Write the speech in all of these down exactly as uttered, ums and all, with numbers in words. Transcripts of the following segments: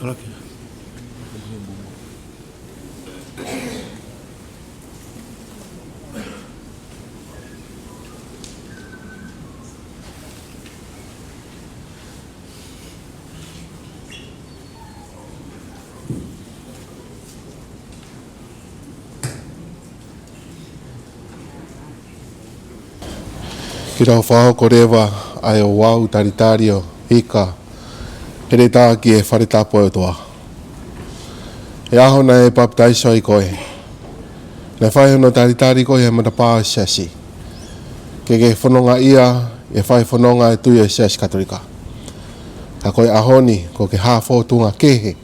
Alaki. Ke tau fakahoko leva ʻa e ouau talitali ʻo e ika heletā ki he fale tapu ʻo e ʻOtua. He ʻaho naʻe papitaiso ai koe, naʻe fai hono talitali koe he matapā ʻo e siasi, ke ke fononga ia ʻi he fai fononga ʻa e tui ʻo e Siasi Katolika. Ka ko e ʻaho ni, kuo ke hā fōtunga kehe,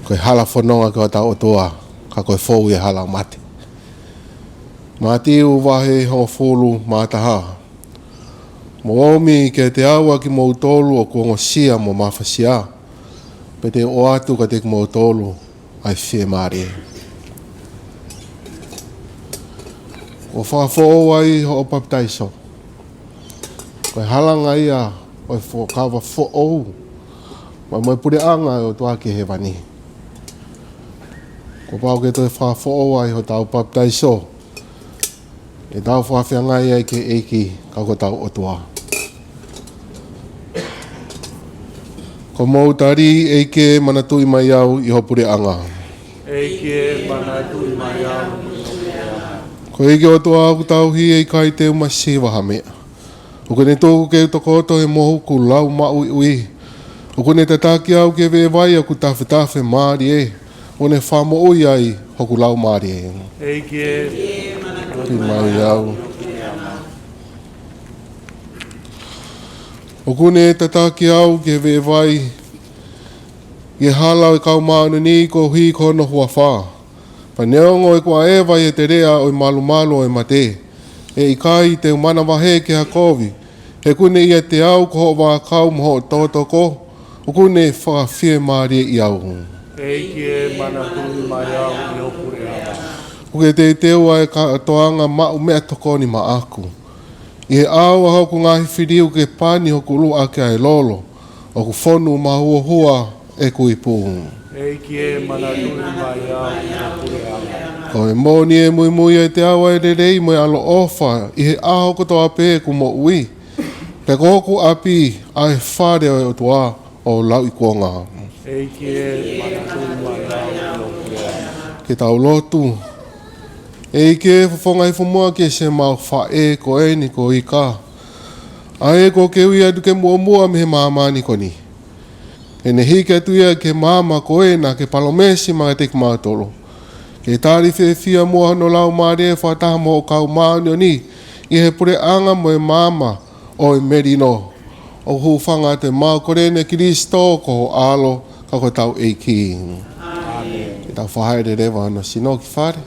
ko e hala fononga ki hotau ʻOtua, ka ko e fou ʻi he hala ʻo mate. Mātiu vahe hongofulu mā taha. Mou ōmi kiate au ʻa kimoutolu ʻoku ongosia mo mafasia, pea te u ʻoatu kiate kimoutolu ʻa e fiemālie. Kuo fakafoʻou ai hoʻo papitaiso. Ko e halanga ia ʻo e fuakava foʻou mai mo e puleʻanga ʻo e ʻOtua ki hēvani. Kuo pau ke toe fakafoʻou ai hotau papitaiso, ʻe tau fakafeangai ai ki he ʻEiki, ka ko hotau ʻOtua. Ko mou tali, ʻEiki ē, manatuʻi mai au ʻi ho puleʻanga. ʻEiki ē, manatuʻi mai au ʻi ho puleʻanga. Ko e ʻEiki ʻOtua ʻoku tauhi, ʻe ʻikai te u masiva ha meʻa. ʻOku ne tuku ke u tokoto he mohuku lau maʻuiʻui. ʻOku ne tataki au ki he veʻe vai ʻoku tafetafe mālie. ʻOku ne fakamoʻui ai hoku laumālie. ʻEiki ē, manatuʻi mai au. ʻOku ne tataki au ki he veʻe vai, ʻi he hala ʻo e kau māʻoniʻoni koeʻuhi ko hono huafa. Pea neongo ʻeku ʻaʻeva ʻi he teleʻa ʻo e malumalu ʻo e mate, ʻe ʻikai te u manavahē ki ha kovi, he ʻoku ne ʻiate au ko hoʻo vaakau mo hoʻo tokotoko, ʻoku ne fakafiemālieʻi au. ʻEiki ē, manatuʻi mai au ʻi ho puleʻanga. ʻOku ke teuteu ʻa e kātoanga maʻu meʻatokoni maʻaku. ʻI he ʻao ʻa hoku ngaahi fili ʻoku ke pani hoku ʻulu ʻaki ʻa e lolo, ʻoku fonu mahuohua ʻeku ipu. ʻEiki ē, manatuʻi mai au ʻi ho puleʻanga. Ko e moʻoni ʻe muimui ʻiate au ʻa e lelei mo e ʻaloʻofa ʻi he ʻaho kotoa pē ʻeku moʻui, pea ko hoku ʻapi ʻa e fale ʻo e ʻOtua ʻo lauikuonga. ʻEiki ē, manatuʻi mai au ʻi ho puleʻanga. Ke tau lotu. ʻEiki ē, fofonga hifo muʻa ki he siʻemau faʻē ko eni ko ika, ʻa ē kuo ke ui atu ke muʻomuʻa mei he māmani ko eni. ʻEne hiki atu ia ki he maama ko ē naʻa ke palōmesi maʻa kimautolu, ke tali fiefia muʻa hono laumālie fakataha mo e kau māʻoniʻoni ʻi he puleʻanga mo e maama ʻo e melino. ʻOku hūfanga atu ʻemau kole ni ʻia Kilisitō ko ho ʻAlo, ka ko hotau ʻEiki. ʻĀmeni. Ke tau fakahā leva hono sino ki fale.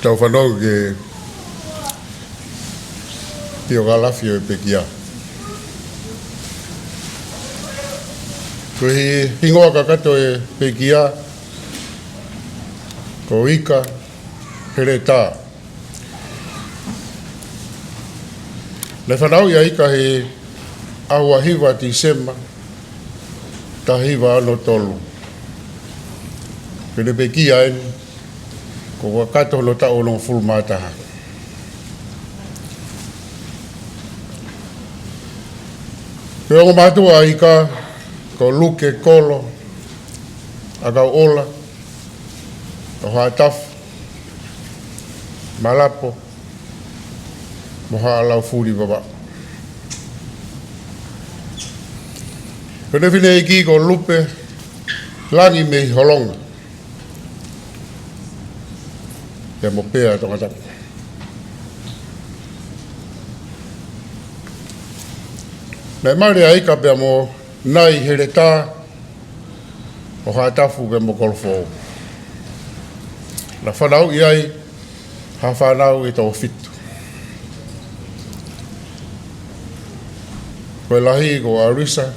Tau fanongo ki he piokalafi ʻo e pekia. Ko e hingoa kakato ʻo e pekia ko Ika Heletā. Naʻe fanauʻi ʻa Ika he ʻaho ua hiva Tīsema, taha hiva ono tolu. Pea ne pekia eni, ko e kakato hono taʻu onongofulu mā taha. Pea ongo mātuʻa ʻa Ika ko Luke Kolo ʻAkauʻola, ʻo Haʻatafu, Malapo, mo Haʻalaufuli Vavaʻu. Ko ʻene fineʻeiki ko Lupe Langi mei Holonga, pea mo Pea Tongatapu. Naʻe mali ʻa Ika pea mo Nai Heletā ʻo Haʻatafu pea mo Kolofoʻou. Naʻe fanauʻi ai ha fānau ʻe toko fitu. Ko e lahi ko Arisa,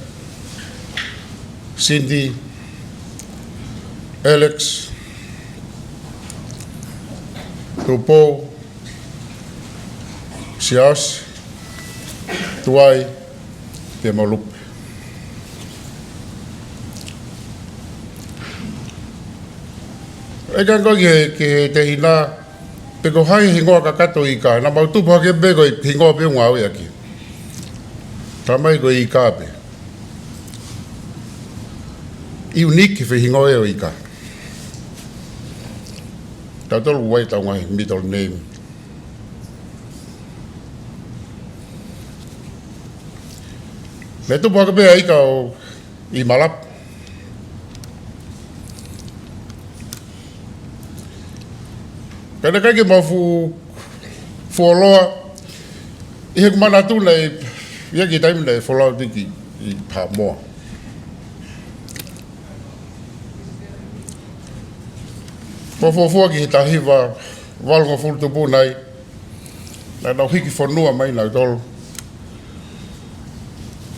Cindy, Alex, Tupou, Siaosi, Tuai, pea mo Lupe. ʻE kango ki he, ki he tehina, pe ko hai hingoa kakato ʻo Ika, naʻa mau tupu hake pē ko e hingoa pē ʻoku ngāueʻaki. Talamai ko e Ika pē. Unique he hingoa ʻo Ika. Tautolu ʻoku ʻi ai ʻetau ngaahi middle name. Naʻe tupu hake pē ʻa Ika ʻo ʻi Malapo. Ka naʻe ʻikai ke mau fu-, fuoloa, ʻi heʻeku manatu naʻe, ʻi he kiʻi taimi naʻe fuoloa atu ki, ʻi Haʻamoa. Ko e fuofua ki he taha hiva valungofulu tupu nai, naʻa nau hiki fonua mai nautolu,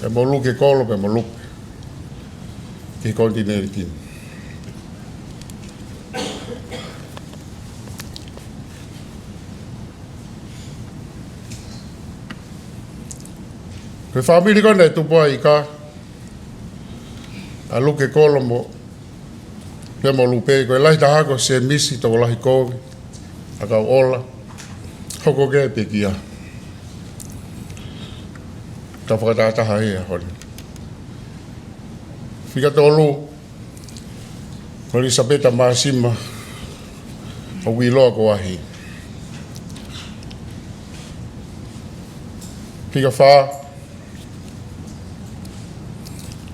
pea mo Luke Kolo, pea mo Lupe, ki he konitinēniti ni. Ko e fāmili ko ē naʻe tupu ai ʻa Ika, ʻa Luke Kolo mo, pea mo Lupe, ko e lahi taha ko Semisi Tokolahi Kovi ʻAkauʻola, hoko ki ai e pekia. Tau fakatahataha he ʻaho ni. Fika tolu, ko ʻElisapeta Māsima, ʻoku ʻiloa ko Ahi. Fika fā,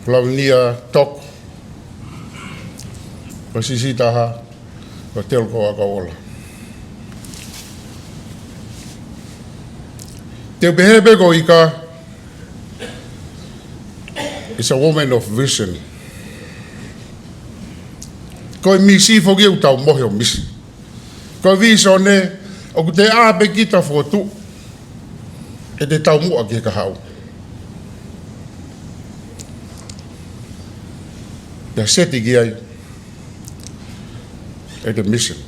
Lavinia Toko, ko e siʻisiʻi taha, ko Teloko ʻAkauʻola. Te u pehē pē ko Ika is a woman of vision. Ko e misi foki ʻoku tau mohe ʻo misi. Ko e visone ʻoku te ʻā pē kita fokotuʻu ʻete taumuʻa ki he kahaʻu. Pea seti ki ai ʻete mission.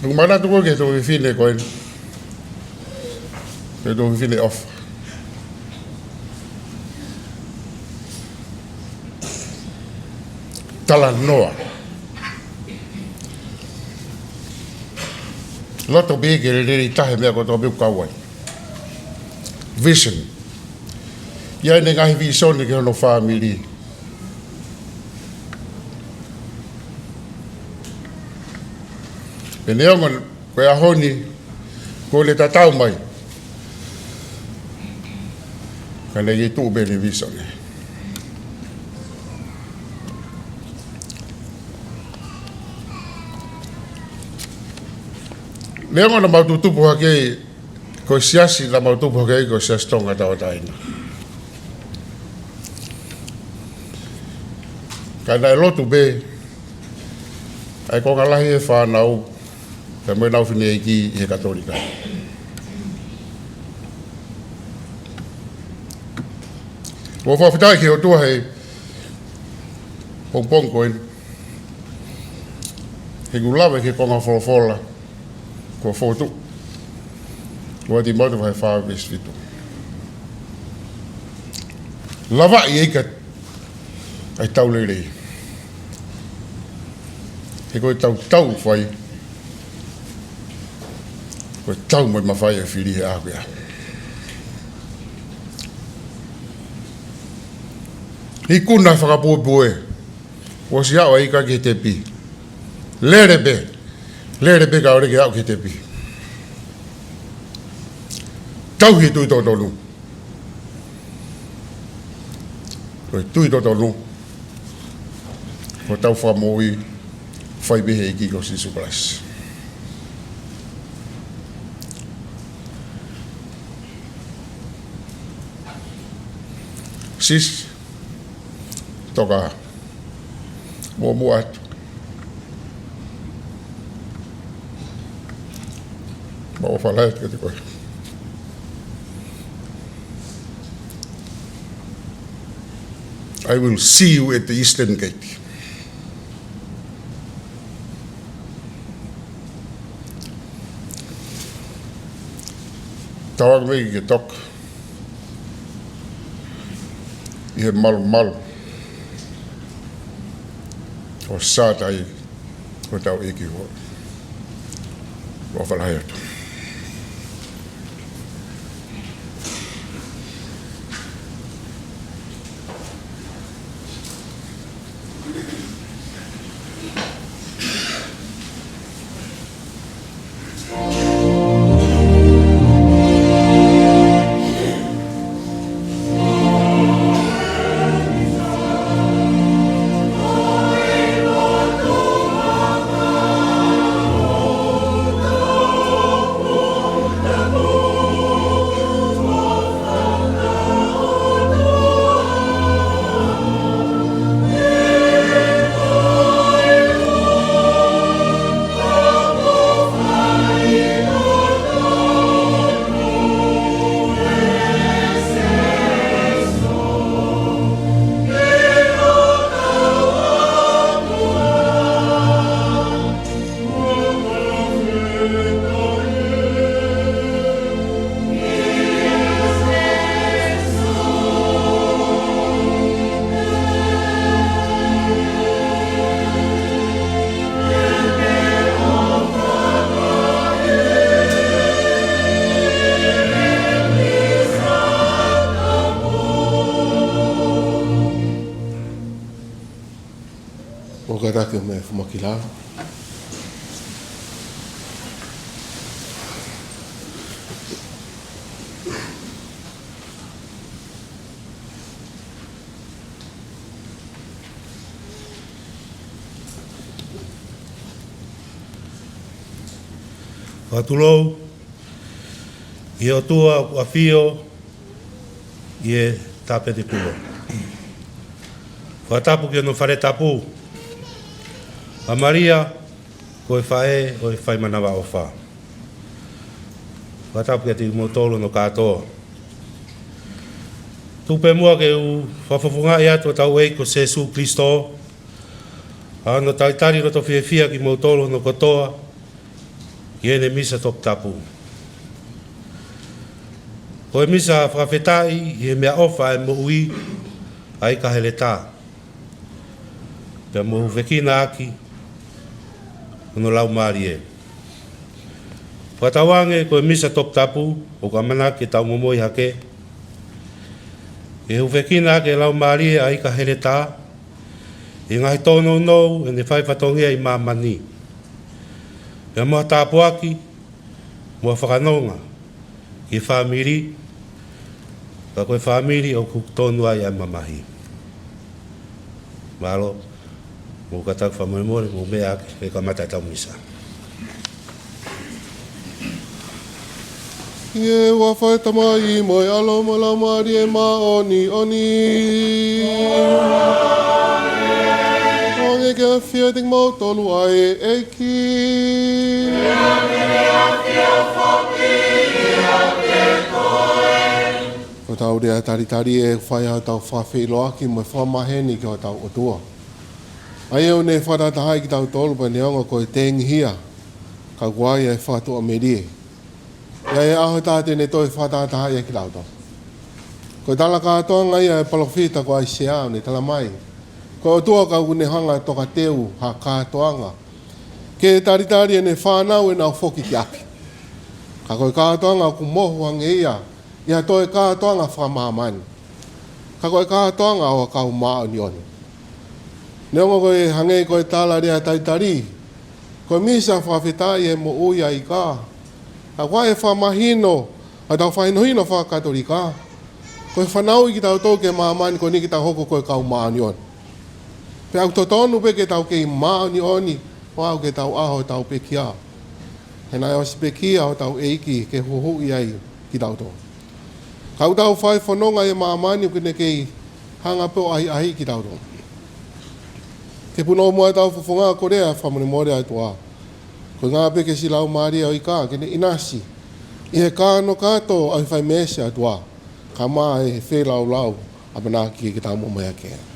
ʻOku ou manatu ko ē ki he tuofefine ko eni. Ki he tuofefine ʻofa. Talanoa. Loto pē ke lelei taha e meʻa kotoa pē ʻoku kau ai. Vision. ʻI ai ʻene ngaahi visone ki hono fāmili. Pea neongo ko e ʻaho ni, kuo ne tatau mai, ka naʻe ʻi ai tuʻu pē ʻene visone. Neongo naʻa mau tutupu hake, ko e siasi naʻa mau tupu hake ai ko e Siasi Tonga Tauʻatāina. Ka naʻe lotu pē ʻa e konga lahi ʻo e fānau, pea mo ʻenau fineʻeiki ʻi he Katolika. ʻOku ou fakafetaʻi ki he ʻOtua he pongipongi ko eni, he ʻoku lave ki he konga folofola kuo fokotuʻu, ʻUluaki Tīmote vahe fā veesi fitu. Lavaʻi ʻe he ʻEiki ʻa e tau lelei, he ko e tau ʻoku tau fai, ko e tau mo e mafai ʻo e fili he ʻaho ko ia. Ikuna fakapuepue, ʻosi aʻu ʻa e ika ki he tepi. Lele pē, lele pē kae ʻoua ke aʻu ki he tepi. Tauhi e tui totonu. Ko e tui totonu, ko hotau fakamoʻui, fai pē ʻe he ʻEiki ko Sīsū Kalaisi. Sisi, toka muʻomuʻa atu. Mau ʻofa lahi atu kiate koe. I will see you at the eastern gate. Tauange mai ke toka ʻi he malumalu ʻo e sātai ʻo hotau ʻEiki. ʻOfa lahi atu. ʻOku kātaki ʻo meʻa ʻo fumaki lalo. Fakatulou ki he ʻOtua ʻoku ʻafio ʻi he tāpenekulo. Fakatapu ki hono fale tapu, ʻa Malia ko e faʻē ʻo e faimanavaʻofa. Fakatapu kiate kimoutolu hono kātoa. Tuku pē muʻa ke u fakafofongaʻi atu hotau ʻEiki ko Sīsū Kalaisi, ʻa hono talitali loto fiefia kimoutolu hono kotoa ki heʻene misa toputapu. Ko e misa fakafetaʻi ʻi he meʻaʻofa ʻa e moʻui ʻa e ika heletā, pea mo e hūfekina ʻaki hono laumālie. Fakatauange ko e misa toputapu ʻoku ʻamanaki ke tau momoi hake, ʻi he hūfekina ʻaki e laumālie ʻa e ika heletā, ʻi he ngaahi tōnounou ʻene fai fatongia ʻi māmani, pea mo ha tāpuaki mo ha fakanonga ki he fāmili, ka ko e fāmili ʻoku tonu ai ʻa e mamahi. Mālō, mou kātaki fakamolemole, mou meʻa ake, ke kamata ʻetau misa. ʻI he huafa ʻo e Tamai mo e ʻAlo mo e Laumālie Māʻoniʻoni. ʻOange ke ʻafio ʻiate kimoutolu ʻa e ʻEiki. Ko ʻetau lea talitali ʻe fai ai hotau fakafeʻiloaki mo e fakamaheni ki hotau ʻOtua. ʻA ia ʻoku ne fakatahatahaʻi kitautolu pea neongo ko e tengihia, ka ʻoku ʻi ai e fakatuʻamelie. ʻI ai e ʻaho ʻe taha te ne toe fakatahatahaʻi ai kitautolu. Ko e tala kātoanga ia ʻa e palōfita ko ʻAisea, ʻoku ne tala mai, ko e ʻOtua ka ʻoku ne hanga ʻo tokateu ha kātoanga ke talitali ʻene fānau ʻenau foki ki ʻapi. Ka ko e kātoanga ʻoku mohu ange ia ʻi ha toe kātoanga fakamāmani. Ka ko e kātoanga ʻo e kau māʻoniʻoni. Neongo ko e hangē ko e tala lea talitali, ko e misa fakafetaʻi e moʻui ʻa e ika. Ka ko e fakamahino ʻa ʻetau fakahinohino fakakatolika, ko e fanauʻi kitautolu ki māmani ko eni ke tau hoko ko e kau māʻoniʻoni. Pea ʻoku totonu pē ke tau kei māʻoniʻoni, ʻo aʻu ki heʻetau ʻaho ʻo tau pekia. He naʻe ʻosi pekia hotau ʻEiki ke huhuʻi ai kitautolu. Ka ʻoku tau fai fononga ʻi māmani ʻoku ne kei hanga pē ʻo ʻahiʻahiʻi kitautolu. Ke punou muʻa ʻetau fofonga ko e lea fakamolemole ʻa e ʻOtua. Ko e ngāue pē ki he siʻi laumālie ʻo e ika ke ne ʻinasi ʻi he kanokato ʻa e fai meesi ʻa e ʻOtua. Ka maʻu e feilaulau ʻamanaki ke tau moʻui hake.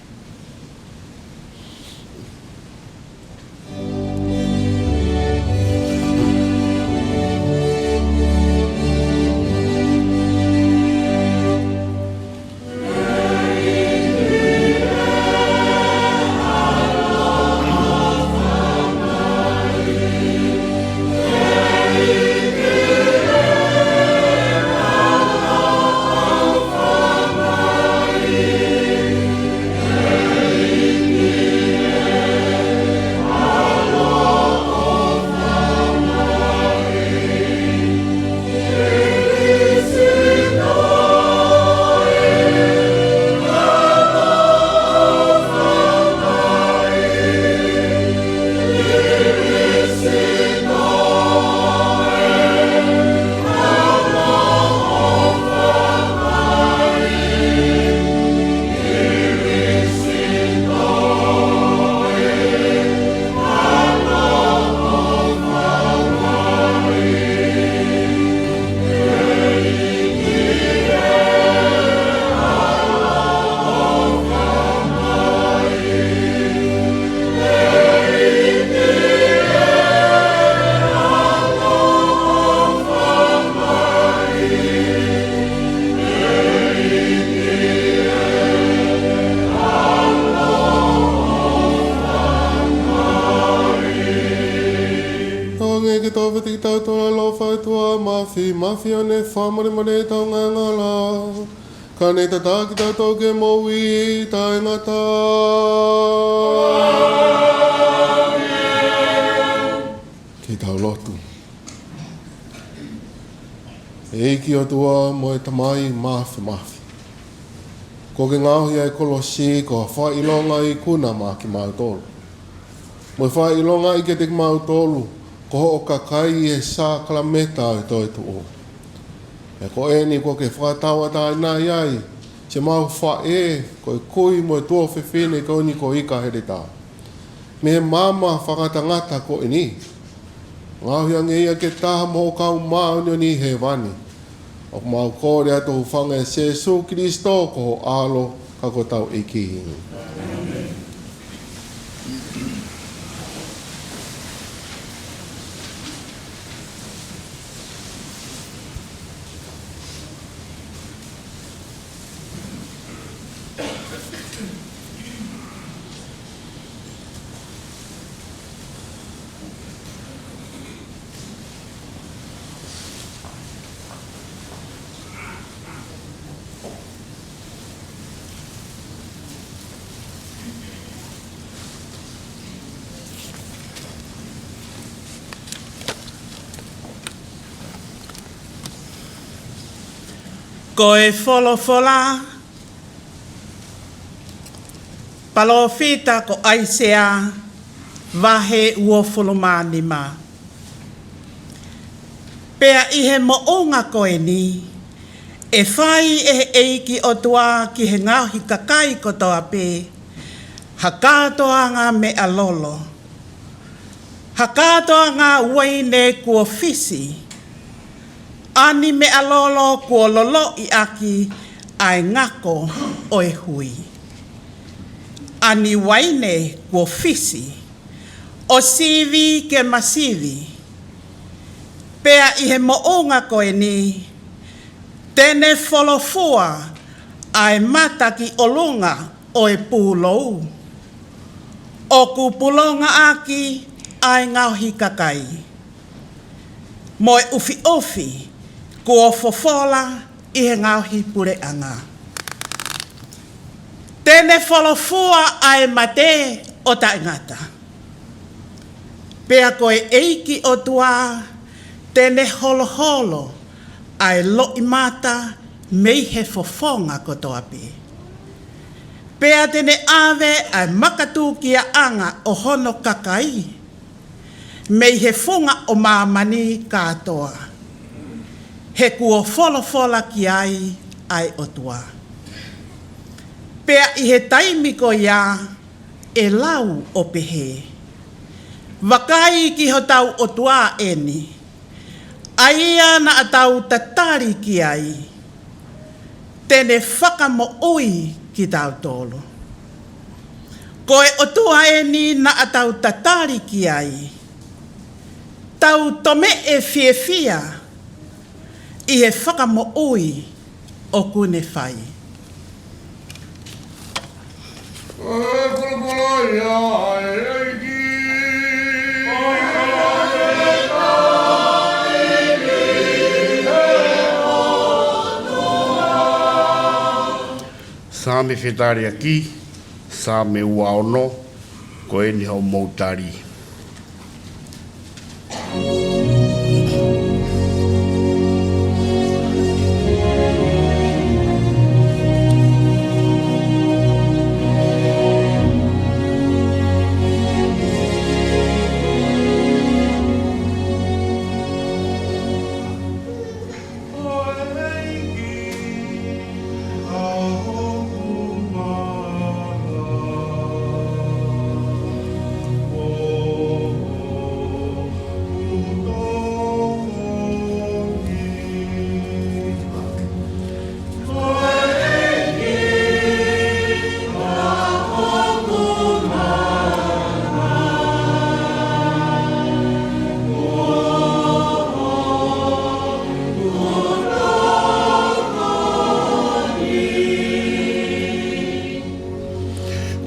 ʻOange ke tau feti kitautolu ʻa e ʻaloʻofa ʻa e ʻOtua Māfimafi ʻo ne fakamolemole ʻetau ngaahi angahala, ka ne tataki kitautolu ki he moʻui taʻengata. Ke tau lotu. ʻEiki ʻOtua mo e Tamai Māfimafi, kuo ke ngaohi ʻa e kolosi ko ha fakaʻilonga ikuna maʻa kimautolu, mo e fakaʻilongaʻi kiate kimautolu ko hoʻo kakai ʻi he sākalamēniti ʻo e toetuʻu. He ko eni kuo ke fakatauʻatāinaʻi ai siʻemau faʻē, ko e kui mo e tuofefine ko eni ko e ika heletā, mei he maama fakangatangata ko eni. Ngaohi ange ia ke taha mo hoʻo kau māʻoniʻoni ʻi hēvani. ʻOku mau kole atu ʻi he huafa ʻo Sēsū Kilisitō ko ho ʻAlo ka ko hotau ʻEiki. Ko e folofola palōfita ko ʻAisea, vahe uofulu mā nima. Pea ʻi he moʻunga ko eni, ʻe fai ʻe he ʻEiki ʻOtua ki he ngaohi kakai kotoa pē, Ha kātoanga meʻalolo, ha kātoanga uaine kuo fisi, ʻa e meʻalolo kuo loloʻi ʻaki ʻa e ngako ʻo e hui. ʻA e uaine kuo fisi, ʻo sivi ke masivi. Pea ʻi he moʻunga ko eni, te ne folofua ʻa e mata ki ʻolunga ʻo e pūlou, ʻoku pulonga ʻaki ʻa e ngaohi kakai, mo e ʻufiʻufi kuo fofola ʻi he ngaohi puleʻanga. Te ne folofua ʻa e mate ʻo taʻengata. Pea ko e ʻEiki ʻOtua te ne holoholo ʻa e loʻimata mei he fofonga kotoa pē. Pea te ne ʻave ʻa e makatukiaʻanga ʻo hono kakai mei he funga ʻo māmani kātoa, he kuo folofola ki ai ʻa e ʻOtua. Pea ʻi he taimi ko ia ʻe lau ʻo pehē, vakai ki hotau ʻOtua eni, ʻa ia naʻa tau tatali ki ai, te ne fakamoʻui kitautolu. Ko e ʻOtua eni naʻa tau tatali ki ai, tau tomeʻe fiefia ʻi he fakamoʻui ʻoku ne fai. ʻE kolokolo ia ʻa e ʻEiki. Saame Fetaliaki, Saame ua ono, ko eni hoʻomou tali.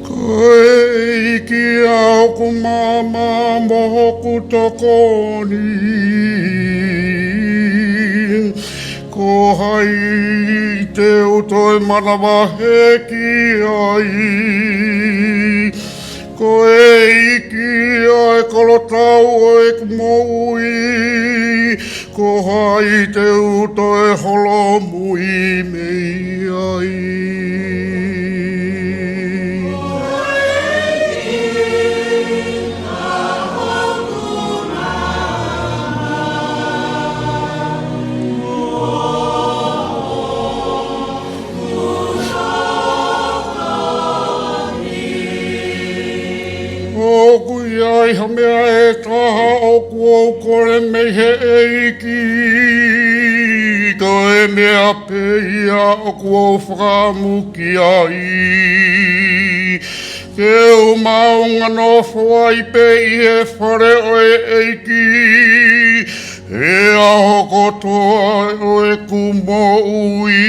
Ko e ʻEiki ʻa hoku maama mo hoku tokoni, ko hai te u toe manavahē ki ai? Ko e ʻEiki ʻa e kolotau ʻo ʻeku moʻui, ko hai te u toe holomui mei ai? ʻOku ʻi ai ha meʻa ʻe taha ʻoku ou kole mei he ʻEiki, ko e meʻa pē ia ʻoku ou fakaʻamu ki ai, ke u maʻu ʻa e nofo ai pē ʻi he fale ʻo e ʻEiki he ʻaho kotoa ʻo ʻeku moʻui,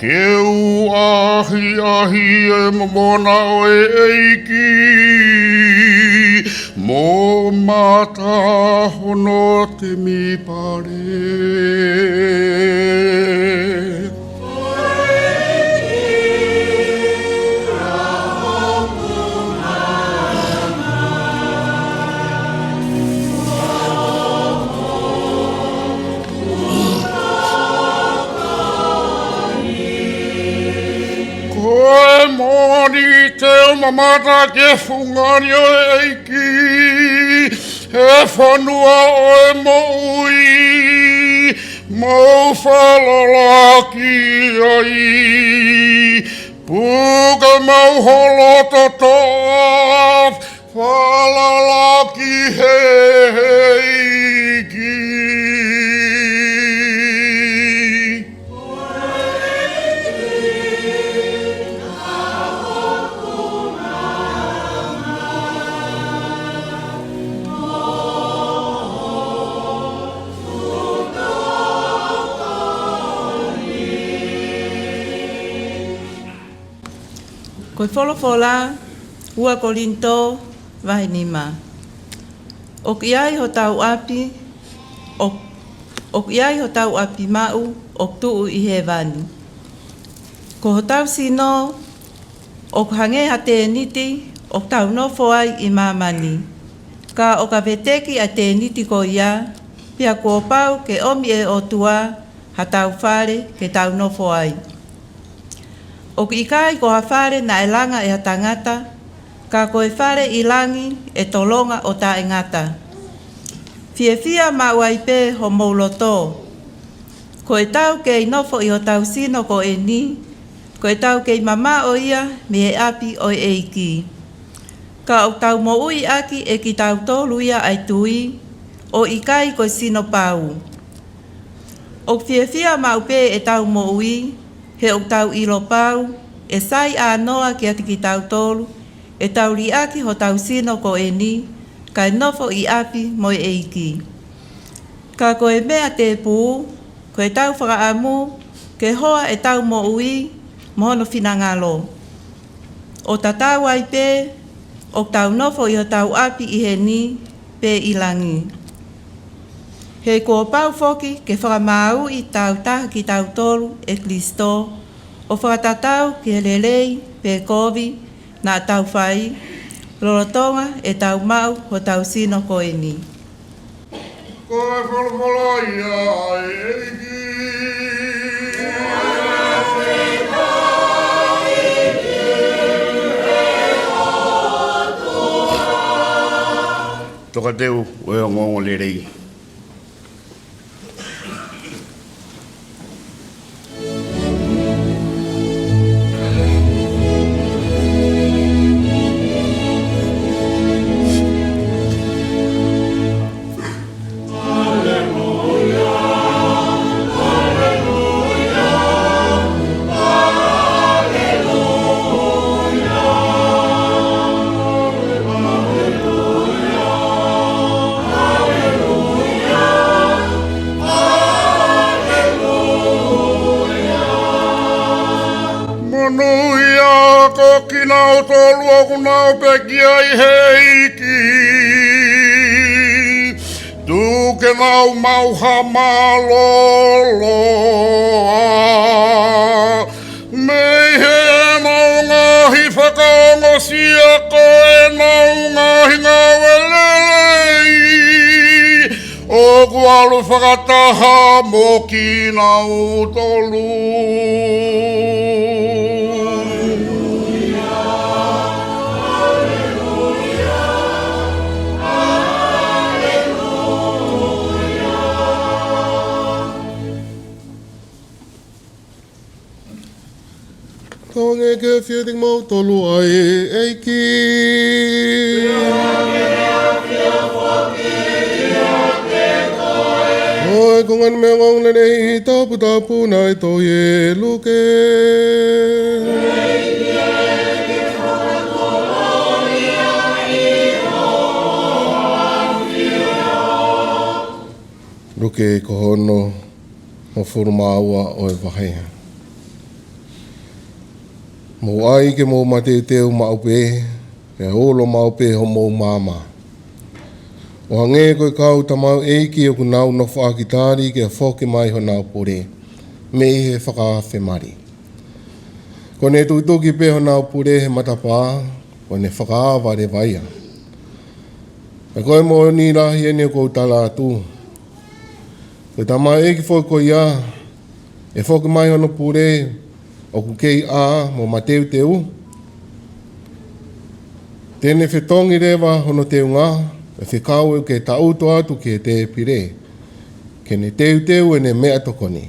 ke u ʻahiʻahi ʻa e momona ʻo e ʻEiki, mo mata hono temipale. Ko e moʻoni te u mamata ki he fungani ʻo e ʻEiki, ʻi he fonua ʻo e moʻui, mo u falala ki ai. Puke maʻu ho loto toʻa, falala ki he ʻEiki. Ko e folofola, ua Kolinitō, vahe nima. ʻOku ʻi ai hotau ʻapi, ʻo, ʻoku ʻi ai hotau ʻapi maʻu ʻoku tuʻu ʻi hēvani. Ko hotau sino ʻoku hangē ha tēniti ʻoku tau nofo ai ʻi māmani. Ka ʻo ka veteki ʻa e tēniti ko ia, pea kuo pau ke ʻomi ʻe he ʻOtua hatau fale ke tau nofo ai. ʻOku ʻikai ko ha fale naʻe langa ʻe ha tangata, ka ko e fale ʻi langi ʻe tolonga ʻo taʻengata. Fiefia maʻu ai pē homou loto. Ko ʻetau kei nofo ʻi hotau sino ko eni, ko ʻetau kei mamaʻo ia mei he ʻapi ʻo e ʻEiki. Ka ʻoku tau moʻui ʻaki ʻe kitautolu ia ʻa e tui, ʻo ʻikai ko e sino pau. ʻOku fiefia maʻu pē ʻetau moʻui, he ʻoku tau ʻilo pau, ʻe sai ʻānoa kiate kitautolu ʻetau liʻaki hotau sino ko eni, kae nofo ʻi ʻapi mo e ʻEiki. Ka ko e meʻa tēpū, ko ʻetau fakaʻamu ke hoa ʻetau moʻui mo hono finangalo, ʻo tatau ai pē ʻoku tau nofo ʻi hotau ʻapi ʻi heni pe ʻi langi. He kuo pau foki ke fakamāuʻi tāutaha kitautolu ʻe Kilisitō, ʻo fakatatau ki he lelei pe kovi naʻa tau fai, lolotonga ʻetau maʻu hotau sino ko eni. Ko e folofola ia ʻa e ʻEiki. Tokateu ʻo e ongoongolelei. Monūʻia ko kinautolu ʻoku nau pekia ʻi he ʻEiki. Tuku ke nau maʻu ha mālōlō mei heʻenau ngaahi fakaongosia ko ʻenau ngaahi ngāue lelei ʻoku ʻalu fakataha mo kinautolu. Tau hangē ke fie tiki mautolu ʻa e ʻEiki. Ko e konga ʻo e meʻa ongoongolelei toputapu naʻe tohi ʻe Luke. Luke ko hono hongofulu mā ua ʻo e vahe. Mou ʻai ke mou mateuteu maʻu pē, pea ulo maʻu pē homou maama, ʻo hangē ko e kau tamaioʻeiki ʻoku nau nofoʻaki tali ke foki mai honau pule mei he fakaafe mali. Ko ʻene tukituki pē honau pule he matapā, ko ʻene fakaava leva ia. Pea ko e moʻoni lahi eni ʻoku ou tala atu, ko e tamaioʻeiki foki ko ia ʻe foki mai hono pule ʻoku kei ʻā mo mateuteu, te ne fetongi leva hono teunga, ʻe fekau ʻoku ke taʻutu atu ki he tēpile, ke ne teuteu ʻene meʻatokoni.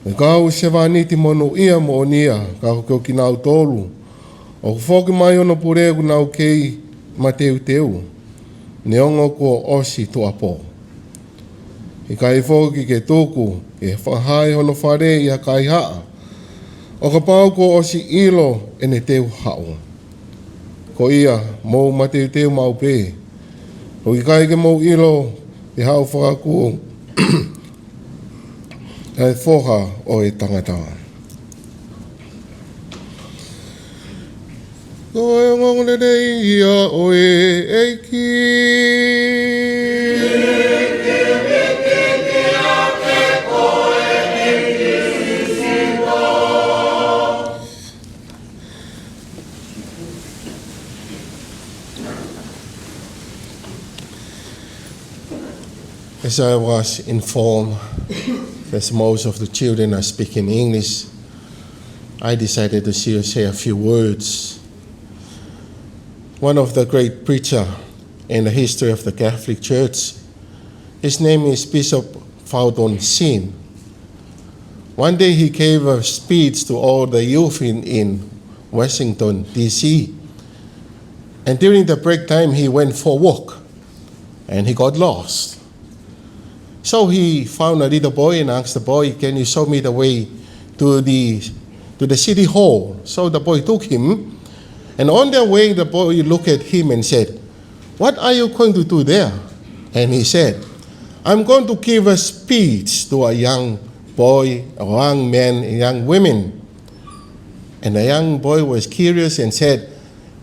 Ko e kau sevāniti monūʻia moʻoni ia, ka ko kinautolu ʻoku foki mai hono pule ʻoku nau kei mateuteu, neongo kuo ʻosi tuʻuapō. ʻIkai foki ke tuku ke fakahā hono fale ʻi ha kaihaʻa, ʻo kapau kuo ʻosi ʻilo ʻene teu haʻu. Ko ia, mou mateuteu maʻu pē, ʻoku ʻikai ke mou ʻilo ʻe haʻu fakakū ʻa e Foha ʻo e Tangata. Ko e ongoongolelei ia ʻo e ʻEiki. As I was informed that most of the children are speaking English, I decided to share, say a few words. One of the great preacher in the history of the Catholic Church, his name is Bishop Fulton Sheen. One day he gave a speech to all the youth in, in Washington, D C. And during the break time, he went for a walk and he got lost. So he found a little boy and asked the boy, "Can you show me the way to the, to the city hall?" So the boy took him, and on their way, the boy looked at him and said, "What are you going to do there?" And he said, "I'm going to give a speech to a young boy, a young man, a young women." And the young boy was curious and said,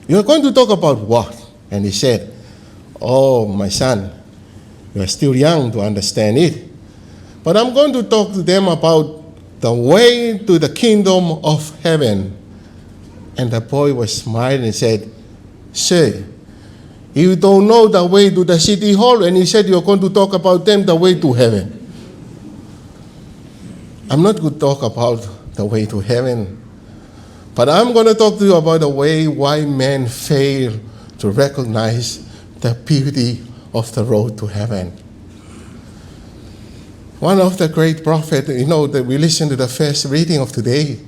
"You're going to talk about what?" And he said, "Oh, my son, you are still young to understand it. But I'm going to talk to them about the way to the kingdom of heaven." And the boy was smiling and said, "Sir, you don't know the way to the city hall, and you said you're going to talk about them the way to heaven." I'm not going to talk about the way to heaven, but I'm going to talk to you about the way why men fail to recognize the beauty of the road to heaven. One of the great prophets, you know, that we listen to the first reading of today,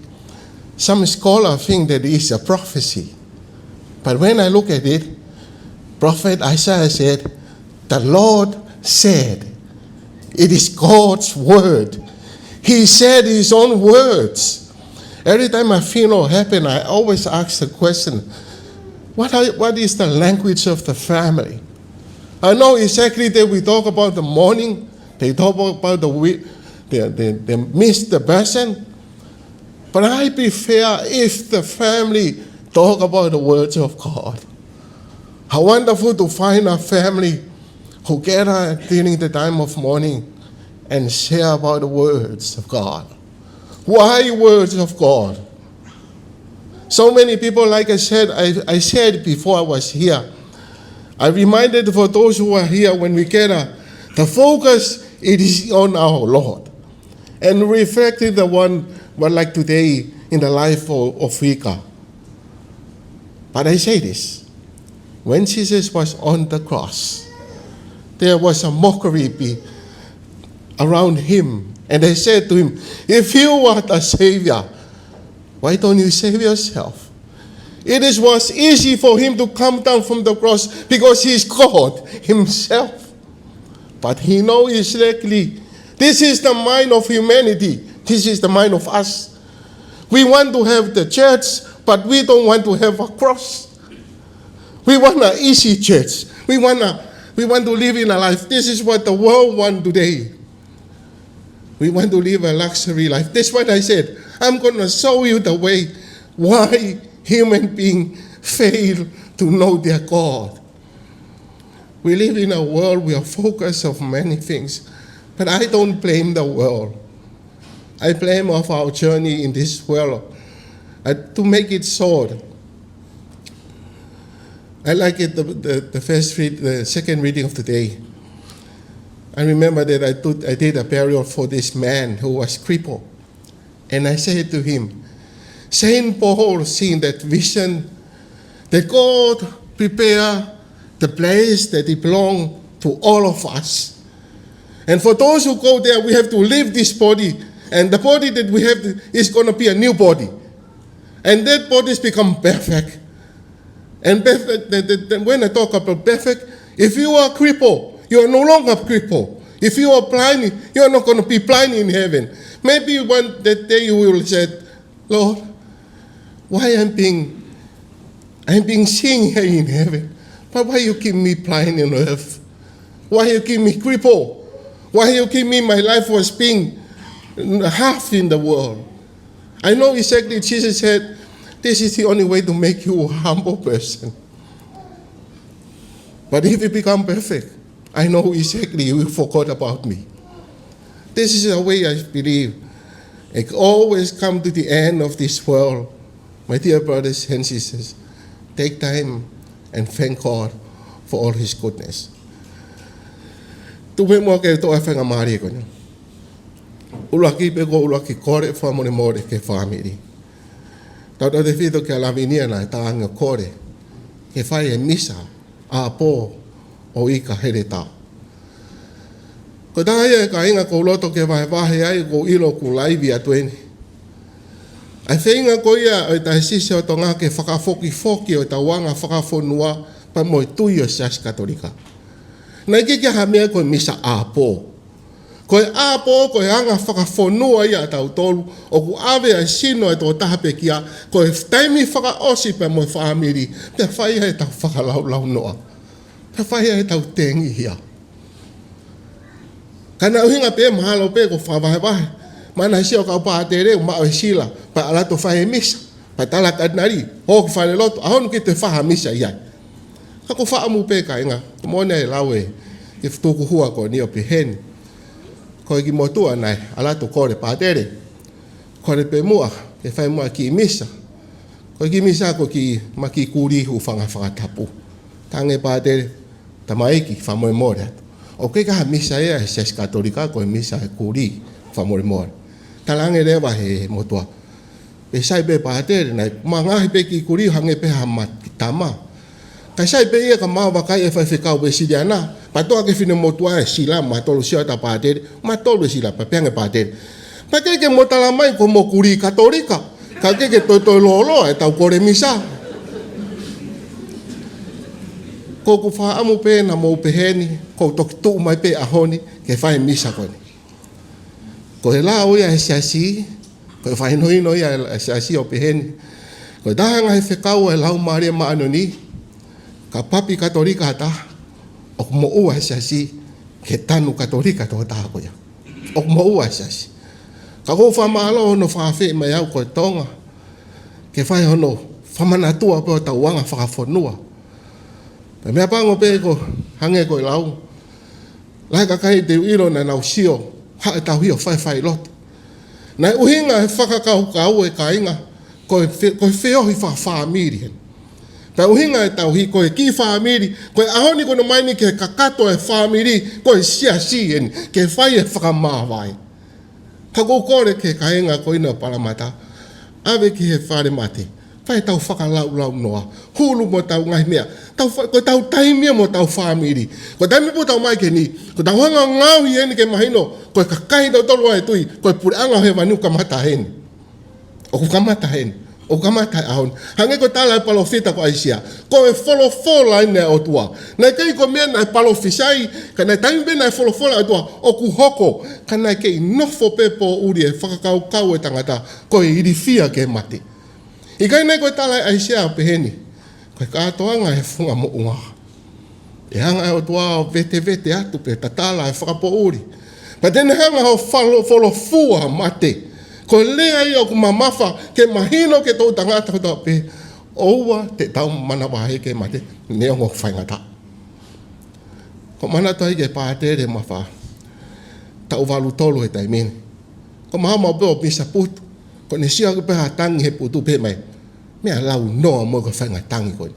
some scholars think that it's a prophecy. But when I look at it, Prophet Isaiah said, "The Lord said." It is God's word. He said his own words. Every time a funeral happen, I always ask the question, what are, what is the language of the family? I know exactly that we talk about the mourning, they talk about the, wi- the, the, the miss the person. But I prefer if the family talk about the words of God. How wonderful to find a family who gather during the time of mourning and share about the words of God. Why words of God? So many people, like I said, I, I said before I was here, I reminded for those who are here, when we gather, the focus, it is on our Lord and reflecting the one, one like today in the life of, of Ika. But I say this, when Jesus was on the cross, there was a mockery be- around him. And they said to him, "If you are the Savior, why don't you save yourself?" It is, was easy for him to come down from the cross because he is God himself. But he knows exactly, this is the mind of humanity. This is the mind of us. We want to have the church, but we don't want to have a cross. We want an easy church. We want a, we want to live in a life. This is what the world want today. We want to live a luxury life. That's what I said. I'm going to show you the way why human beings fail to know their God. We live in a world we are focused of many things, but I don't blame the world. I blame of our journey in this world. Uh, to make it short, I like it, the, the, the first read, the second reading of the day. I remember that I, took, I did a burial for this man who was crippled. And I said to him, Saint Paul seen that vision, that God prepare the place that it belong to all of us. And for those who go there, we have to leave this body And the body that we have is gonna be a new body. And that body is become perfect. And perfect, the, the, the, when I talk about perfect, if you are cripple, you are no longer cripple. If you are blind, you are not gonna be blind in heaven. Maybe one that day you will say, "Lord, why I'm being, I'm being seeing here in heaven, but why you keep me blind in earth? Why you keep me cripple? Why you keep me, my life was being half in the world?" I know exactly Jesus said, "This is the only way to make you a humble person. But if you become perfect, I know exactly you forgot about me." This is the way I believe. It always come to the end of this world. My dear brothers and sisters, take time and thank God for all his goodness. Tuku pē muʻa ke u toʻo e faingamālie ko eni. ʻUluaki pē ko e ʻuluaki kole fakamolemole ki he fāmili. Tautautefito kia Lavinia naʻe talaange ʻoku kole ke fai e misa ʻapō ʻo ika heletā. Ko e taha ia e kāinga ʻoku ou loto ke vahevahe ai, ʻoku ou ʻilo ʻoku laivi atu eni, ʻa e feinga ko ia ʻo e Taiosisi ʻo Tonga ke fakafokifoki ʻo e tau anga fakafonua pea mo e tui ʻo e Siasi Katolika. Naʻe ʻikai ke ʻi ai ha meʻa ko e misa ʻapō. Ko e ʻapō, ko e anga fakafonua ia ʻa tautolu, ʻoku ʻave ʻa e sino ʻa e tokotaha pekia, ko e taimi fakaʻosi pea mo e fāmili, pea fai ai e tau fakalaulaunoa. Pea fai ai e tau tengihia. Ka naʻe ʻuhinga pē mahalo pē ko e fakavahevahe. Mana sio kau pātele, ʻo maʻu e sila, pea ʻalu atu ʻo fai e misa, pea tala katinali, ʻo ki falelotu, ʻaho ni ʻoku ʻikai te fai ha misa ia. Ka ʻoku ou fakaʻamu pē kāinga, ko e moʻoni e lau ʻa e tukuhua ko eni ʻo pehē ni. Ko e kiʻi motuʻa naʻe ʻalu atu ʻo kole, "Pātele, kole pē muʻa ke fai muʻa e kiʻi misa." Ko e kiʻi misa ko e kiʻi, ma kiʻi kulī hūfanga he fakatapu. Talaange ʻe he pātele, "Tamaiki, fakamolemole atu. ʻOku ʻikai ke ʻi ai ha misa ia he Siasi Katolika ko e misa ʻo e kulī, fakamolemole." Talaange leva ʻe he motuʻa, "Pea sai pē pātele, naʻe ma ngaahi pē kiʻi kulī ʻo hangē pē ha ma kiʻi tama. Kae sai pē ia ka ma vakai ʻe he faifekau Uēsiliana, pea toʻo ʻaki e finemotuʻa e sila, ma tolu sio atu pātele, ma tolu e sila." Pea pehē ange ʻe he pātele, "Pea ʻikai ke mo tala mai ko hoʻomo kulī Katolika, ka ʻikai ke toe toe lōloa e tau kole misa." Ko ʻeku fakaʻamu pē naʻa mou pehē ni, ʻoku ou toki tuʻu mai pē ʻaho ni ke fai e misa ko eni. Ko e lao ia ʻa e Siasi, ko e fakahinohino ia ʻa e Siasi ʻo pehē ni, ko e taha e ngaahi fekau ʻa e Laumālie Māʻoniʻoni, ka papi Katolika ha taha, ʻoku moʻua ʻa e Siasi ki he tanu Katolika ʻa e tokotaha ko ia. ʻOku moʻua ʻa e Siasi. Ka ʻoku ou fakamālō hono fakaafeʻi mai au ko e Tonga ke fai hono fakamanatua pē ʻo e tau anga fakafonua. Pea meʻapango pē ko e hangē ko e lau, lahi e kakai te u ʻilo naʻa nau sio, haʻu e tauhi ʻo faifai lotu. Naʻe ʻuhinga e fakakaukau ʻa e kāinga, ko e fe-, ko e feohi fakafāmili eni. Pea ʻuhinga e tauhi ko e kiʻi fāmili, ko e ʻaho ni ko hono ʻomai ni ke kakato e fāmili, ko e Siasi eni, ke fai e fakamāvae. Ka ʻoku ou kole ki he kāinga ko ena ʻo Palamata, ʻave ki he fale mate, fai e tau fakalaulaunoa, hulu mo e tau ngaahi meʻa, tau fa-, ko e tau taimi ia mo e tau fāmili. Ko e taimi pē ʻoku tau ō mai ki heni, ko e tau hanga ʻo ngaohi eni ke mahino, ko e kakai ʻatautolu ʻa e tui, ko e puleʻanga ʻo hēvani ʻoku kamata heni. ʻOku kamata heni. ʻOku kamata he ʻaho ni. Hangē ko e tala ʻa e palōfita ko ʻAisea, ko e folofola eni ʻa e ʻOtua. Naʻe ʻikai ko e meʻa naʻe palōfisai, ka naʻe taimi pē naʻe folofola ʻa e ʻOtua, ʻoku hoko, ka naʻe kei nofo pē poʻuli e fakakaukau ʻa e tangata, ko e ilifia ki he mate. ʻIkai naʻe ko e tala ʻa ʻAisea ʻo pehē ni, ko e kātoanga ʻo e funga moʻunga, ʻe hanga ʻe he ʻOtua ʻo vetevete atu pea tatala e fakapoʻuli. Pea te ne hanga ʻo falo-, folofua mate. Ko e lea ia ʻoku mamafa ke mahino ki he toʻutangata kotoa pē, ʻoua te tau manavahē ki he mate, neongo ʻoku faingataʻa. ʻOku ou manatu ai ki he pātele ʻe mafā, taʻu valu tolu he taimi ni. ʻOku ma hao maʻu pē ʻo misa putu. Ko ʻene sio ʻaki pē ha tangi he putu pehē mai, "Meʻa launoa mo e ko e faʻahinga tangi ko eni."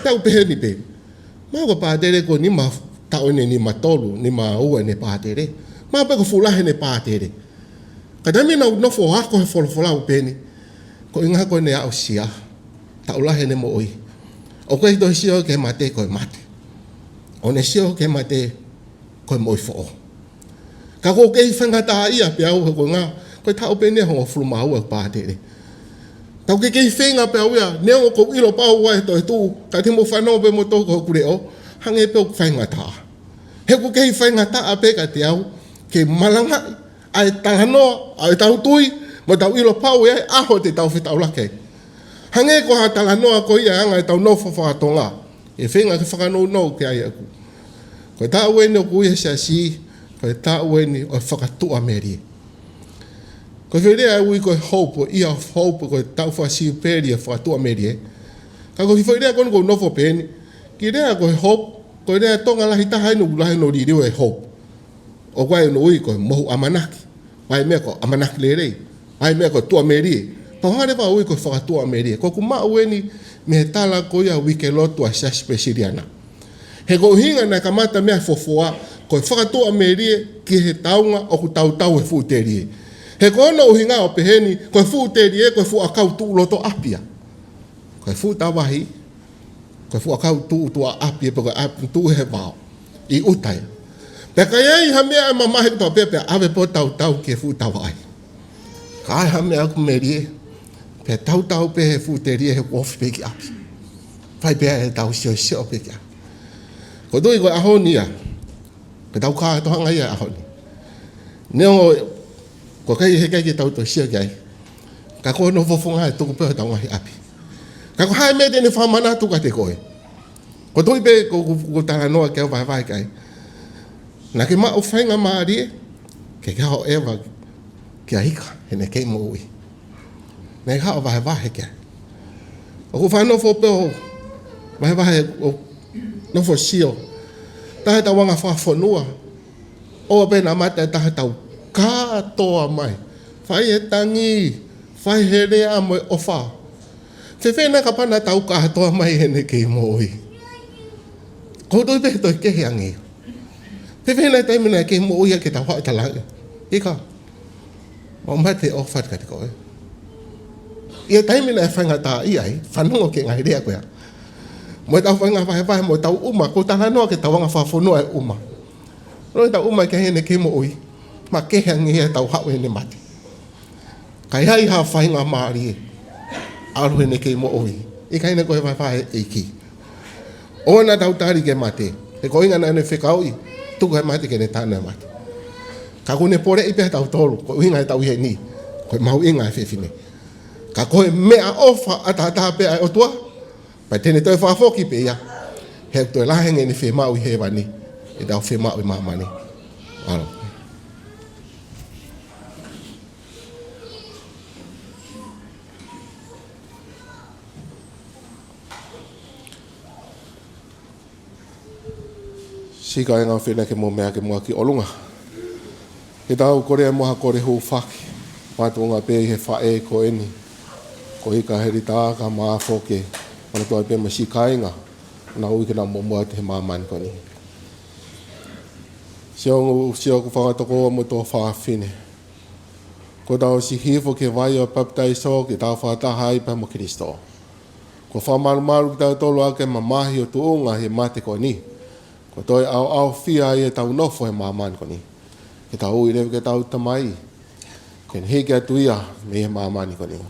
Pea u pehē ni pē, "Mahalo ko e pātele ko eni, ma taʻu ʻeni nima tolu, nima ua ʻene pātele. Mahalo pē ko e fuʻu lahi ʻene pātele." Ka taimi naʻa ku nofo ʻo ako he folofola ʻoku pehē ni, ko e ʻuhinga ko ʻene aʻusia taʻu lahi ʻene moʻui, ʻoku ʻikai toe sio ki he mate ko e mate. ʻOku ne sio ki he mate ko e moʻui foʻou. Ka ʻoku ou kei faingataʻaʻia pē au he ko e ʻuhinga, Ko e taʻu pē ʻeni ʻe hongofulu mā ua ʻeku pātele. Tau kei kei feinga pē au ia, neongo ʻoku ou ʻilo pau ʻa e toetuʻu, ka te mou fanongo pē moutolu ki hoku leʻo, hangē pē ʻoku faingataʻa. He ʻoku kei faingataʻa pē kiate au, ke malangaʻi ʻa e talanoa ʻa ʻetau tui, mo ʻetau ʻilo pau ʻe ʻi ai e ʻaho te tau fetaulaki ai. Hangē ko ha talanoa ko ia ʻa e anga ʻetau nofo faka-Tonga. ʻE feinga ke fakanounou ki ai ʻaku. Ko e taʻu ʻeni ʻoku ui ʻe he Siasi, ko e taʻu ʻeni ʻo e fakatuʻamelie. Ko e foʻi lea ʻoku ui ko e hope, ʻo e year of hope, ko e taʻu fakasiupeli ʻo e fakatuʻamelie. Ka ko e foʻi lea ko eni ʻoku ou nofo pē ʻeni. Kiʻi lea ko e hope, ko e lea Tonga lahi taha ʻeni ʻoku lahi hono liliu e hope. ʻOku ʻi ai hono ui ko e mohu ʻamanaki. ʻI ai e meʻa ko e ʻamanaki lelei. ʻI ai e meʻa ko e tuʻamelie. Pea ʻoku hanga leva ʻo ui ko e fakatuʻamelie. Ko ʻeku maʻu ʻeni mei he tala ko ia ʻa e uike lotu ʻa e Siasi Uēsiliana. He ko e ʻuhinga naʻe kamata mei ai e fuofua, ko e fakatuʻamelie ki he taunga ʻoku tautau e fuʻu telie. He ko hono ʻuhinga ʻo pehē ni, ko e fuʻu telie, ko e fuʻu ʻakau tuʻu loto ʻapi ia. Ko e fuʻu tavahi, ko e fuʻu ʻakau tuʻu tuʻa ʻapi, pe ko e ʻapi tuʻu he vao. ʻI ʻuta ia. Pea ka ʻi ai ha meʻa ʻe mamahi ʻuta pē, pea ʻave pē ʻo tautau ki he fuʻu tavahi. Ka ʻi ai ha meʻa ʻoku melie, pea tautau pē he fuʻu telie he ʻoku ofi pē ki ʻapi. Fai pē ʻetau siosio pē ki ʻapi. Ko e tui ko e ʻaho ni ia. Ke tau kātoanga ia he ʻaho ni. Neongo ʻoku ʻikai, heʻikai ke tau toe sio ki ai. Ka ko hono fofonga ʻe tuku pē ʻi hotau ngaahi ʻapi. Ka ko e hā e meʻa te ne fakamanatu kiate koe. Ko e tui pē ʻoku, ʻoku, ʻoku talanoa ke vahevahe ki ai. Naʻa ke maʻu faingamālie, ke ke haʻu ʻo ʻeva kia Ika, heʻene kei moʻui. Naʻe haʻu ʻo vahevahe ki ai. ʻOku ou faʻa nofo pē ʻo vahevahe ʻo nofo sio. Taha ʻetau anga fakafonua. ʻOua pē naʻa mate ʻa e taha ʻetau kātoa mai. Fai e tangi, fai e lea mo e ʻofa. Fēfē nai kapau naʻa tau kātoa mai heʻene kei moʻui. ʻOku ou tui pē ʻe toe kehe ange ia. Fēfē nai taimi naʻe kei moʻui ai ke tau haʻu ʻo talaange, Ika, ʻoku ou mate ʻofa atu kiate koe. ʻI he taimi naʻe faingataʻaʻia ai, fanongo ki he ngaahi lea ko ia. Mo ʻetau fanga vahevahe, mo ʻetau uma, ʻoku ou talanoa ki heʻetau anga fakafonua ʻe uma. Lolotonga ʻetau uma ki heʻene kei moʻui, makehe ange ia ʻetau haʻu heʻene mate. Ka ʻi ai ha faingamālie, ʻalu heʻene kei moʻui. ʻIkai naʻe ko e vahevahe ʻa e ʻEiki. ʻOua naʻa tau tali ke mate. He ko e ʻuhinga naʻa ne fekauʻi, tuku e mate ke ne tanu e mate. Ka ʻoku ne poleʻi pē kitautolu, ko e ʻuhinga ʻetau ʻi heni, ko e mahuʻinga e fefine. Ka ko e meʻaʻofa ʻataʻatā pē ʻa e ʻOtua, pea te ne toe fakafoki pē ia, he ʻoku toe lahi ange ʻene fiemaʻu ʻi hēvani, ʻetau fiemaʻu ʻi māmani. Mālō. Siʻi kāinga, ʻofa ke mou meʻa ke mou ʻalu ki ʻolunga. Ke tau kole mo ha kole hūfaki, makatuʻunga pē ʻi he faʻē ko eni, ko Ika Helita Kamā Foke, makatuʻunga pē mo siʻi kāinga naʻa nau ui ke nau muʻomuʻa atu he māmani ko eni. Siʻoku, siʻoku fanga tokoua mo tuofāfine, kuo tau ʻosi hifo ki he vai ʻo e papitaiso ke tau fakataha ai pea mo Kalaisi. Kuo fakamalumalu kitautolu ʻaki e mamahi ʻo e tuʻunga ʻi he mate ko eni. Kuo toe ʻaoʻaofia ai ʻetau nofo he māmani ko eni. Ke tau ui leva ki heʻetau Tamai ke ne hiki atu ia mei he māmani ko eni.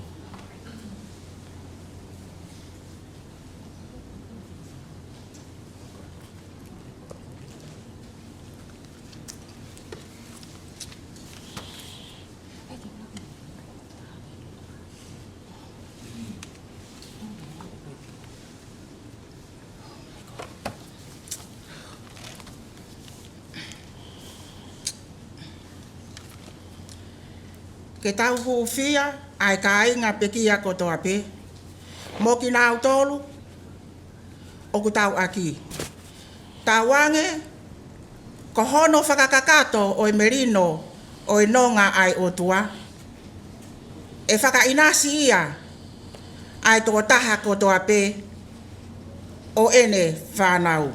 Ke tau hūfia ʻa e kāinga pekia kotoa pē, mo kinautolu ʻoku tau ʻaki. Tauange, ko hono fakakakato ʻo e melino ʻo e nonga ʻa e ʻOtua, ʻe fakaʻinasi ia ʻa e tokotaha kotoa pē ʻo ʻene fānau.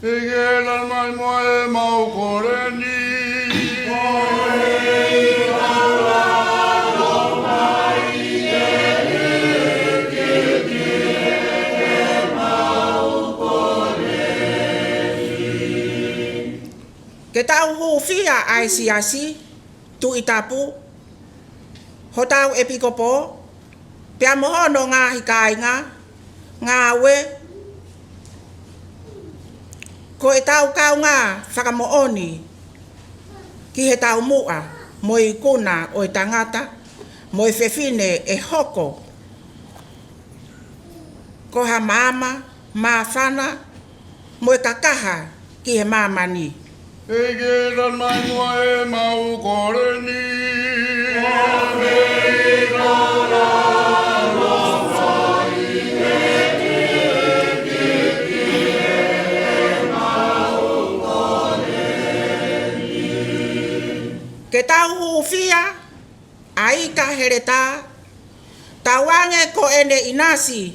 ʻEiki, talamai muʻa ʻemau kole ni. Ke tau hūfia ʻa e siasi, tuʻi tapu, hotau ʻEpikopō, pea mo hono ngaahi kāinga ngāue, ko ʻetau kaungā fakamoʻoni ki he taumuʻa mo e ikuna ʻo e tangata mo e fefine ʻe hoko ko ha maama māfana mo e kakaha ki he māmani. ʻEiki, tali mai muʻa ʻemau kole ni. Ke tau hūfia ʻa e ika heletā, tauange ko ʻene ʻinasi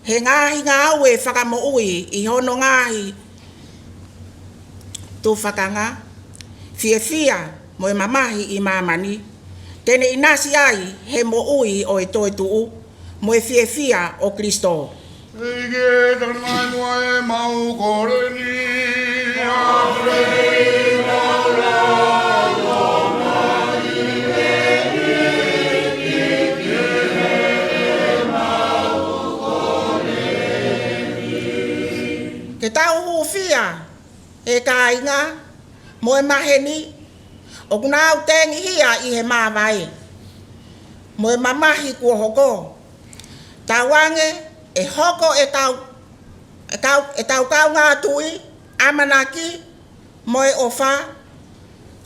he ngaahi ngāue fakamoʻui ʻi hono ngaahi tufakanga, fiefia mo e mamahi ʻi māmani, te ne ʻinasi ai he moʻui ʻo e toetuʻu mo e fiefia ʻo Kilisitō. ʻEiki, tali mai muʻa ʻemau kole ni. Ke tau hūfia ʻe kāinga mo e maheni ʻoku nau tengihia ʻi he māvae mo e mamahi kuo hoko. Tauange ʻe hoko ʻetau, ʻetau, ʻetau kaungā tui, ʻamanaki mo e ʻofa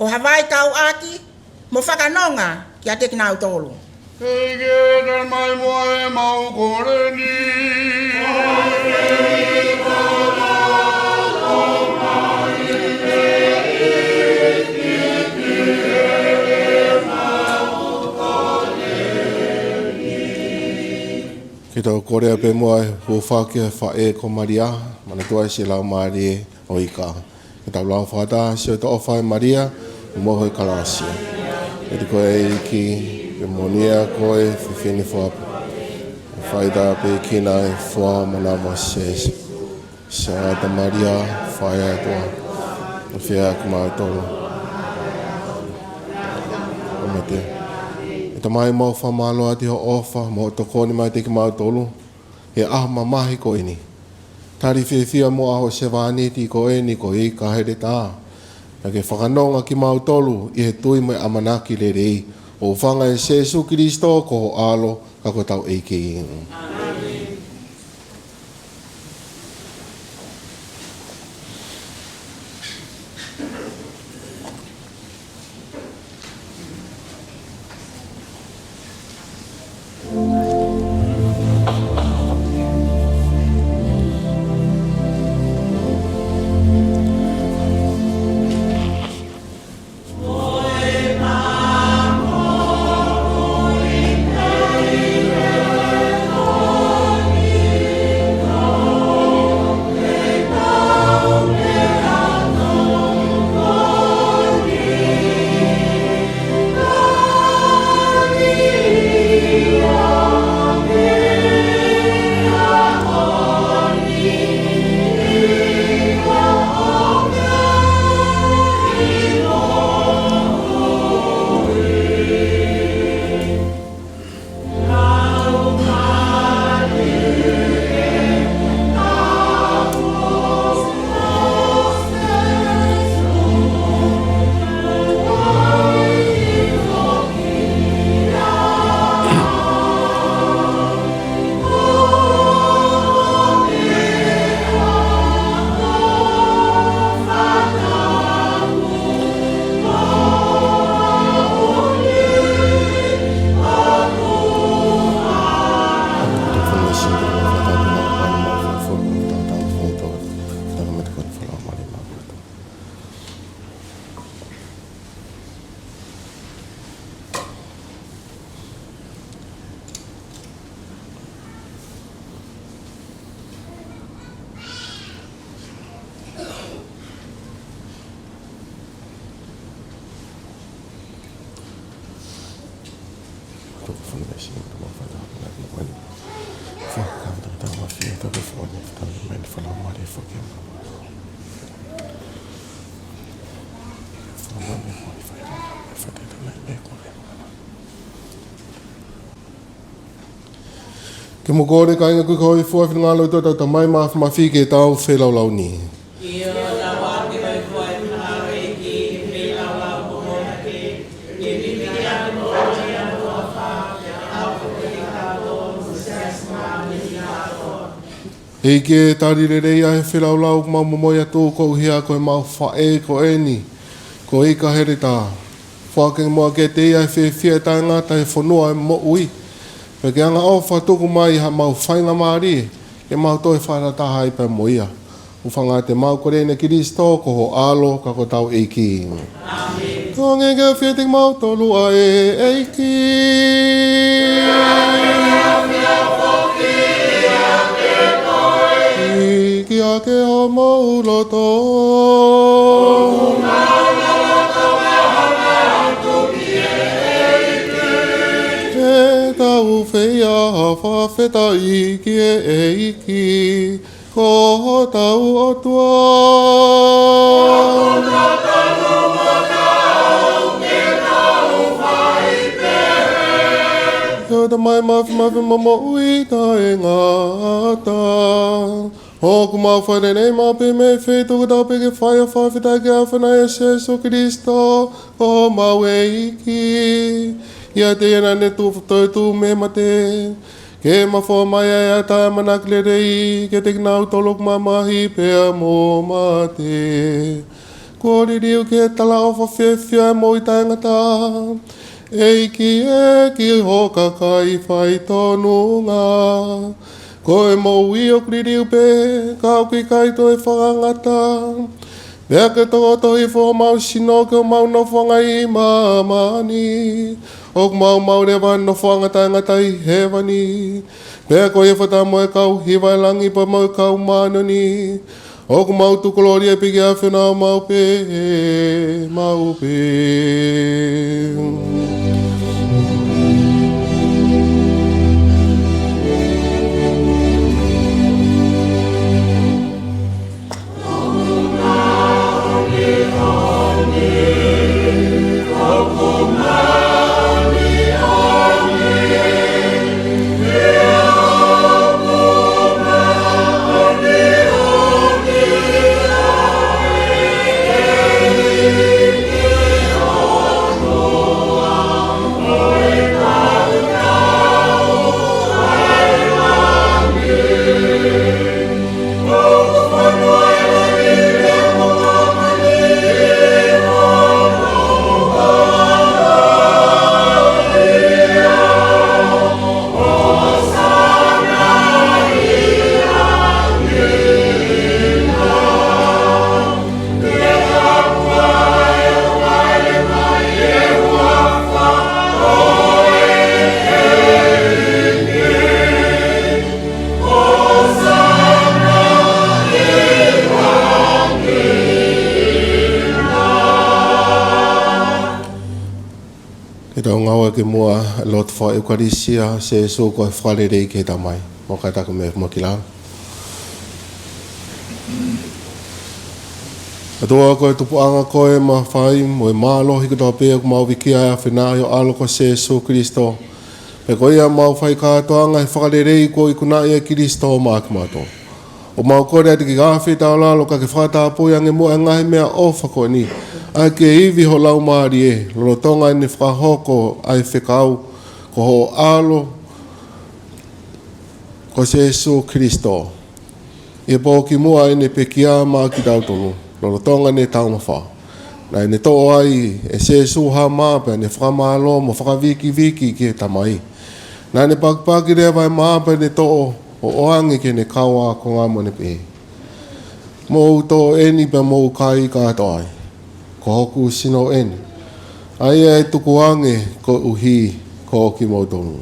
ko ha vaikauʻaki mo fakanonga kiate kinautolu. ʻEiki, tali mai muʻa ʻemau kole ni. Ke tau kole pē muʻa e hūfaki e faʻē ko Malia, Manatuʻi siʻi laumālie ʻo e ika. Ke tau lau fakataha: Siʻoto ʻofa ʻe Malia, ʻoku mohe ʻi he kalasia. ʻOku ʻiate koe ʻa e ʻEiki, pea moʻoni ʻa koe ʻi he fefine fua pē. Fai tāpuekina ʻa e fua ʻo ho mano, Sēsū. Sangata Malia, faʻē ʻa e ʻOtua, ʻofa ʻiate kimautolu ʻoku mate. ʻE Tamai, mau fakamālō atu ʻi hoʻo ʻofa mo hoʻo tokoni mai kiate kimautolu he ʻaho mamahi ko eni. Tali fiefia mo e ʻaho sevāniti ko eni ko e ika heletā. Pea ke fakanonga kimautolu ʻi he tui mo e ʻamanaki lelei. ʻOku ou hūfanga ʻia Sēsū Kilisitō ko ho ʻAlo, ka ko hotau ʻEiki. Ke mou kole, kāinga, ʻoku ʻi he hōifua ʻo e finangalo ʻo e ʻOtua ʻa e Tamai Mafimafi, ke tau feilaulauʻi. ʻEiki, tali lelei ʻa e feilaulau ʻoku mau momoi atu koeʻuhi ko ʻemau faʻē ko eni, ko Ika Heletā. Foaki muʻa kiate ia ʻa e fiefia taʻengata ʻi he fonua ʻo e moʻui. Pea ke angaʻofa tuku mai haʻamau faingamālie ke mau toe fakataha ai pea mo ia. ʻOku hūfanga atu ʻemau kole ni ʻia Kalaisi ko ho ʻAlo ka ko hotau ʻEiki. ʻĀmeni. Tuku ke ke fie te mau tolu ʻa e ʻEiki. ʻIki ʻa ke ʻomou loto. Ke tau fai ha fakafetaʻi ki he ʻEiki, ko hotau ʻOtua. ʻE Tamai Mafimafi mo Moʻui taʻengata. ʻOku mau fakalelei maʻu pē mei he feituʻu kotoa pē ke fai ʻa e fakafetaʻi ki he ʻAfiona ʻia Sēsū Kalaisi, ko homau ʻEiki. ʻIate ia naʻa ne tuʻu, toe tuʻu mei he mate, ke mafoa mai ʻa e ʻatā ʻo e ʻamanaki lelei kiate kinautolu ʻoku mamahi pea mo mate. Kuo liliu ki he talaʻofa fiefia ʻo e moʻui taʻengata. ʻEiki ē, ki ho kakai faitonunga. Ko e moʻui ʻoku liliu pē, ka ʻoku ʻikai toe fakangata. Pea ke tokoto hifo homau sino ki homau nofoʻanga ʻi māmani, ʻoku mau maʻu leva ʻa e nofoʻanga taʻengata ʻi hēvani. Pea ko ia fakataha mo e kau hiva ʻo e langi pea mo e kau māʻoniʻoni, ʻoku mau tukulōlia pē ki he ʻAfiona maʻu pē, maʻu pē. Ke tau ngāueʻaki muʻa e lotu fakaʻeukalisia, Sēsū ko e fakalelei ki he Tamai. Mou kātaki mai mo kila. ʻOtua, ko e tupuʻanga koe ʻo e mafai mo e mālohi kotoa pē, ʻoku mau viki ai ʻa e ʻAfiona ʻi ho ʻAlo ko Sēsū Kalaisi. Pea ko ia ʻoku mau fai kātoanga he fakalelei kuo ikunaʻi ʻe Kalaisi maʻa kimautolu. ʻOku mau kole atu ke ke ʻafio ʻi taulalo, ka ke fakatapui ange muʻa ʻa e ngaahi meʻaʻofa ko eni, ʻaki e ivi ho Laumālie, lolotonga ʻene fakahoko ʻa e fekau ko ho ʻAlo ko Sēsū Kalaisi, ʻi he pō kimuʻa ʻene pekia maʻa kitautolu, lolotonga ʻene taumafa. Naʻa ne toʻo ai ʻe Sēsū ha mā pea ne fakamālō mo fakavikiviki ki he Tamai. Naʻa ne pakipaki leva ʻa e mā pea ne toʻo ʻo ʻoange ki heʻene kau ākonga mo ne pehē: Mou toʻo eni pea mou kai kātoa ai. Ko hoku sino eni, ʻa ia ʻe tukuange koeʻuhi ko kimoutolu.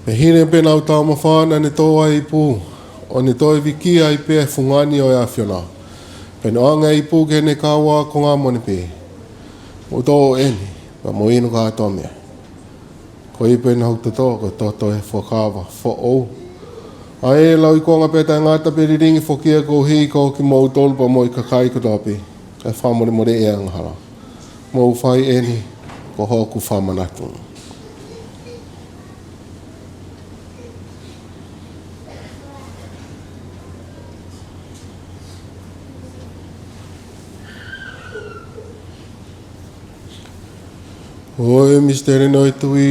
Pea hili pē ʻenau taumafa naʻa ne toʻo ʻa e ipu, ʻo ne toe viki ai pē ʻa e fungani ʻo e ʻAfiona. Pea ne ʻoange ʻa e ipu ki heʻene kau ākonga mo ne pehē: Mou toʻo eni, pea mou inu kātoa mei ai. Ko e ipu eni ʻo hoku toto, ko e toto ʻo e fuakava foʻou, ʻA e lauikuonga pea taʻengata pea lilingi foki ia koeʻuhi ko kimoutolu pea mo e kakai kotoa pē, ʻa e fakamolemole ʻa e angahala. Mou fai eni ko hoku fakamanatu. Ko e misiteli ʻo e tui.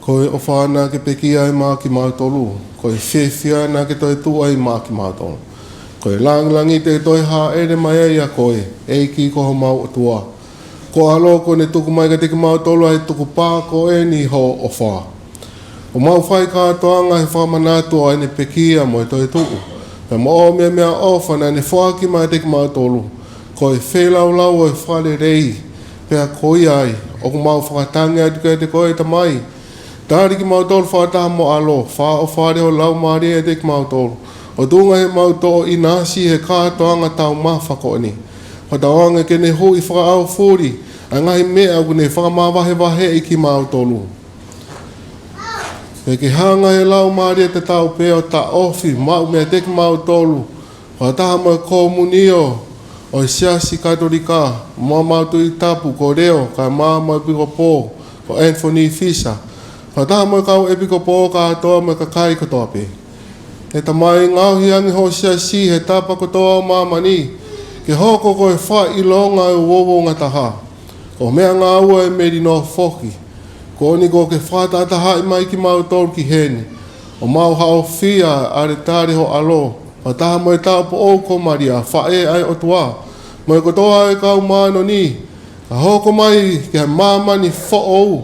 Ko e ʻofa naʻa ke pekia ai maʻa kimautolu, ko e fiefia naʻa ke toetuʻu ai maʻa kimautolu, ko e lāngilangi te ke toe hāʻele mai ai ʻa koe, ʻEiki ko homau ʻOtua. Ko e ʻAlo kuo ne tuku mai kiate kimautolu ʻa e tukupā ko eni hoʻo ʻofa. ʻOku mau fai kātoanga he fakamanatu ʻo ʻene pekia mo e toetuʻu, pea mo hoʻo meʻa meʻaʻofa naʻa ne foaki mai kiate kimautolu, ko e feilaulau ʻo e fakalelei, pea ko ia ai ʻoku mau fakatangi atu kiate koe, Tamai, tali kimautolu fakataha mo e ʻAlo, fakaʻofa ʻa ho Laumālie ʻiate kimautolu, ʻo tuʻunga heʻemau toʻo ʻinasi he kātoanga taumafa ko eni. Fakatauange ke ne huʻi fakaʻaufuli ʻa e ngaahi meʻa ʻoku ne fakamavahevaheʻi kimautolu. Pea ke hanga ʻe he Laumālie Tatau pē ʻo taʻofi maʻu meiate kimautolu, fakataha mo e komunio ʻo e Siasi Katolika, mo homau Tuʻi Tapu ko Leo, kae ʻumaʻā mo e ʻEpikopō ko Anthony Fisher, fakataha mo e kau ʻepikopō kātoa mo e kakai kotoa pē. ʻE Tamai, ngaohi ange hoʻo Siasi he tapa kotoa ʻo māmani ke hoko ko e fakaʻilonga ʻo e uouangataha, ko e meʻangāue ʻo e melino foki. Ko eni kuo ke fakatahatahaʻi mai kimautolu ki heni, ʻo mau haʻofia ʻa e ʻalētale ʻo ho ʻAlo, fakataha mo e taupoʻou ko Malia, faʻē ʻa e ʻOtua, mo e kotoa ʻa e kau māʻoniʻoni, ka hoko mai ki he māmani foʻou,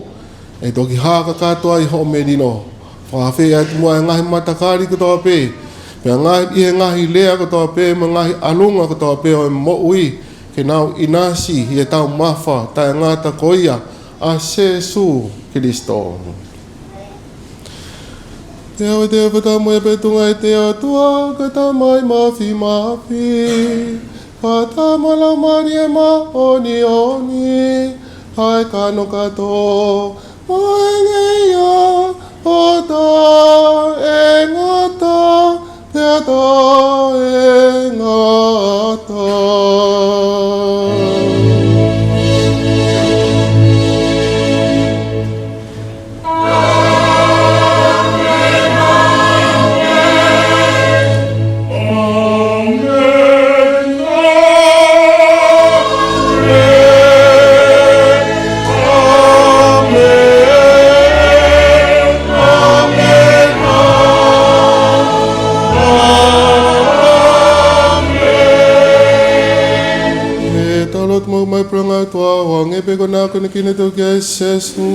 ʻe toki hā kakato ai hoʻo melino. Fakaafeʻi atu muʻa ʻa e ngaahi matakali kotoa pē, pea ngaahi, ʻi he ngaahi lea kotoa pē, mo e ngaahi ʻalunga kotoa pē ʻo e moʻui, ke nau ʻinasi ʻi he taumafa taʻengata ko ia ʻa Sēsū Kilisitō. Te au te fata mo e petunga ʻi he ʻOtua ko e Tamai Māfimafi, fata mo e Laumālie Māʻoniʻoni, ʻa e kano kātoa, mo e ngeia ʻo taʻengata pea taʻengata. ʻE tau lotu mo mai pulanga tua, ʻo hangē pē ko ʻena konikiʻi ʻe he ʻOtua kia Sēsū.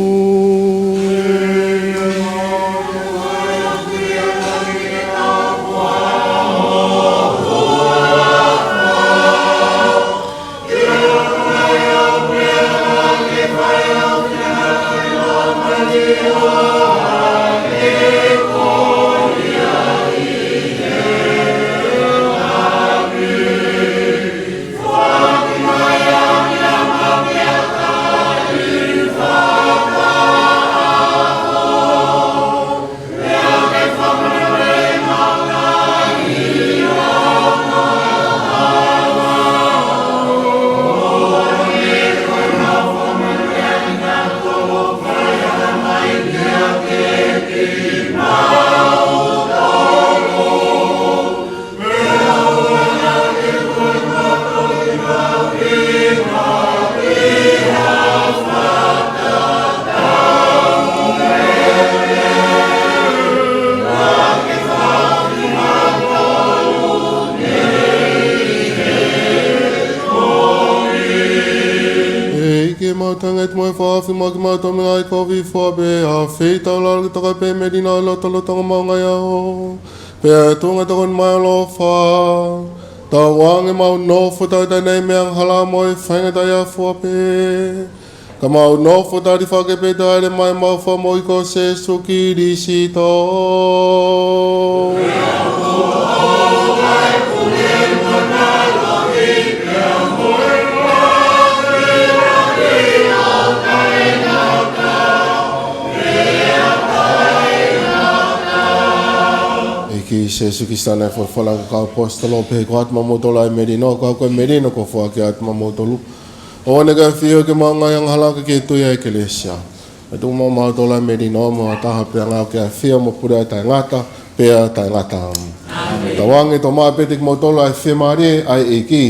ʻEiki, mau tangi atu mo e fakahaofi mai kimautolu mei he ngaahi kovi fua pē, ʻa e feitaulalo ke toka pē melino ʻi he lotolotonga ʻo e ngaahi ʻaho, pea tuʻunga tokoni mai ʻa e ʻaloʻofa, Tauange mau nofo tautai nei mei he angahala mo e faingataʻa ʻi he ʻafua pē, ka mau nofo tali fakapē tali mai homau Fakamoʻui ko Sīsū Kalaisi. ʻEiki Sīsū Kalaisi, naʻe folofola ki he kau ʻaposetolo, pehē, ko ʻeku ʻoatu maʻamoutolu ʻa e melino, ko au ko e melino, ʻoku ou foaki atu maʻamoutolu. ʻOua naʻa ke ʻafio ki homau ngaahi angahala, ka ke tui ʻa e ʻEkalesia. Pea tuku maʻamautolu ʻa e melino mo ha taha pē ʻa e ngāue ke ʻafio mo pule ʻa taʻengata pea taʻengata. ʻĒmeni. Tauange ʻo maʻu pē kiate kimoutolu ʻa e fiemālie ʻa e ʻEiki.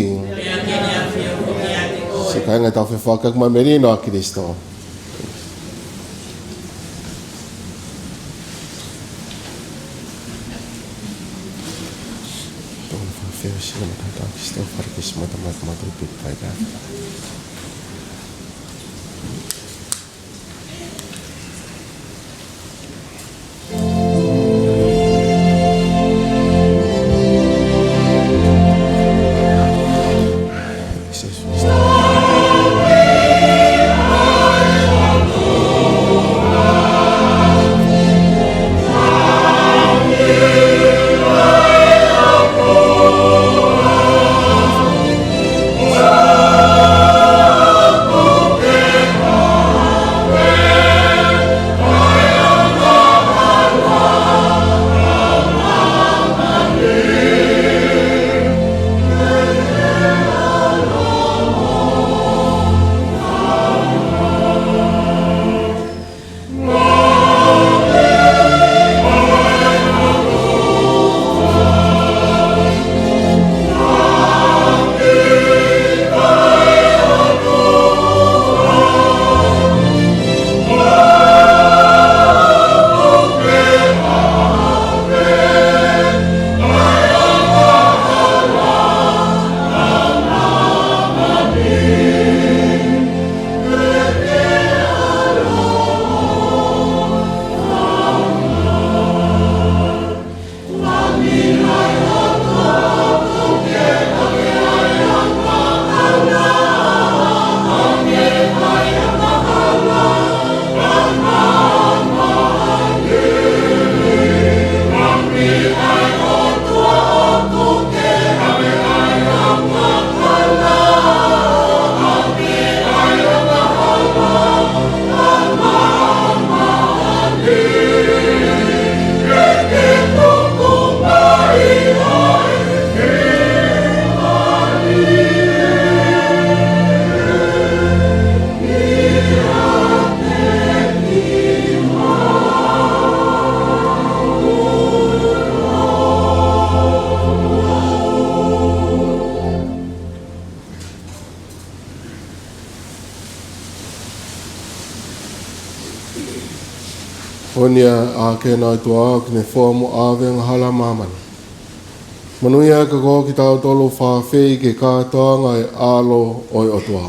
Siʻi kāinga, tau fefakaʻaongaʻi mai e melino ʻa Kalaisi. Tau fefakaʻaongaʻi mai e melino ʻa Kalaisi, fale Kalaisi, mata mata mata pit pai ka. Ko eni ʻa e ʻAkē ʻo e ʻOtua, ʻoku ne fua mo ʻave ʻa e angahala ʻa māmani. Monūʻia ʻa e ʻOtua kiate kitautolu, fakaafeʻi ki he kātoanga ʻo e ʻAlo ʻo e ʻOtua.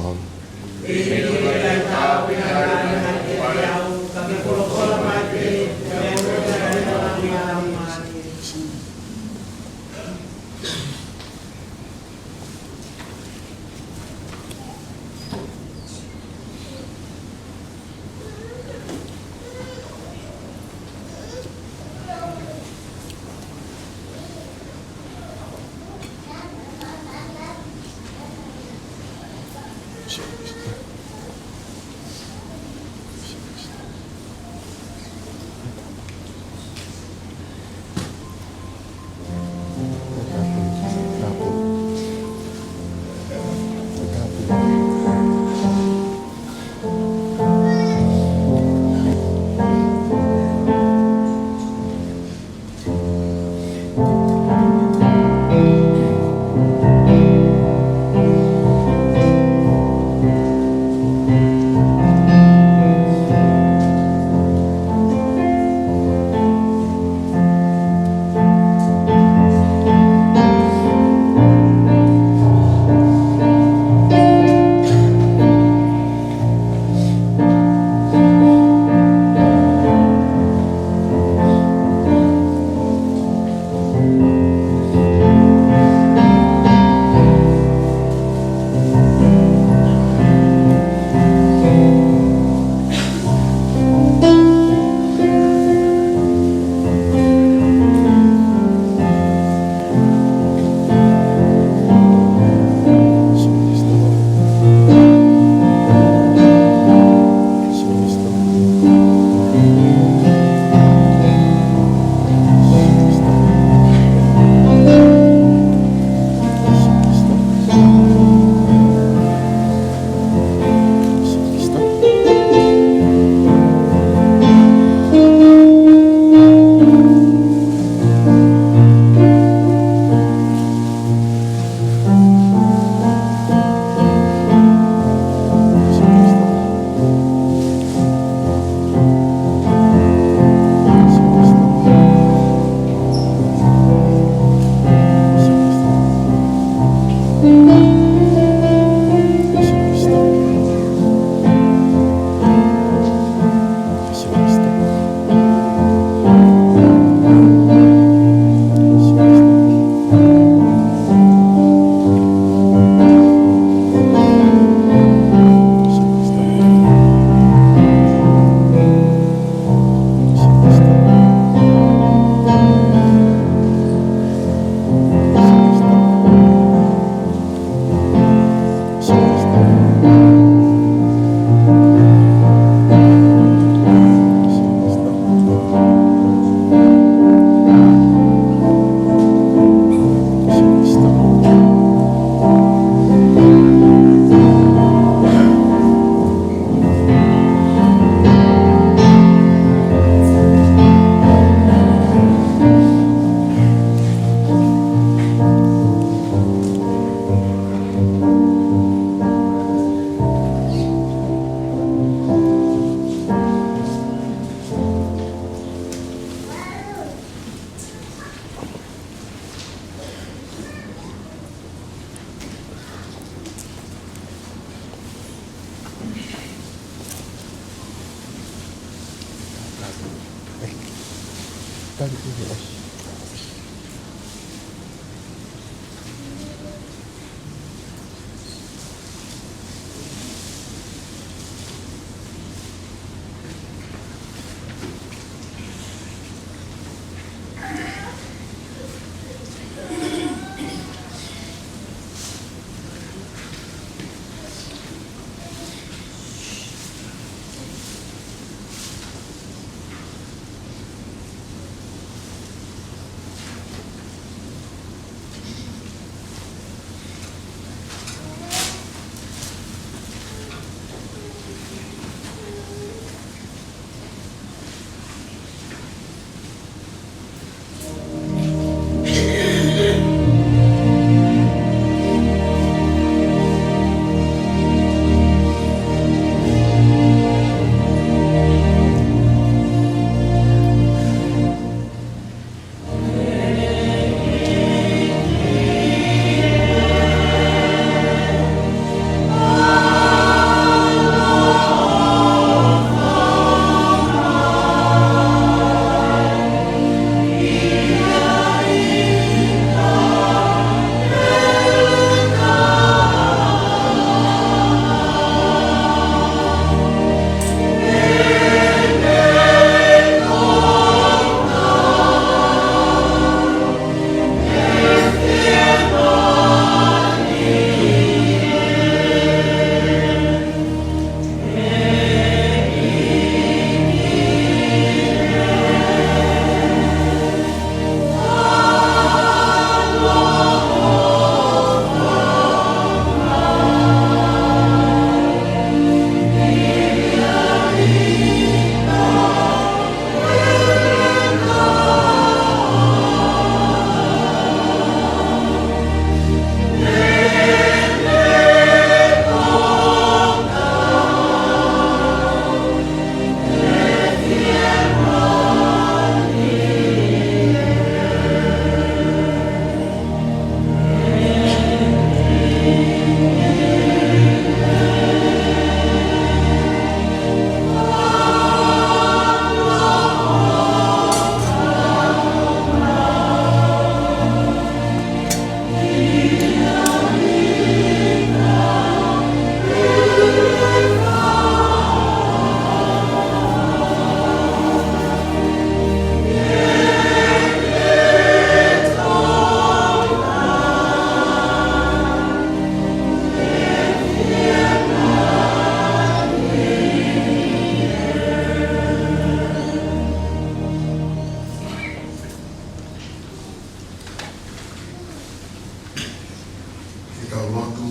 Ke tau lotu.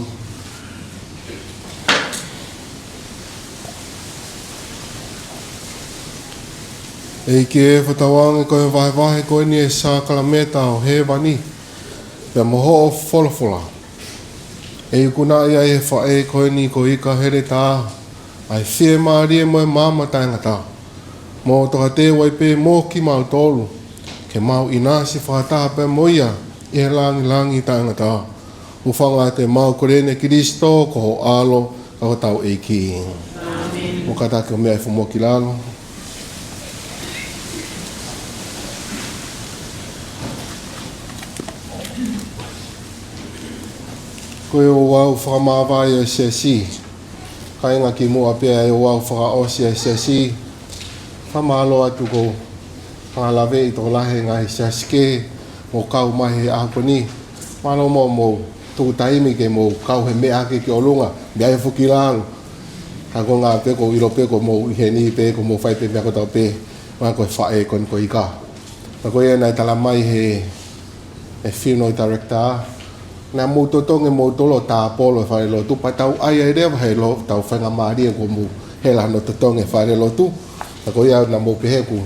ʻEiki ē, fakatauange ko e vahevahe ko eni ʻo e sākalamēniti ʻo hēvani, pea mo hoʻo folofola, ʻe ikunaʻi ai ʻe he faʻē ko eni ko Ika Heletā ʻa e fiemālie mo e maama taʻengata, mo tokateu ai pē mo kimautolu ke mau ʻinasi fakataha pē mo ia ʻi he lāngilangi taʻengata. Hūfanga atu ʻemau kole ni ʻia Kalaisi ko ho ʻAlo, ka ko hotau ʻEiki. ʻĒmeni. Mou kātaki ʻo meʻa hifo mo ki lalo. Ko e ouau fakamāvae ʻo e siasi, kāinga kimuʻa pea ʻi he ouau fakaʻosi ʻo e siasi, fakamālō atu ko e fakalaveʻi tokolahi e ngaahi siasi kehe ʻoku kau mai he ʻaho ko eni. Mālō mo hoʻomou tuku taimi ke mou kau he meʻa hake ki ʻolunga, meʻa hifo ki lalo. Ka ko e ʻuhinga pē ʻoku ou ʻilo pē ʻoku mou ʻi heni pē, ʻoku mou fai pē meʻa kotoa pē, ʻuhinga ko e faʻē ko eni ko Ika. Ka ko ia naʻe talamai ʻe he, ʻe he funeral director, naʻa mou totongi ʻe moutolu ʻo tāpolo e falelotu, pea tau ʻai ai leva he lo-, tau faingamālie ʻoku mou hela hono totongi e falelotu. Ka ko ia naʻa mou pehē ʻoku,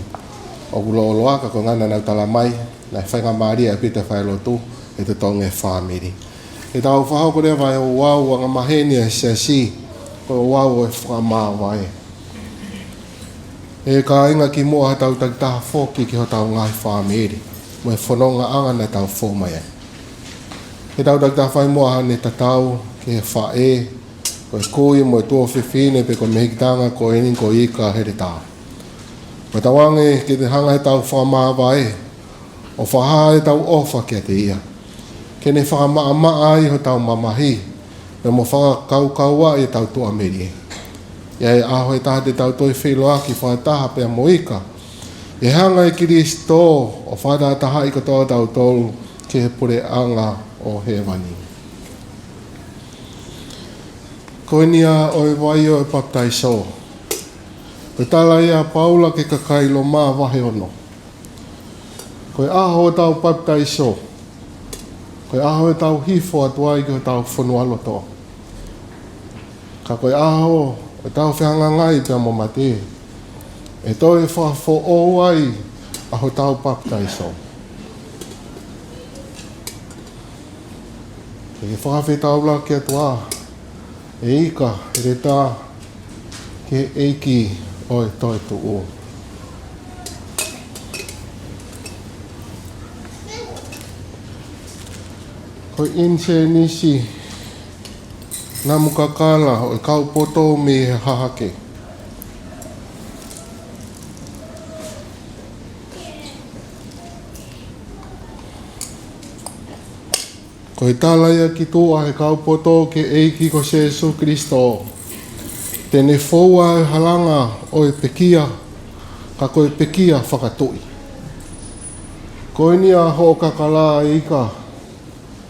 ʻoku lōloa, ka ko e ʻuhinga naʻa nau talamai naʻe faingamālie ʻaupito e falelotu he totongi e fāmili. Ke tau fakahoko leva e ouau angamaheni ʻa e siasi, ko e ouau ʻo e fakamāvae. ʻE kāinga kimuʻa, haʻatau takitaha foki ki hotau ngaahi fāmili mo e fonongaʻanga naʻa tau fou mai ai. Ke tau takitaha fai muʻa haʻane tatau ki he faʻē, ko e kui mo e tuofefine, pe ko e mehikitanga ko eni ko Ika Heletā. Pea tauange ke ne hanga ʻe heʻetau fakamāvae ʻo fakahā ʻetau ʻofa kiate ia, ke ne fakamaʻamaʻa ai hotau mamahi, pea mo fakakaukauaʻi ʻetau tuʻamelie. ʻI he ʻaho ʻe taha te tau toe feʻiloaki fakataha pea mo Ika, ʻi he hanga ʻe Kilisitō ʻo fakatahatahaʻi kotoa kitautolu ki he puleʻanga ʻo hēvani. Ko eni ʻa e vai ʻo e papitaiso. Ko e tala ia ʻa Paula ki he kakai Loma vahe ono. Ko e ʻaho ʻo ʻetau papitaiso, ko e ʻaho ʻo ʻetau hifo atu ai ki hotau fonualoto. Ka ko e ʻaho ʻo ʻetau fehangahangai pea mo mate, ʻe toe fakafoʻou ai ʻa hotau papitaiso. Ke fakafetaulaki atu ā ʻe Ika Heletā ki he ʻEiki ʻo e toetuʻu. Ko e ʻinisēnisi namu kakala ʻo e kau poto mei he hahake. Ko e tala ia ki tuʻa ʻe he kau poto ki he ʻEiki ko Sēsū Kilisitō, te ne foua ʻa e halanga ʻo e pekia, ka ko e pekia fakatuʻi. Ko eni ʻa hoʻo kakala ʻe Ika,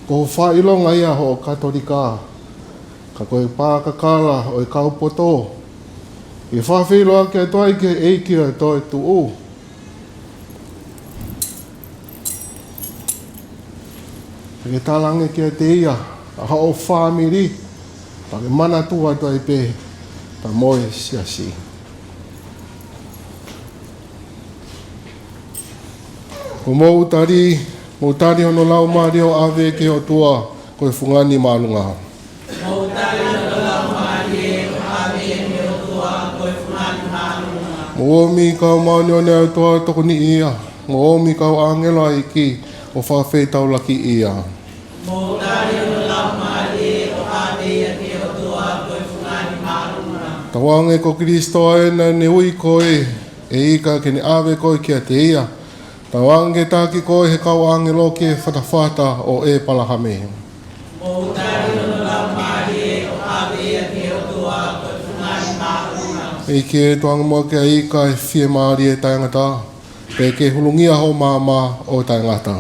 ko hoʻo fakaʻilonga ia ʻo e Katolika, ka ko e pā kakala ʻo e kau poto, ʻe fakafeʻiloaki atu ai ki he ʻEiki ʻo e toetuʻu. Ke talaange kiate ia ʻa hoʻo fāmili, pea ke manatu atu ai pē pea mo e siasi. Ko e moʻui tali, moʻui tali hono laumālie ʻo ʻave ki he ʻOtua ko e fungani māʻolunga. Mou tali hono laumālie ʻo ʻave ki he ʻOtua ko e fungani māʻolunga. Mou ʻomi kau māʻoniʻoni ʻa e ʻOtua ʻo tokoniʻi ia. Mou ʻomi kau ʻāngelo ʻa e ʻEiki ʻo fakafetaulakiʻi ia. Mou tali hono laumālie ʻo ʻave ia ki he ʻOtua ko e fungani māʻolunga. Tauange ko Kilisitō ē naʻa ne ui koe ʻe Ika ke ne ʻave koe kiate ia. Tauange ke taki koe ʻe he kau ʻāngelo ki he fatafata ʻo ʻĒpalahame. Mou tali hono laumālie ʻo ʻave ia ki he ʻOtua ko e fungani māʻolunga. ʻEiki ē, tuku ange muʻa kia Ika ʻa e fiemālie taʻengata, pea ke hulungia hoʻo maama ʻo taʻengata.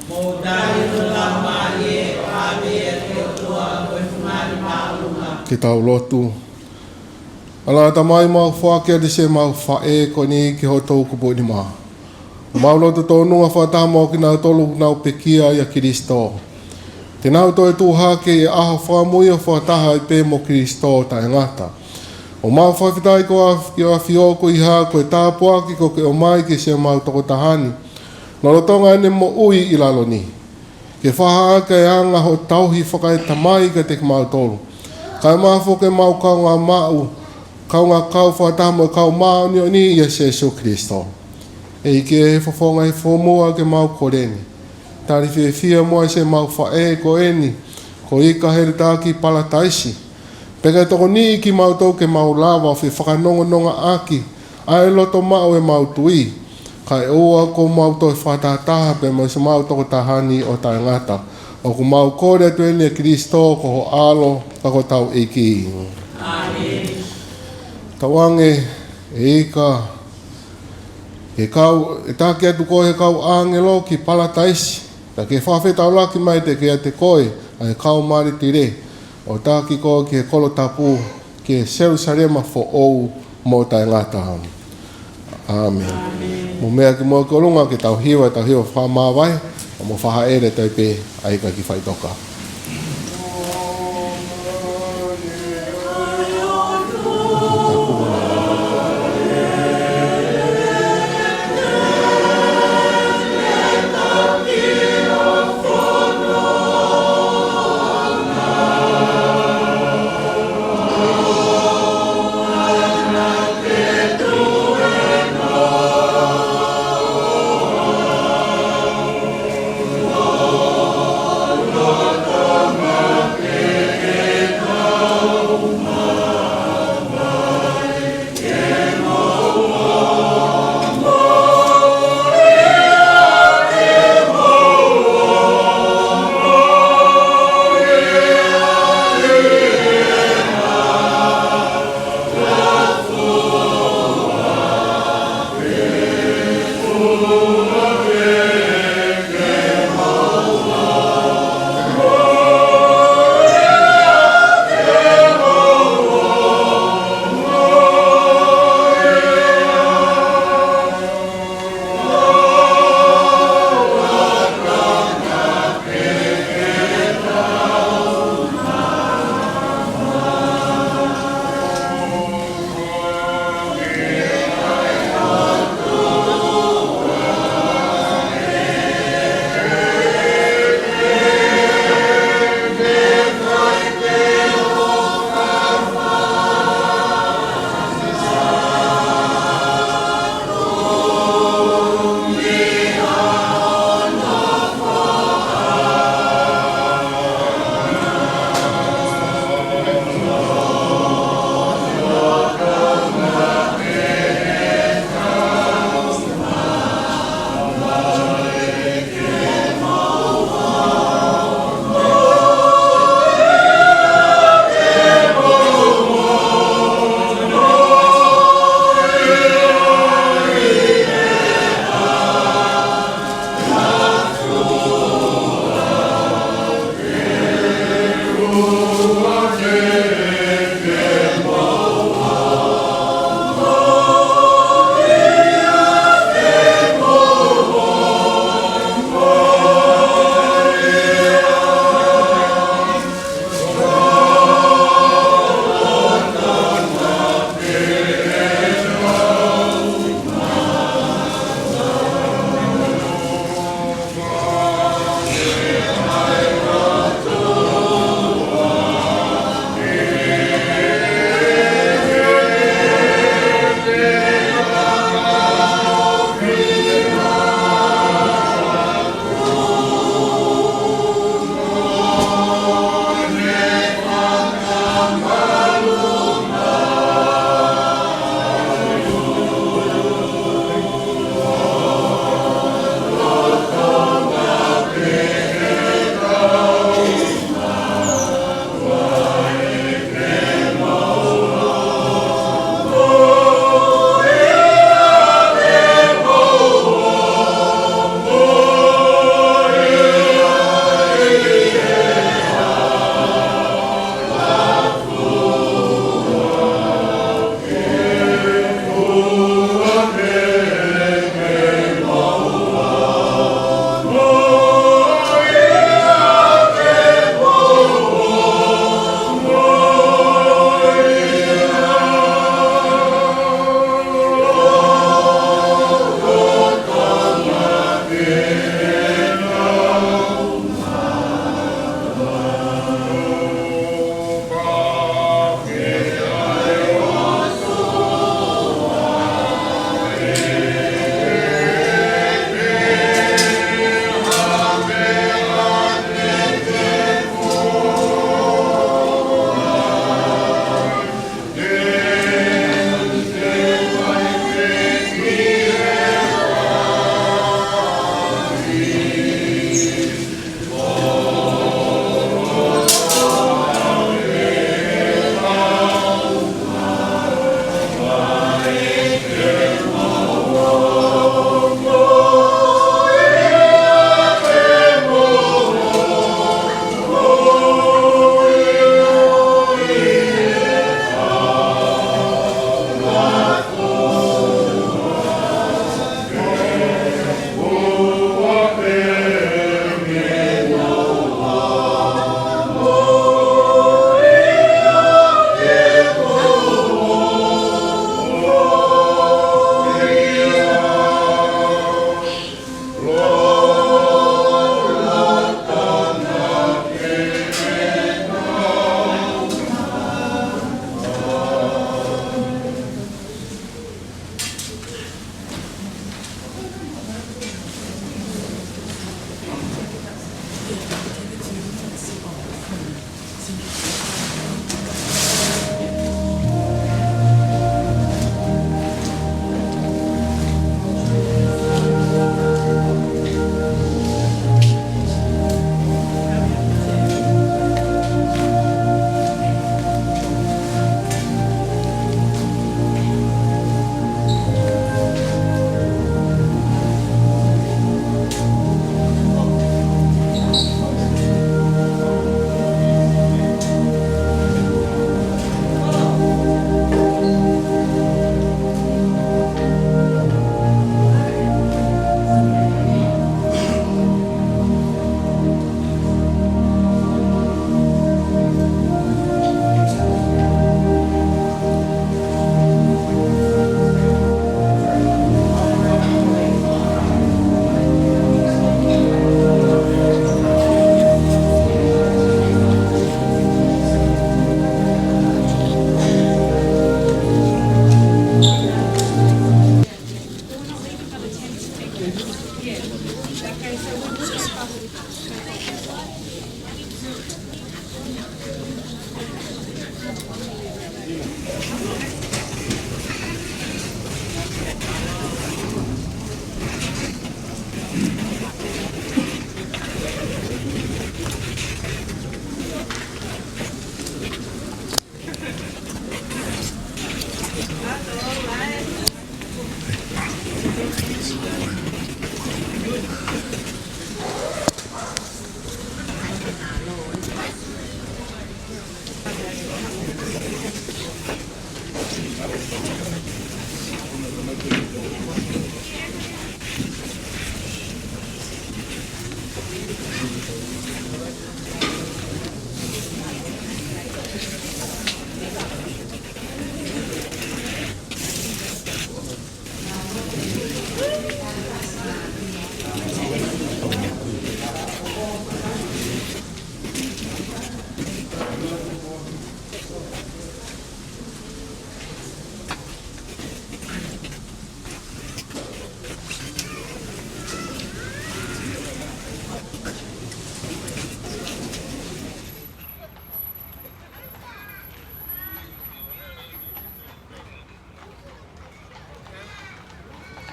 Mou tali hono laumālie ʻo ʻave ia ki he ʻOtua ko e fungani māʻolunga. Ke tau lotu. ʻAlā Tamai, mau foaki atu siʻemau faʻē ko eni ki ho tukupuʻi nima. Mau lotu tōnunga fakataha mo kinautolu ʻoku nau pekia ʻia Kilisitō, te nau toe tuʻu hake ʻi he ʻaho fakamui ʻo fakataha ai pē mo Kilisitō taʻengata. ʻOku mau fakafetaʻi ko e ʻAfio, ʻAfio ko e hā, ko e tāpuaki kuo ke ʻomai ki siʻemau tokotaha ni lolotonga ʻene moʻui ʻi lalo ni, ke fakahā ʻaki e anga hoʻo tauhi fakaetamai kiate kimautolu, kae ʻumaʻā foki ʻemau kaungā maʻu, kaungā kau fakataha mo e kau māʻoniʻoni ʻia Sēsū Kilisitō. ʻEiki ē, he fofonga ʻi he fuʻu muʻa ke mau kole ni, tali fiefia muʻa siʻemau faʻē ko eni ko Ika Heletā ki Palataisi, pea ke tokoniʻi kimautolu ke mau lava ʻo fefakanongonongoʻaki ʻa e loto maʻu ʻemau tui, kae ʻoua kuo mau toe fakatahataha pea mo siʻemau tokotaha ni ʻo taʻengata. ʻOku mau kole atu eni ʻia Kilisitō ko ho ʻAlo, ka ko hotau ʻEiki. ʻĀmeni. Tauange ʻe Ika, ʻe kau, ʻe taki atu koe ʻe he kau ʻāngelo ki Palataisi, pea ke fakafetaulaki mai ʻiate koe ʻa e kau mālitile, ʻo taki koe ki he kolo tapu, ki he Selūsalema foʻou mo taʻengata. ʻĀmeni. Mou meʻa ki muʻa ki ʻolunga ke tau hiva, tau hiva fakamāvae, mo fahaʻele atu pē ʻa Ika ki faʻitoka.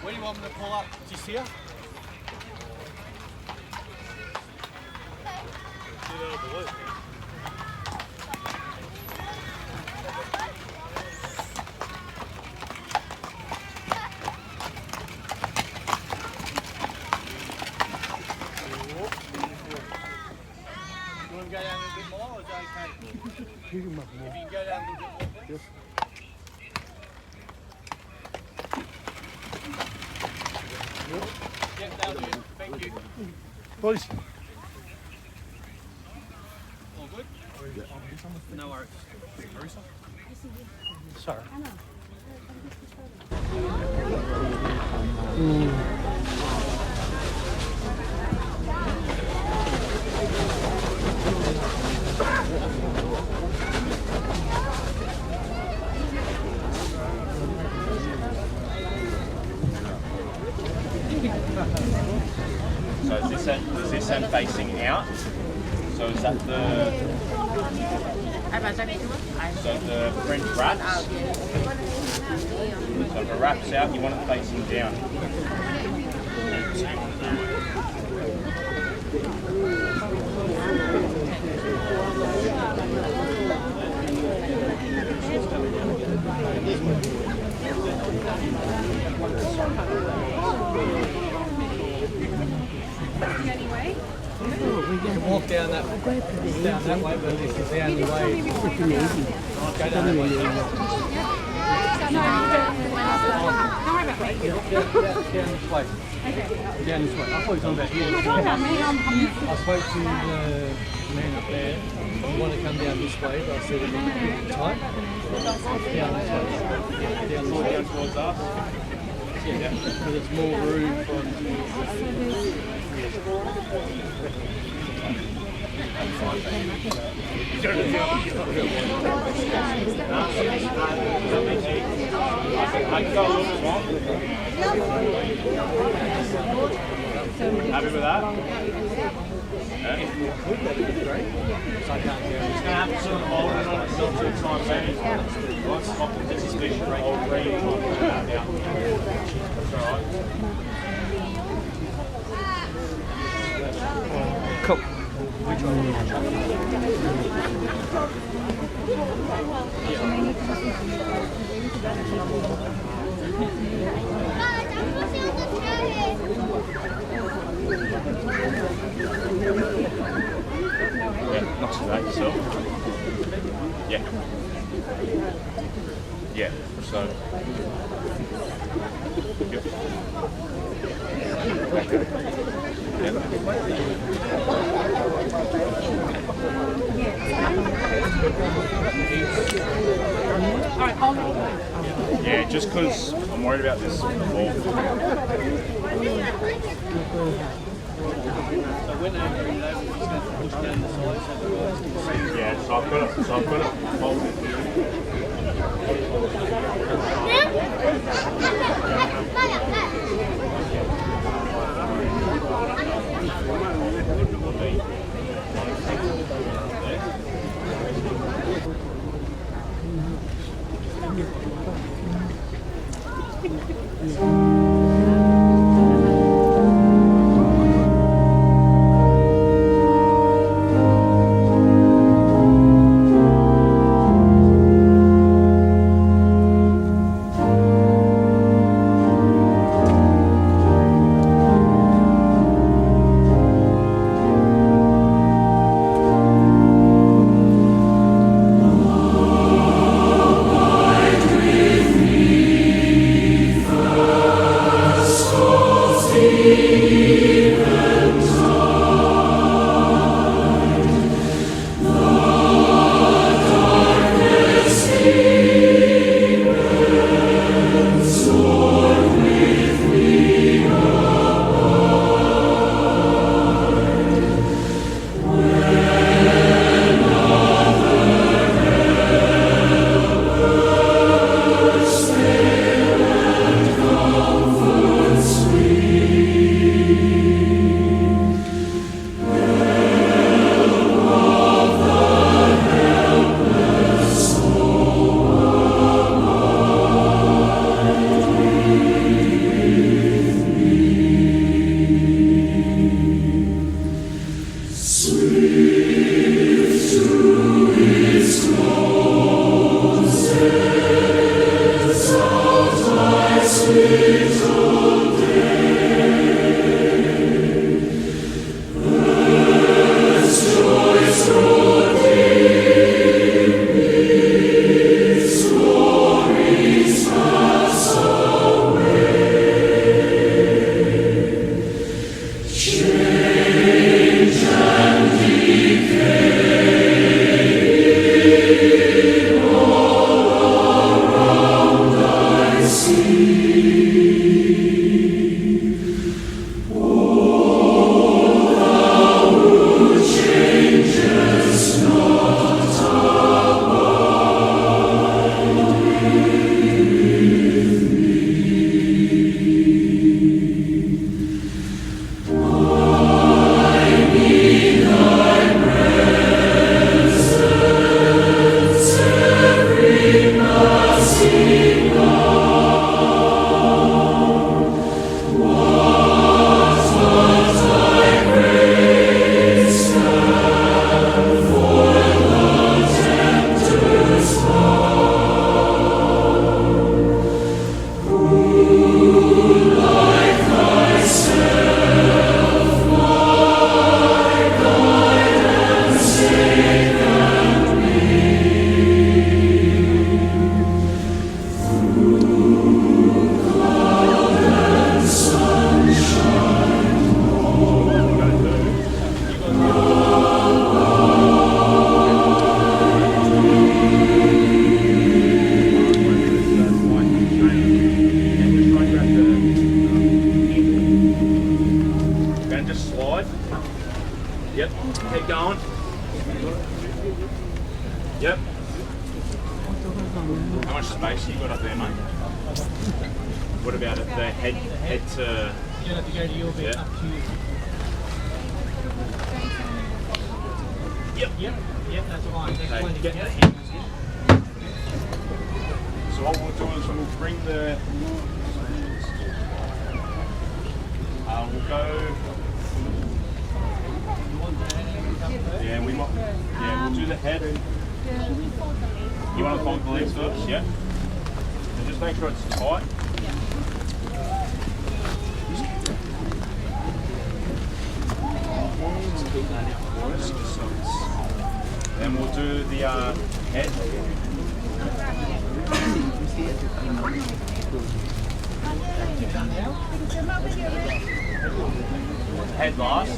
Where do you want me to pull up? Just here? You want to go down a little bit more, or is that okay? You can make more. If you can go down a little bit more, please. Yes. Yep, that'll do. Thank you. Please. All good? No worries. Sorry. So is this end, is this end facing out? So is that the, so the French wraps? So if it wraps out, you want it facing down. You can walk down that, down that way, but this is the only way. Go down that way. Down, down, down this way. Down this way. I thought he was on about here. I spoke to the man up there. You want to come down this way, but I said it might be tight. Down this way. Down this way. Yeah, because it's more room for him to. Happy with that? Yeah. It's gonna have to sort of hold it on itself for the time being. Let's stop the participation rate. That's all right. Cool. Yeah, not too bad yourself. Yeah. Yeah. So, yep. Yep. Yeah, just 'cause I'm worried about this wall. So when they bring it over, we're just gonna push down the side so the guys can see. Yeah, so I've got it, so I've got it folded. Gonna just slide. Yep. Keep going. Yep. How much space you got up there, mate? What about it? The head, head to. You don't have to go to your bed. Yeah. Up to you. Yep. Yep. Yep. That's fine. That's okay, plenty. Get the head. So what we'll do is we'll bring the, uh, we'll go, yeah, we might, yeah, we'll do the head. You wanna fold the legs first, yeah? And just make sure it's tight. Then we'll do the, uh, head. Head last.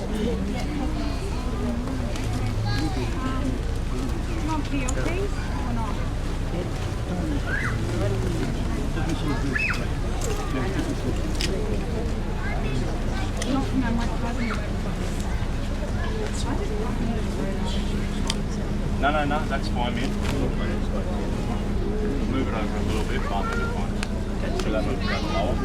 No, no, no, that's fine, man. Move it over a little bit, but it'll be fine. Catch the level of that hole.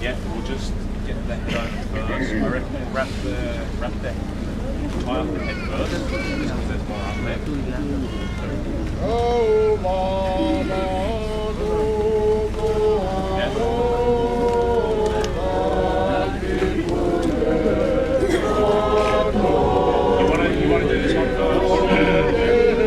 Yeah, we'll just get that done first. I reckon we'll wrap the, wrap that. Tie off the head first, because there's more up there. You wanna, you wanna do this one first?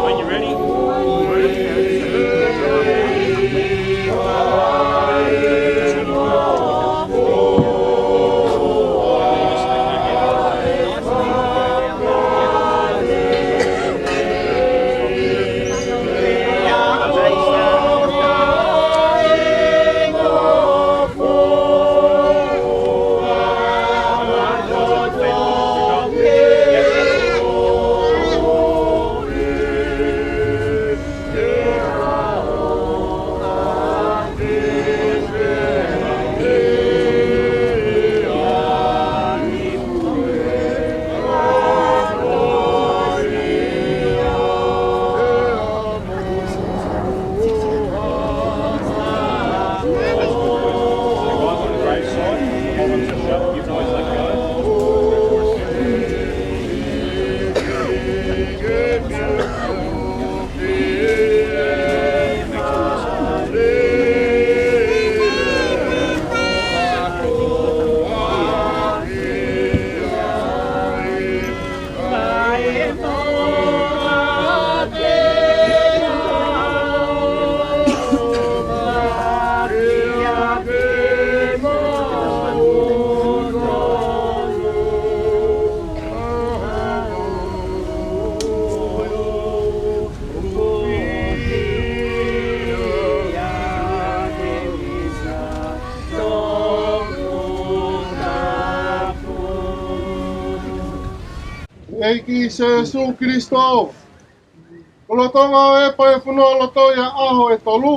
When you're ready, ʻEiki Sēsū Kalaisi, ko e lolotonga ʻo e pā ʻo e fonualoto ʻi he ʻaho ʻe tolu.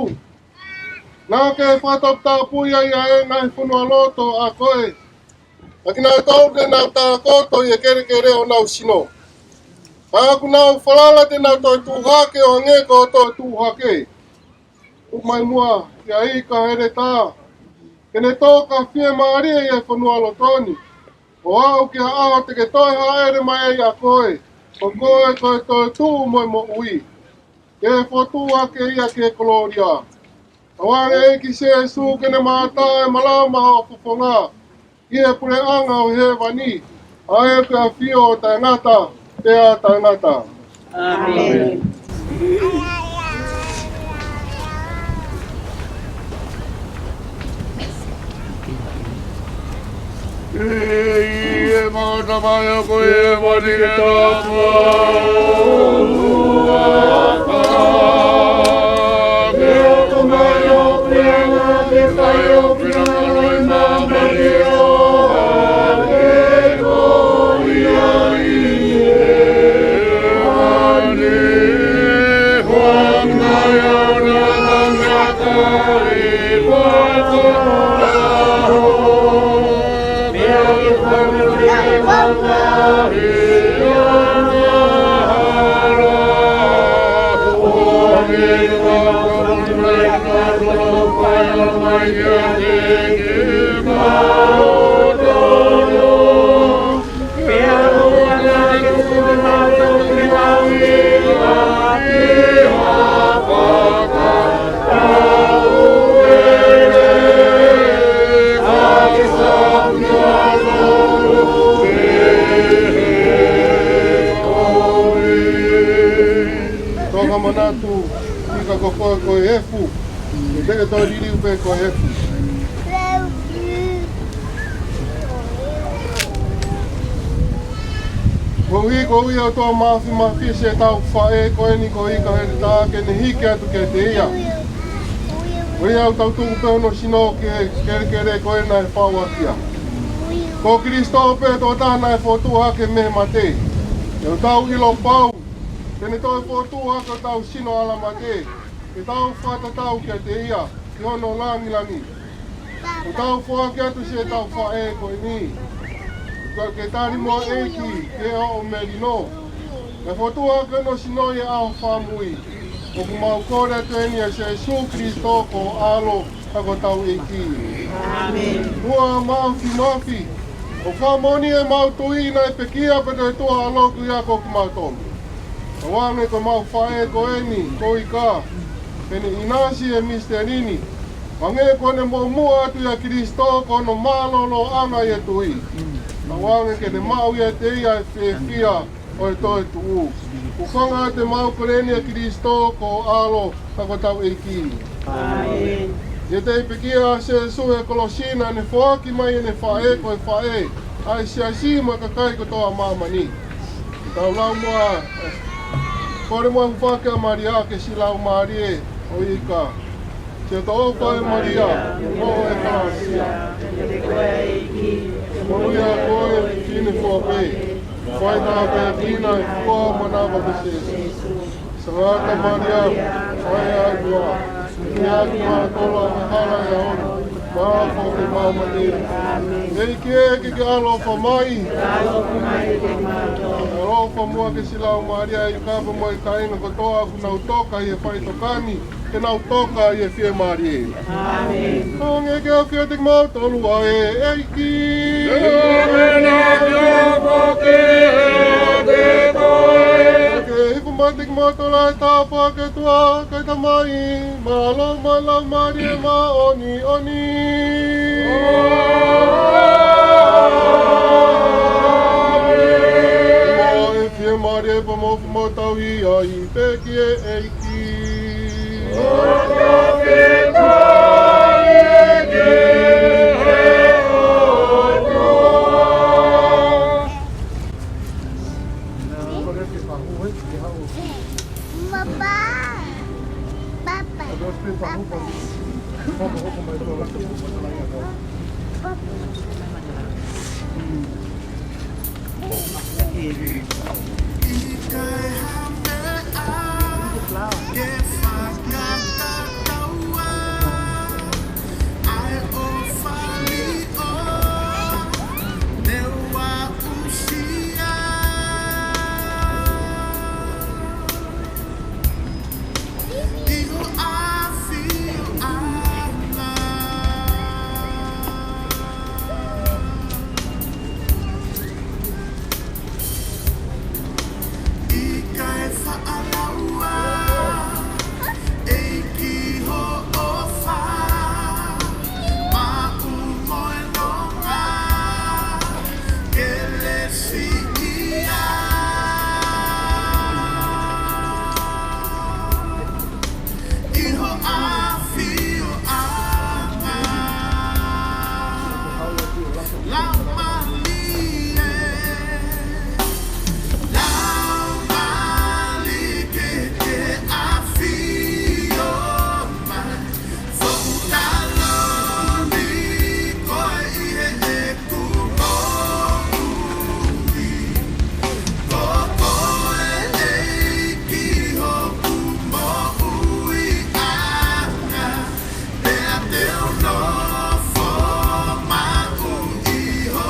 Naʻa ke fakataputapui ai ʻa e ngaahi fonualoto ʻa koe, ʻa kinautolu te nau tākoto ʻi he kelekele ʻo honau sino. Pea kuo nau falala te nau toe tuʻu hake ʻo hangē ko hoʻo toe tuʻu hake. Tuku mai muʻa kiate ia ʻa e heletā, ke ne toka fiemālie ʻi he fonualoto ni, ʻo aʻu ki he ʻaho te ke toe hāʻele mai ai ʻa koe, ko koe ko e toetuʻu mo e moʻui. Ke fotu hake ia ki he kolōlia. Tauange ʻEiki Sēsū ke ne mātā e malama ʻo e fofonga ʻi he puleʻanga ʻo hēvani, ʻa ia ʻoku ʻafio ʻo taʻengata pea taʻengata. ʻĀmeni. ʻEiki, ʻe maʻu mai ʻa koe ʻi hēvani ke tapu ʻa ho huafa. Ke hoko mai ho Toka manatu, ʻIka, ko koe ko e efu. ʻE te ke toe liliu pē ko e efu. Koeʻuhi ko ia ʻoku tō mafimafi siʻetau faʻē ko eni ko ʻIka Heletā ke ne hiki atu kiate ia. Ko ia ʻoku tau tuku pē hono sino ki he kelekele ko ē naʻe faʻu ʻaki ia. Ko Kilisitō pē tokotaha naʻe fokotuʻu hake mei he mate. ʻOku tau ʻilo pau te ne toe fokotuʻu hake hotau sino ʻalamate, ke tau fakatatau kiate ia ʻi hono lāngilangi. ʻOku tau foaki atu siʻetau faʻē ko eni ke tali muʻa ʻEiki ki he ʻaho ʻo melino. Naʻe fokotuʻu hake hono sino ʻi he ʻaho fakamui. ʻOku mau kole atu eni ʻia Sīsū Kilisitō ko ho ʻAlo, ka ko hotau ʻEiki. ʻĒmeni. Tuʻa Mafimafi, ʻoku fakamoʻoni ʻemau tui naʻe pekia pea toe tuʻa ʻa e ʻAlo ko ia ko kimautolu. Tauange ko ʻemau faʻē ko eni ko ʻIka, ʻene ʻinasi he misiteli ni. Hangē ko ʻene muʻomuʻa atu ʻia Kilisitō ko hono mālōlōʻanga ʻi he tui. Tauange ke ne maʻu ʻiate ia ʻa e fiefia ʻo e toetuʻu. Hūfanga atu ʻemau kole ni ʻia Kilisitō ko ho ʻAlo, ka ko hotau ʻEiki. ʻĒmeni. ʻI heʻene pekia ʻa Sīsū he kolosi naʻa ne foaki mai ʻene faʻē ko e faʻē ʻa e siasi mo e kakai kotoa ʻo māmani. Tau lau muʻa, kole muʻa hūfaki ʻa Malia ke siʻi laumālie ʻo ʻIka. Siʻoto ʻofa ʻe Malia, ʻofa ʻe Kalasia. Monūʻia koe ʻi he fefine kotoa pē. Fai tāpuekina ʻa e fua ʻo ho manava ko Sīsū. Sangata Malia, fai ʻa e ʻOtua, ʻofa kiate kimautolu angahala ʻi he ʻaho ni, pea mo e ʻaho ʻemau mate. ʻEiki ē, ke ke ʻaloʻofa mai. ʻAloʻofa muʻa ke siʻi laumālie ʻa ʻIka pea mo e kāinga kotoa ʻoku nau toka ʻi he faʻitoka ni, ke nau toka ʻi he fiemālie. ʻĒmeni. Hangē ko ia ʻoku ʻiate kimautolu ʻa e ʻEiki. Ke hifo mai kiate kimautolu ʻa e tāpuaki ʻa e ʻOtua ko e Tamai, mālō mo e Laumālie Māʻoniʻoni. Mo e fiemālie pea mo e fuʻu moʻui tauhi ai pē ki he ʻEiki. ʻIkai faʻa lau ā, ʻEiki hoʻo ʻofa, maʻu mo e nonga, kelesi ia. ʻI ho ʻafioʻanga. Laumālie, Laumālie ke ke ʻafio mai. Foʻi taloni koe ʻi heʻeku moʻui. Ko koe ʻEiki hoku moʻuiʻanga, pea te u nofo maʻu ʻi ho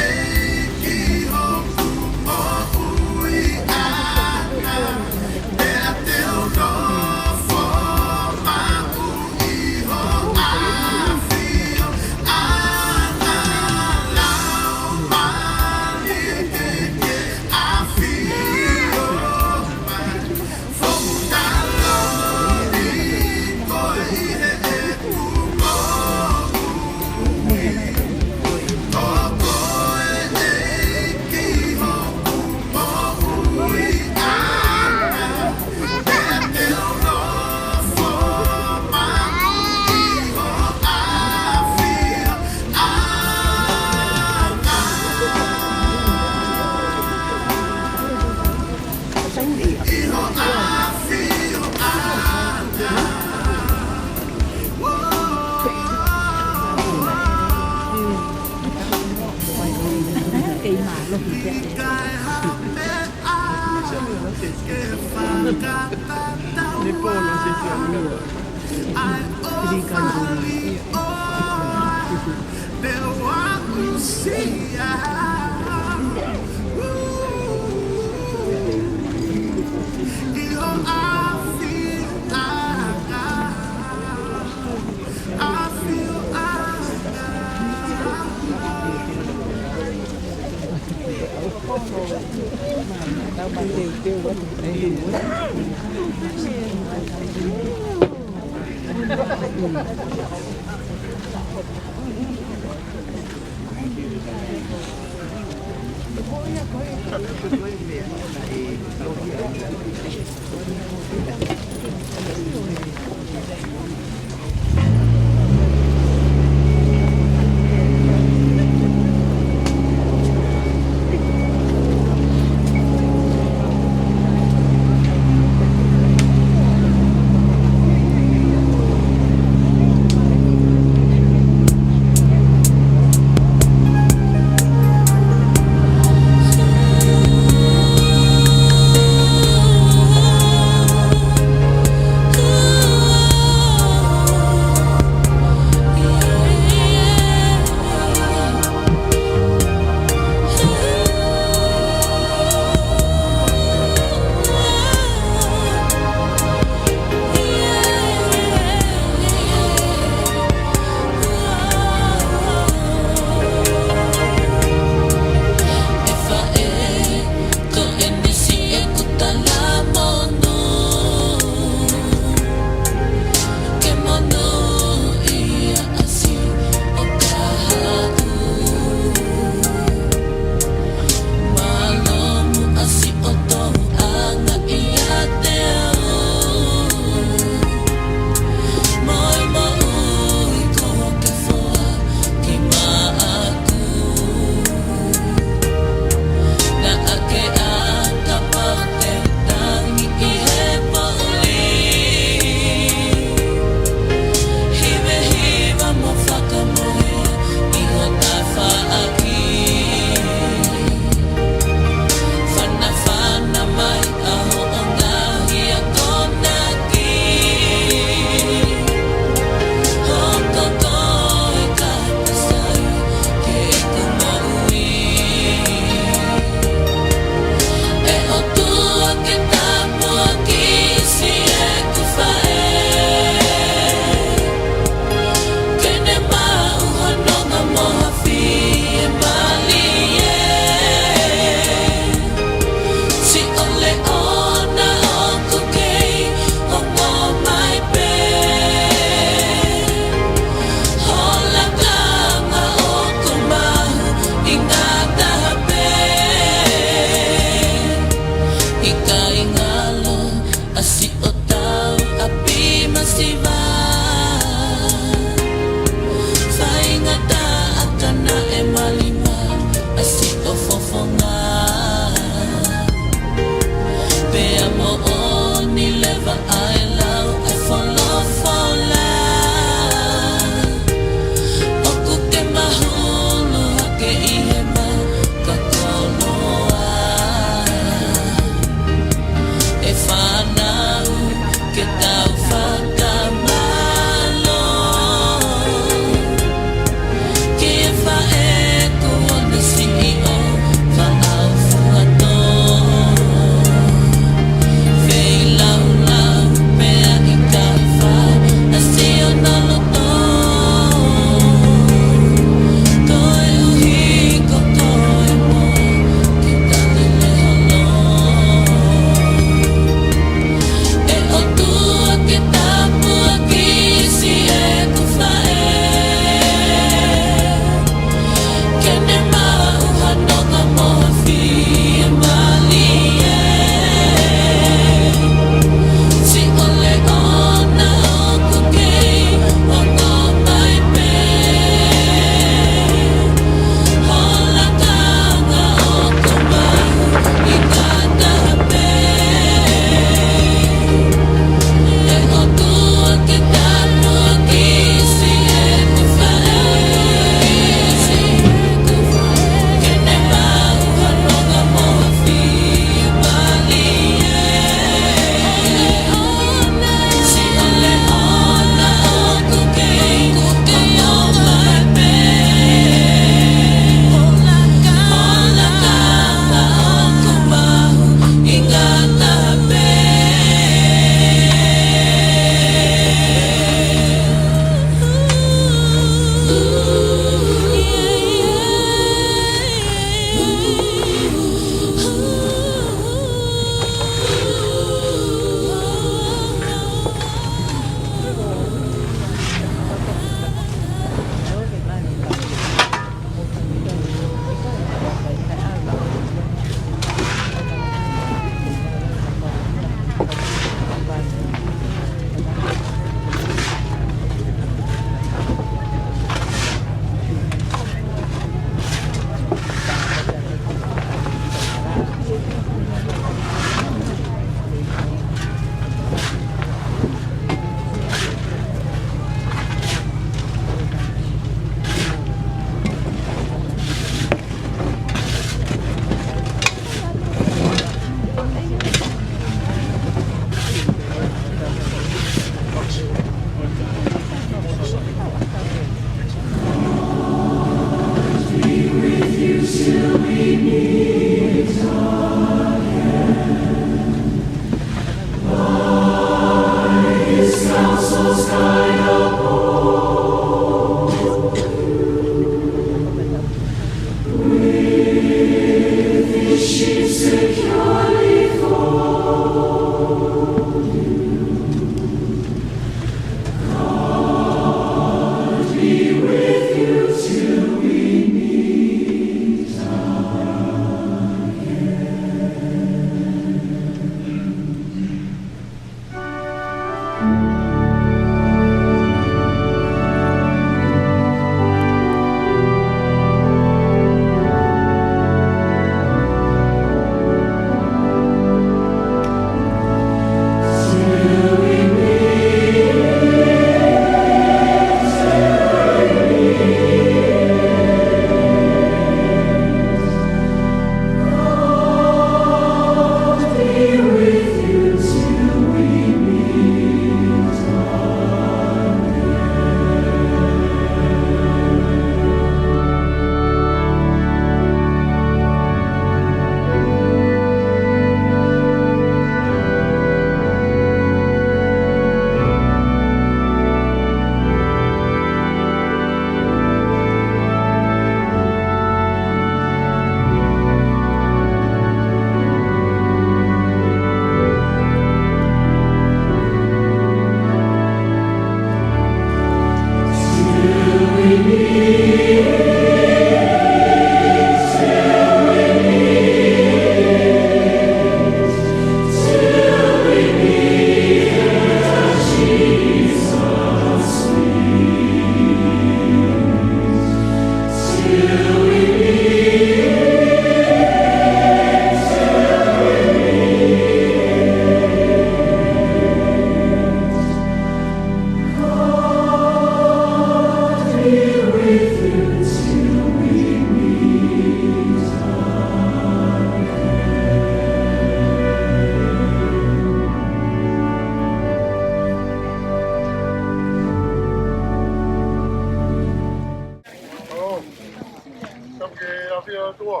Tapu ki he ʻafio ʻa e ʻOtua.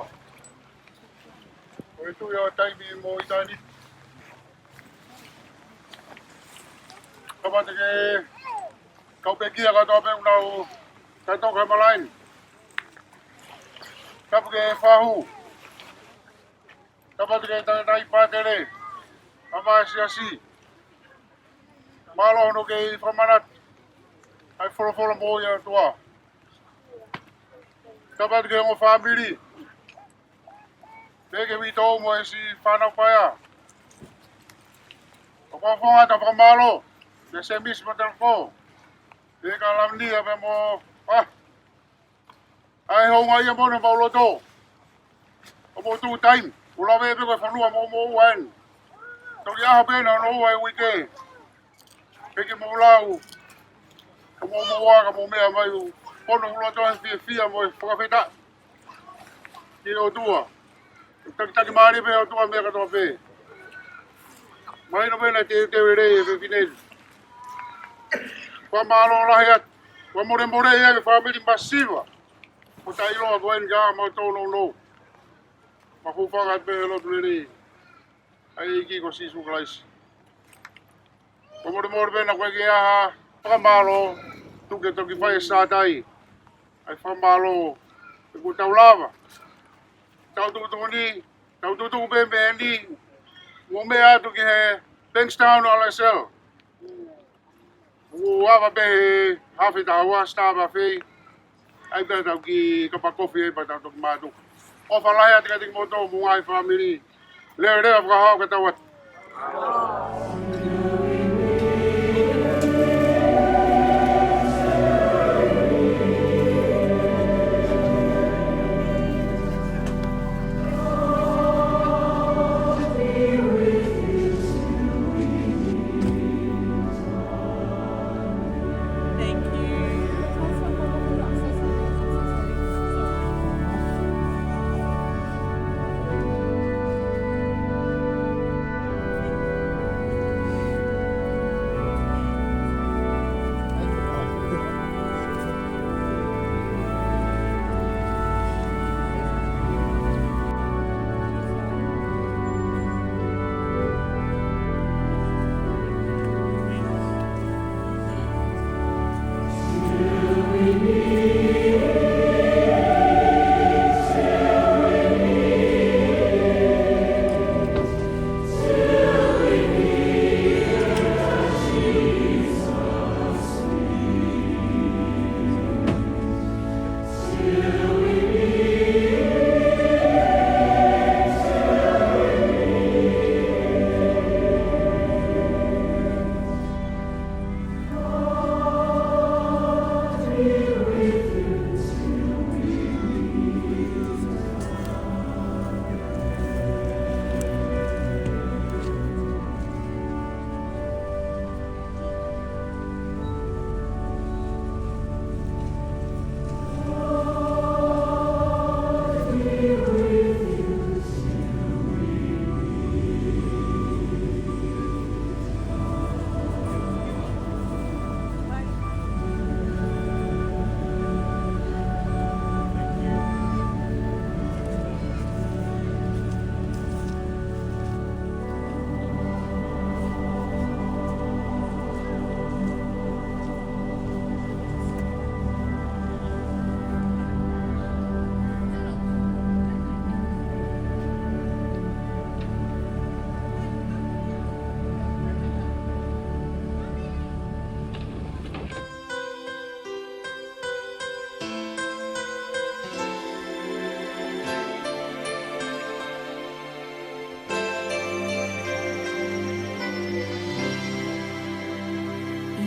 Ko e tuʻi ʻo e taimi mo ʻitāniti. Tapu atu ki he kau pekia kātoa pē ʻoku nau tautoko he malaʻe ni. Tapu ki he fahu. Tapu atu ki he tangataʻeiki pātele, ʻa e siasi. Mālō hono kei fakamanatu ʻa e folofola moʻui ʻa e ʻOtua. Tapu atu ki he ongo fāmili, pea ki he uitou mo e siʻi fānau paea. ʻOku ou fakaʻamu atu ʻa e fakamālō kia Semisi mo Telefo, pea kia Launia pea mo, ʻa, ʻa e houngaʻia mo ʻene mau loto. ʻOku mou tuʻu taimi, ʻo lave pē ko e fonua mo mou ua eni. Toki ʻaho pē ena ʻo mou ua e uike. Pea ke mou lau, ka mou mou ua, ka mou meʻa mai ʻo pono ʻi loto he fiefia mo e fakafetaʻi ki he ʻOtua. Takitaki mālie pē ʻOtua meʻa kātoa pē. Mahino pē naʻe teuteu lelei e fefine ni. Fakamālō lahi atu. Fakamolemole ia ki he fāmili masiva ʻoku tau ʻiloa ko eni ka mau tōnounou. Mau hūfanga atu pē he lotu lelei ʻa e ʻEiki ko Sīsū Kalaisi. Fakamolemole pē naʻa ʻoku ʻikai ke ʻi ai ha fakamālō, tuku ke toki fai e sātai ʻa e fakamālō ʻoku tau lava. Tau tuʻutuʻuni, tau tuʻutuʻu pē mei heni, mou meʻa atu ki he Bankstown R S L. ʻOku ava pē he hafe taha ua, Starbucks fei. ʻAi pē tau ki kapa kofi ai pea tau toki mātuku. ʻOfa lahi atu kiate kimoutolu mo e ngaahi fāmili. Leveleva fakahau ka tau atu. Thank you.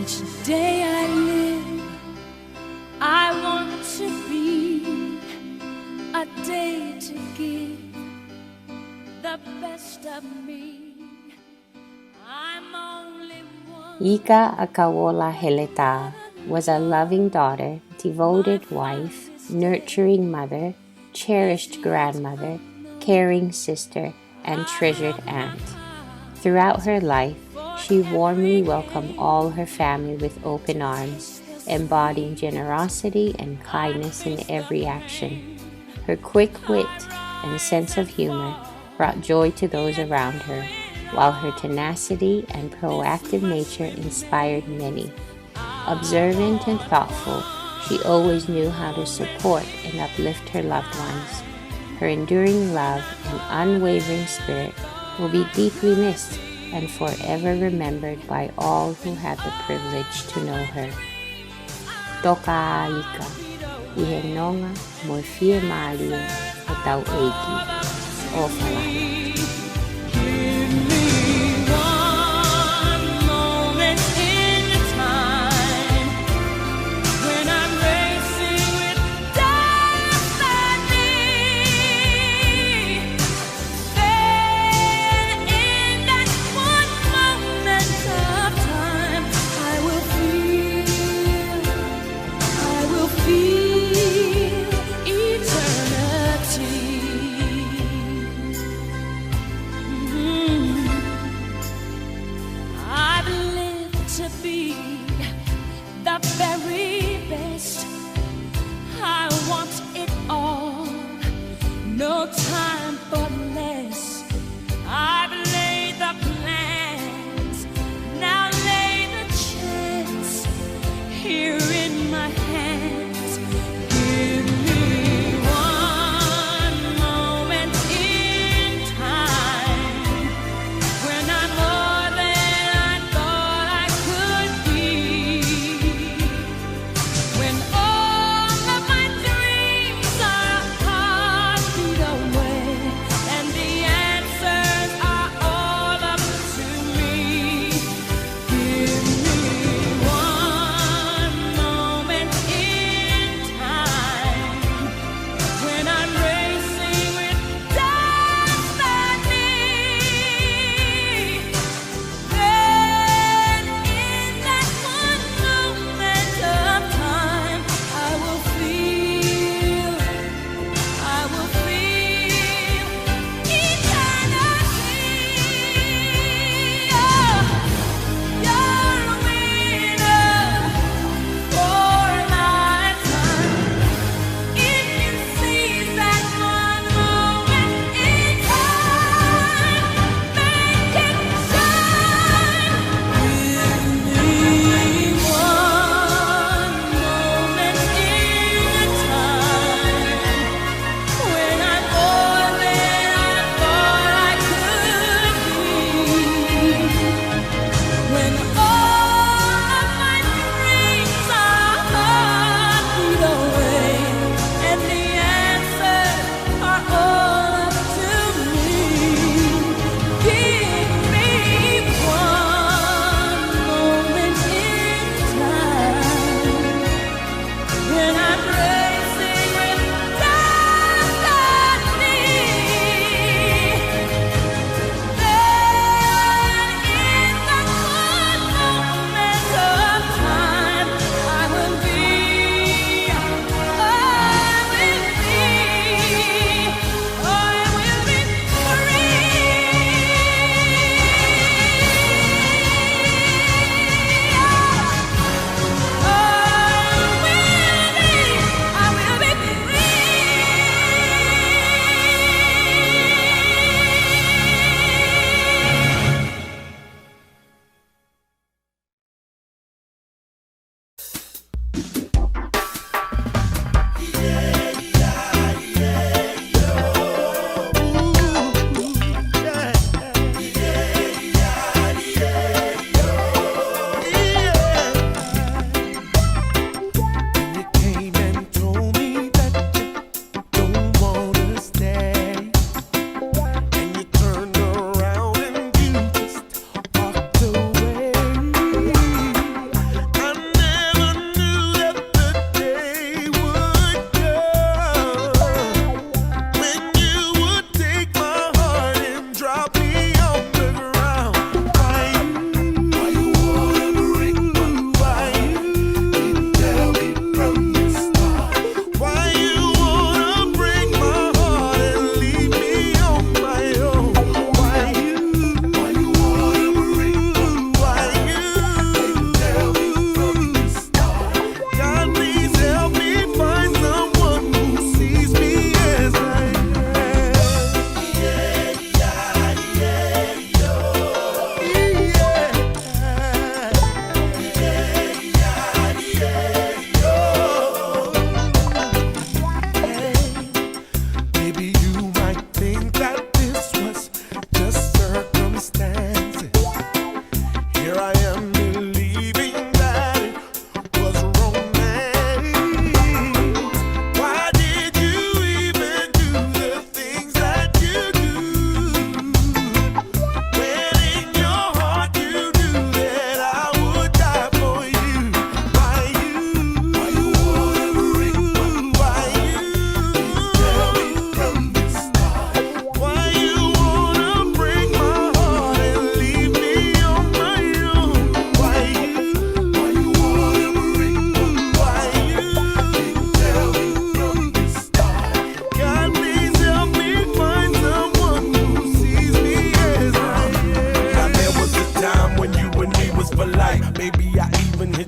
Each day I live, I want to be a day to give the best of me. I'm only one. Ika ʻAkauola Heletā was a loving daughter, devoted wife, nurturing mother, cherished grandmother, caring sister, and treasured aunt. Throughout her life, she warmly welcomed all her family with open arms, embodying generosity and kindness in every action. Her quick wit and sense of humor brought joy to those around her, while her tenacity and proactive nature inspired many. Observant and thoughtful, she always knew how to support and uplift her loved ones. Her enduring love and unwavering spirit will be deeply missed and forever remembered by all who had the privilege to know her. Toka ā Ika, ʻi he nonga mo e fiemālie ʻo hotau ʻEiki. ʻOfa lahi. Give me one moment in time when I'm racing with destiny. Then in that one moment of time, I will feel, I will feel eternity. Mm. I've lived to be the very best. I want it all. No time for less. I've laid the plans. Now lay the chance here in my hands. Give me one moment in time when I'm more than I thought I could be.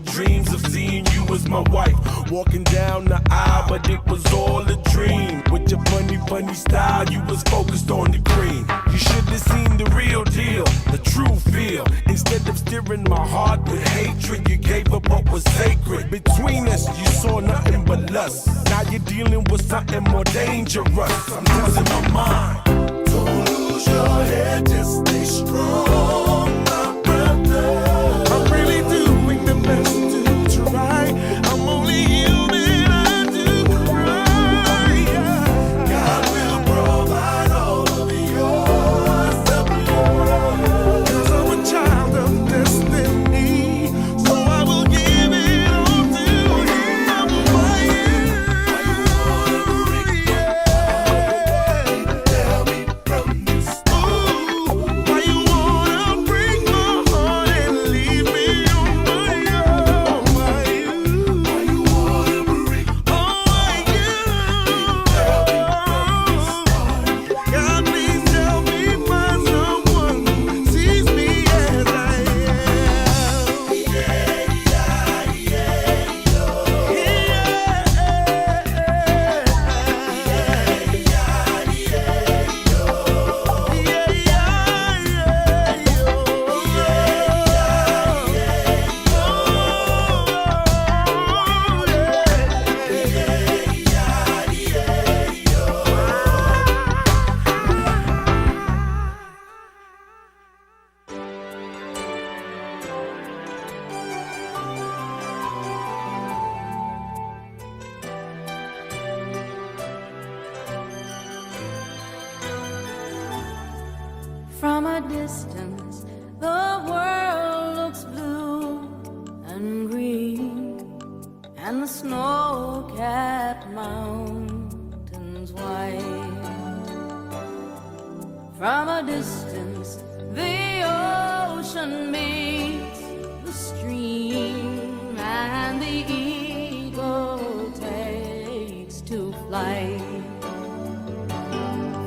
Dreams of seeing you as my wife. Walking down the aisle, but it was all a dream. With your funny, funny style, you was focused on the cream. You should have seen the real deal, the true feel. Instead of steering my heart with hatred, you gave up what was sacred. Between us, you saw nothing but lust. Now you're dealing with something more dangerous. I'm losing my mind. Don't lose your head, just stay strong, my brother. I'm really doing the best to try. I'm only human, I do cry. God will provide all of your supply. 'Cause I'm a child of destiny. So I will give it all to him. Why you, why you wanna break my heart? Tell me from the start. Ooh, why you wanna break my heart and leave me on my own? Why you, why you wanna break my heart? Tell me from the start. God, please help me find someone who sees me as I am. Yeah, yeah, yeah, yeah. From a distance, the world looks blue and green, and the snow-capped mountains white. From a distance, the ocean meets the stream, and the eagle takes to flight.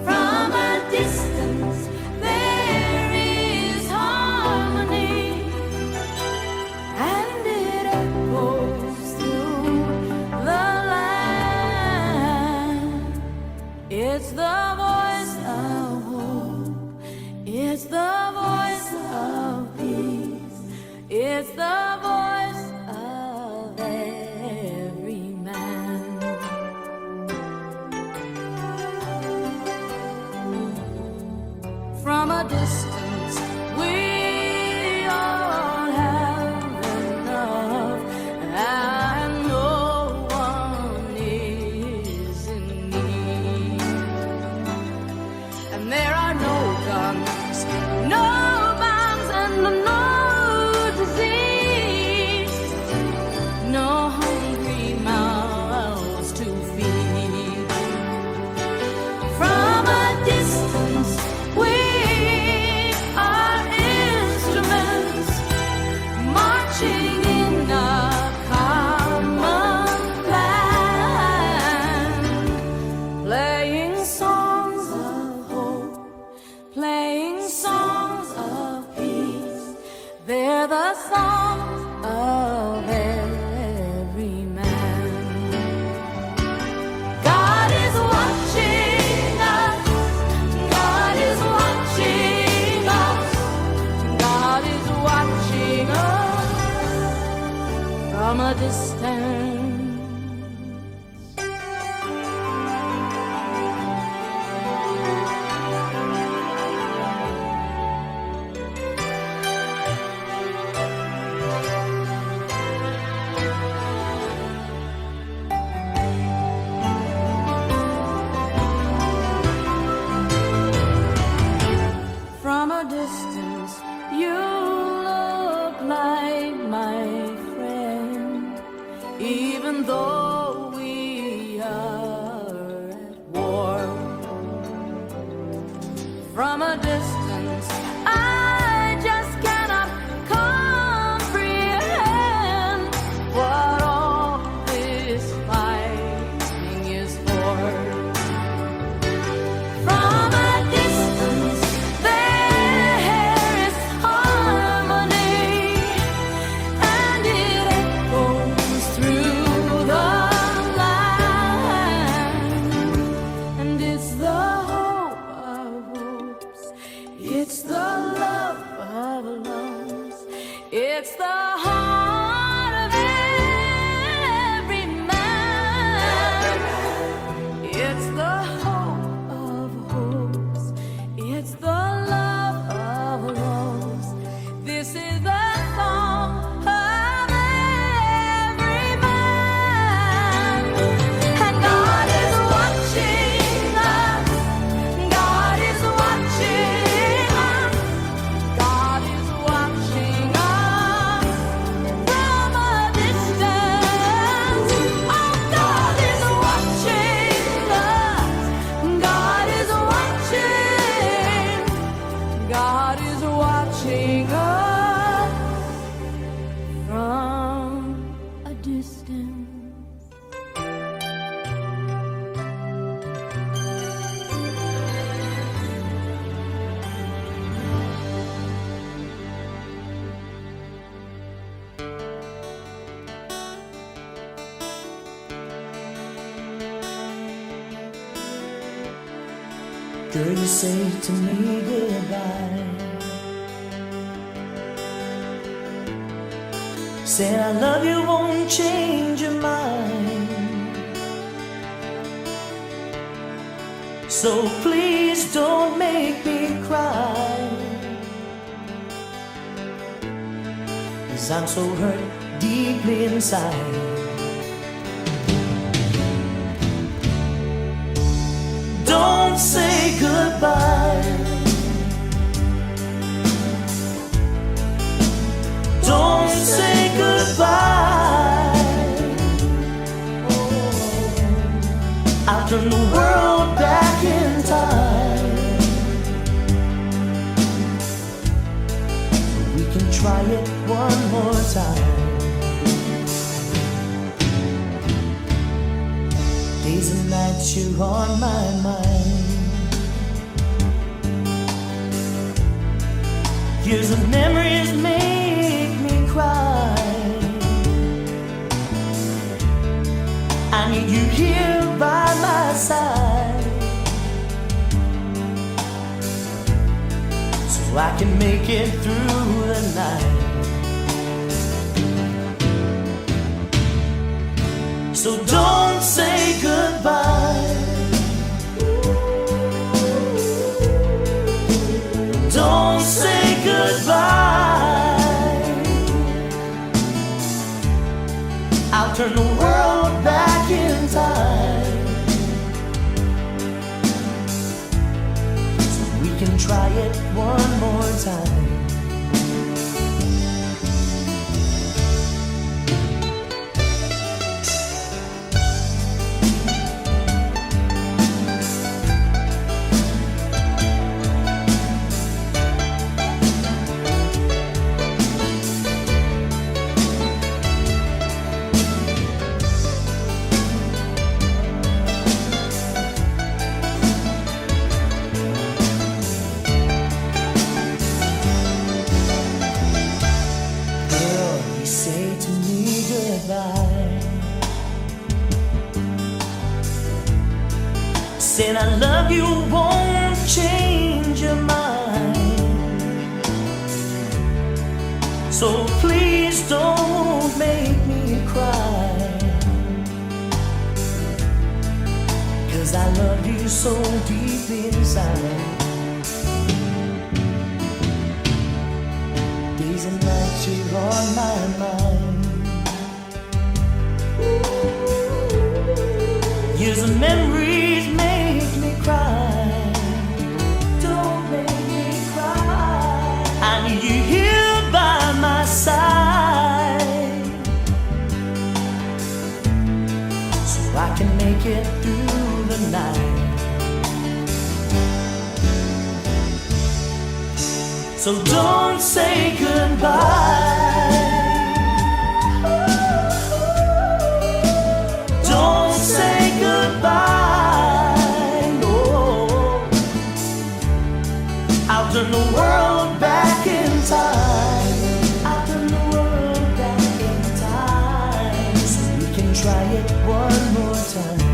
From a distance, there is harmony, and it echoes through the land. It's the voice of hope. It's the voice of peace. It's the voice of every man. From a distance, we all have enough, and no one is in need. And there are no guns, no bombs, and no disease, no hungry mouths to feed. From a distance, we are instruments marching in a common plan, playing songs of hope, playing songs of peace. They're the songs of every man. God is watching us. God is watching us. God is watching us from a distance. From a distance, you look like my friend, even though we are at war. From a distance, I just cannot comprehend what all this fighting is for. From a distance, there is harmony, and it Girl, you say to me goodbye. Saying I love you won't change your mind. So please don't make me cry. 'Cause I'm so hurt deep inside. Don't say goodbye. Don't say goodbye. I'll turn the world back in time. We can try it one more time. Days and nights you're on my mind. Years of memories make me cry. I need you here by my side. So I can make it through the night. So don't say goodbye. Don't say goodbye. I'll turn the world back in time. So we can try it one more time. Girl, you say to me goodbye. Saying I love you won't change your mind. So please don't make me cry. 'Cause I love you so deep inside. Days and nights you're on my mind. Years of memories make me cry. Don't make me cry. I need you here by my side. So I can make it through the night. So don't say goodbye. Don't say goodbye, no. I'll turn the world back in time. I'll turn the world back in time. So we can try it one more time.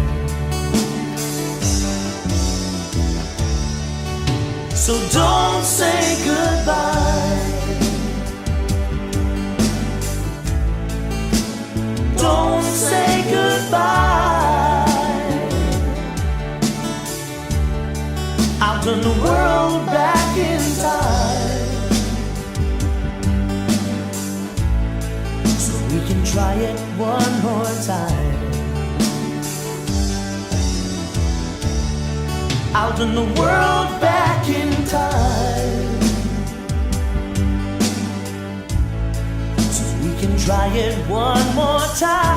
So don't say goodbye. Don't say goodbye. I'll turn the world back in time. So we can try it one more time. I'll turn the world back in time. So we can try it one more time.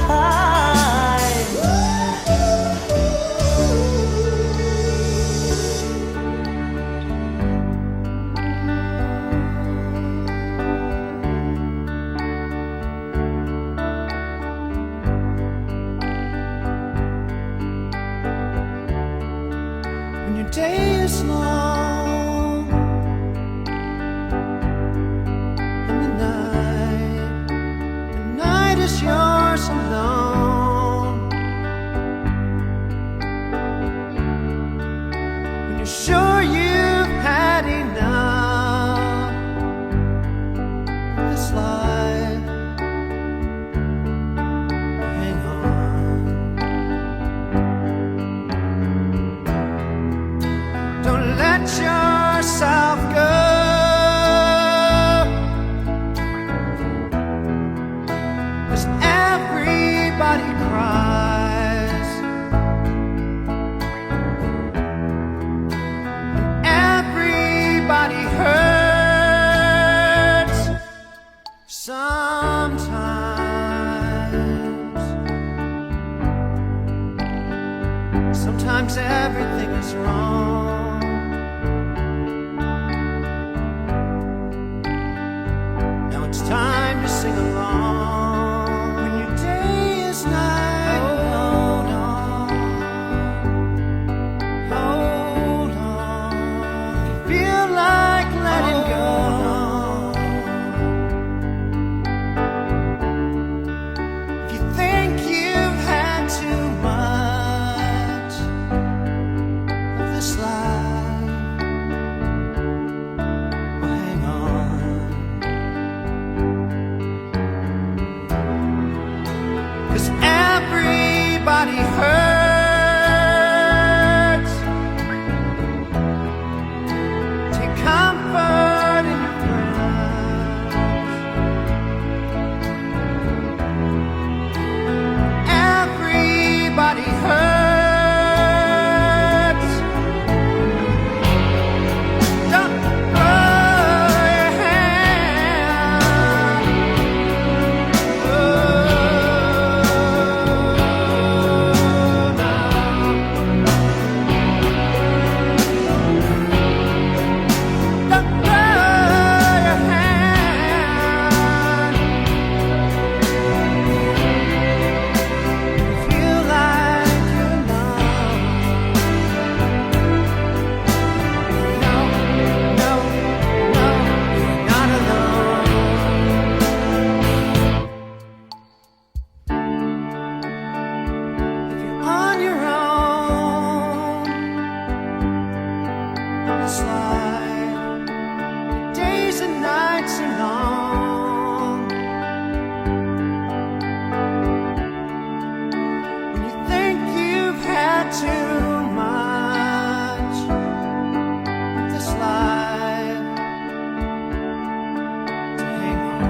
When your day is long and the night, the night is yours alone. When you're sure Sometimes everything is wrong. Now it's time to sing along. When your day is night, hold on, hold on. You feel like letting go. If you think you've had too much of this life, well, hang on. 'Cause everybody hurts. Take comfort in your friends. Everybody hurts. Don't throw your hand. Oh, no. If you're on your own, it's like the days and nights are long. When you think you've had too much of this life, to hang on.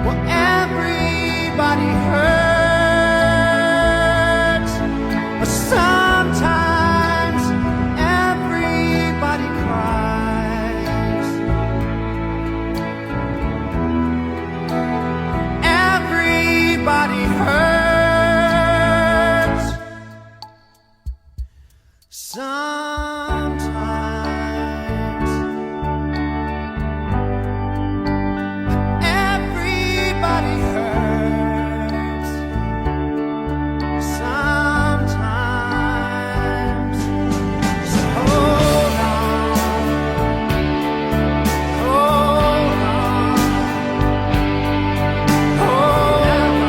Well, everybody hurts, but sometimes everybody cries. Everybody hurts. Sometimes everybody hurts. Sometimes. So hold on. Hold on. Hold on.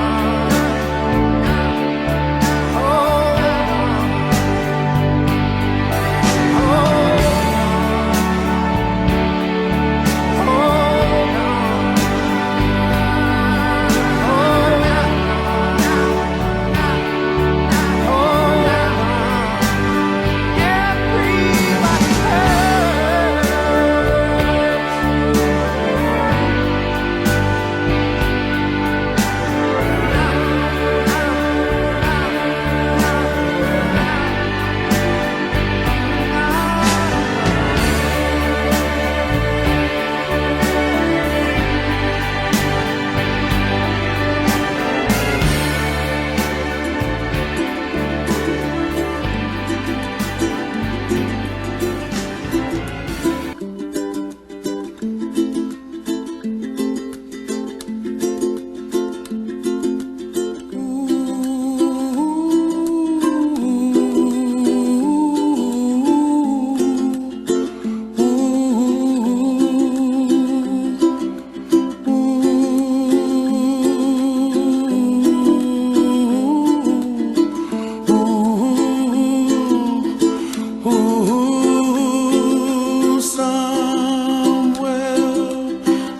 Somewhere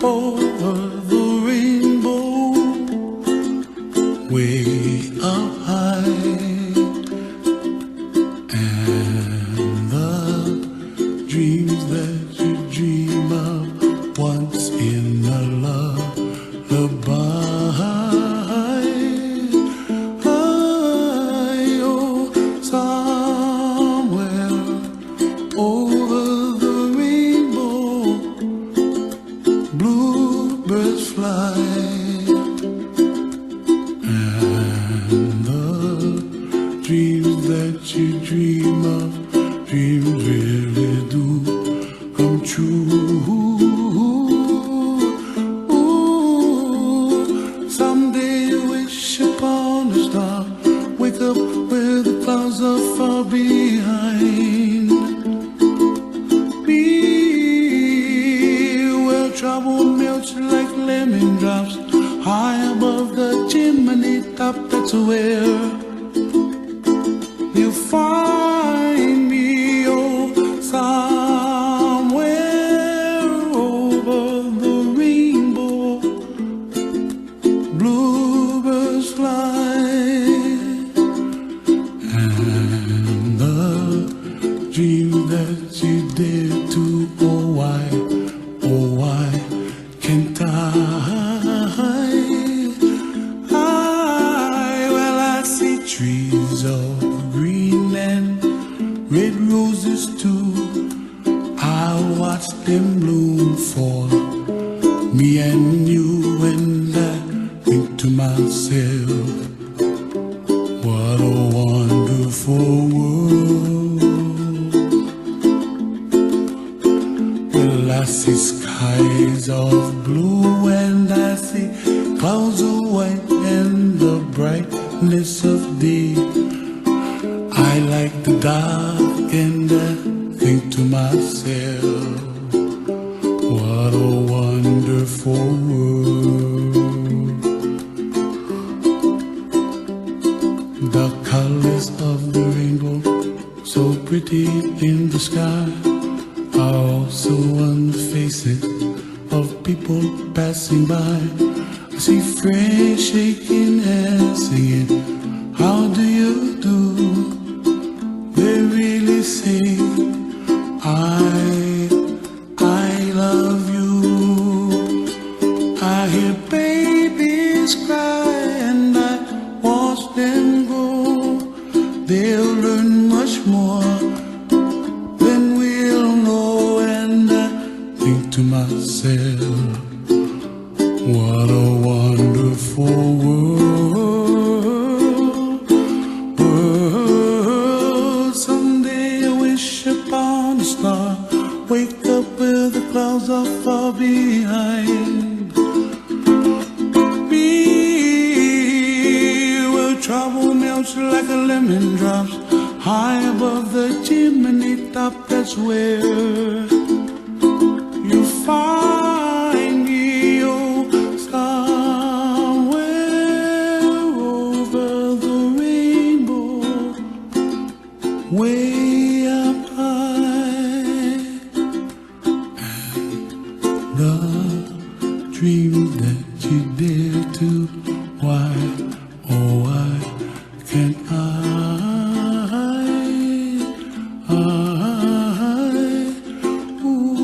over the rainbow, way up high, and the dreams that you dream of once in a lullaby. Oh, somewhere over the rainbow, bluebirds fly. Melts like lemon drops high above the chimney top. That's where you find me, oh, somewhere over the rainbow. Bluebirds fly, and the dream that you dare to, oh, why, oh, why can't I? I, well, I see trees of green and red roses too. I watch them bloom for me and you, and I think to myself, what a wonderful world. Well, I see skies of blue and I see clouds of white and the brightness of day. I like the dark and I think to myself, what a wonderful world. The colors of the rainbow, so pretty in the sky, are also on the faces of people passing by. I see friends shaking hands, singing, "How do you do?" They really say, "I, I love you." I hear babies cry and I watch them grow. They'll learn much more than we'll know. And I think to myself, what a wonderful world. World. Someday I wish upon a star. Wake up where the clouds are far behind. Me, where trouble melts like a lemon drops high above the chimney top. That's where you find me, oh, somewhere over the rainbow, way up high. And the dream that you dare to, why, oh, why can't I? I, ooh.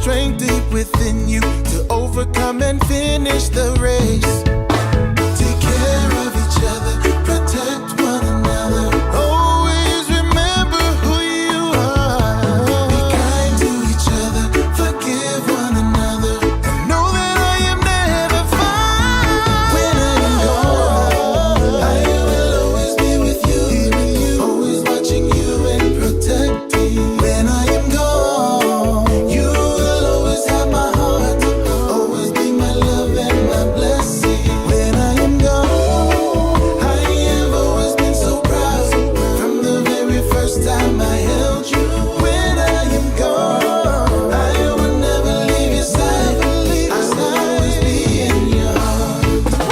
Strength deep within you to overcome and finish the race. Take care of each other, protect one another. Always remember who you are. Be kind to each other, forgive one another. And know that I am never far. When I am gone, I will always be with you. Always watching you and protecting. When I am gone, you will always have my heart. Always be my love and my blessing. When I am gone, I have always been so proud. From the very first time I held you. When I am gone, I will never leave your side. I'll always be in your heart.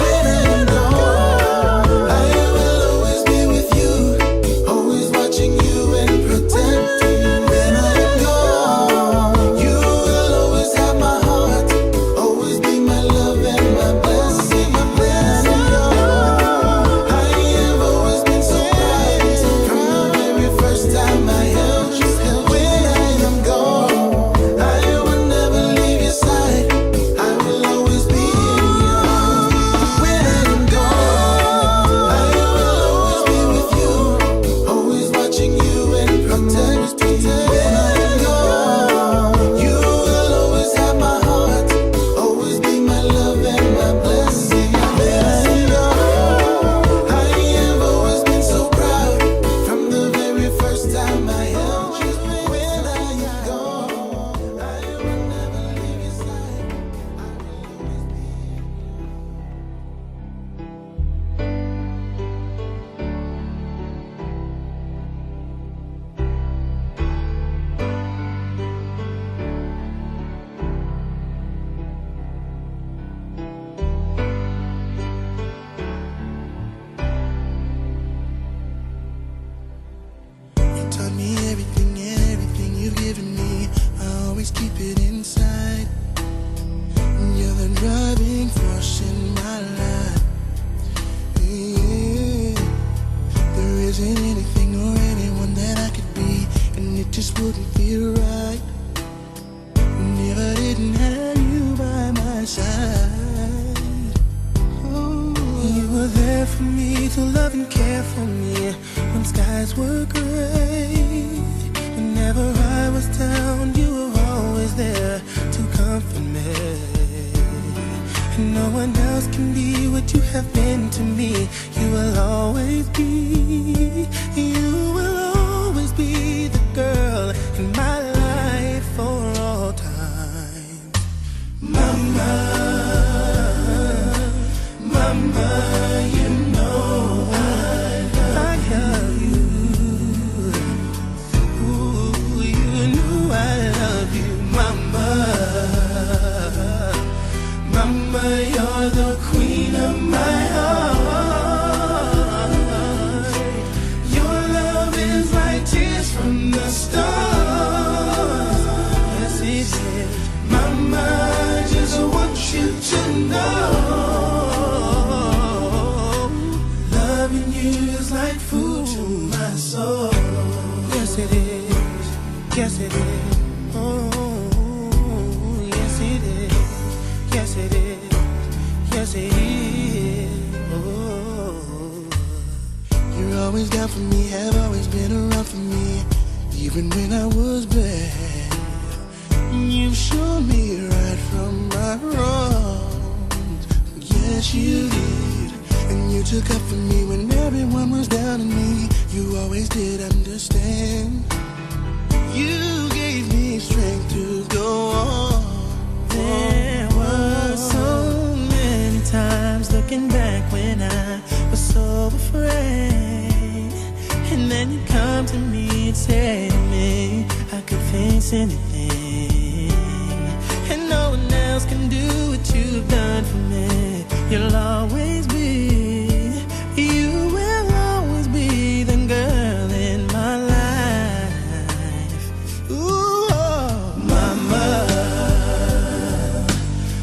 When I am gone, I will always be with you. Always watching you and protecting. When I am gone, you will always have my heart. Always be my love and my blessing. When I am gone, I have always been so proud. From the very first time I held you. When I am gone, I will never leave your side. I will always be in your arms. When I am gone, I will always be with you. Always watching you and protecting. When I am gone, you will always have my heart. Always be my love and my blessing. When I am gone, I have always been so proud. From the very first time I held you. When I am gone, I will never leave your side. I will always be You taught me everything and everything you've given me. I always keep it inside. You're the driving force in my life. Yeah. There isn't anything or anyone that I could be, and it just wouldn't feel right. If I didn't have you by my side. Oh, you were there for me to love and care for me when skies were gray. Whenever I was down, you were always there to comfort me. And no one else can be what you have been to me. You will always be, you will always be the girl in my life for all time. Mama, mama, you know I love you. Ooh, you know I love you, mama. Mama, you're the queen of my heart. Your love is like tears from the stars. Yes, it is. Mama, I just want you to know, loving you is like food to my soul. Yes, it is. Yes, it is. Oh, yes, it is. Yes, it is. Yes, it is. Oh. You're always down for me, have always been around for me, even when I was bad. You showed me right from my wrongs. Yes, you did. And you took up for me when everyone was down on me. You always did understand. You gave me strength to go on. There were so many times looking back when I was so afraid. And then you come to me and say to me, I could face anything. And no one else can do what you've done for me. You'll always be, you will always be the girl in my life. Ooh, oh. Mama,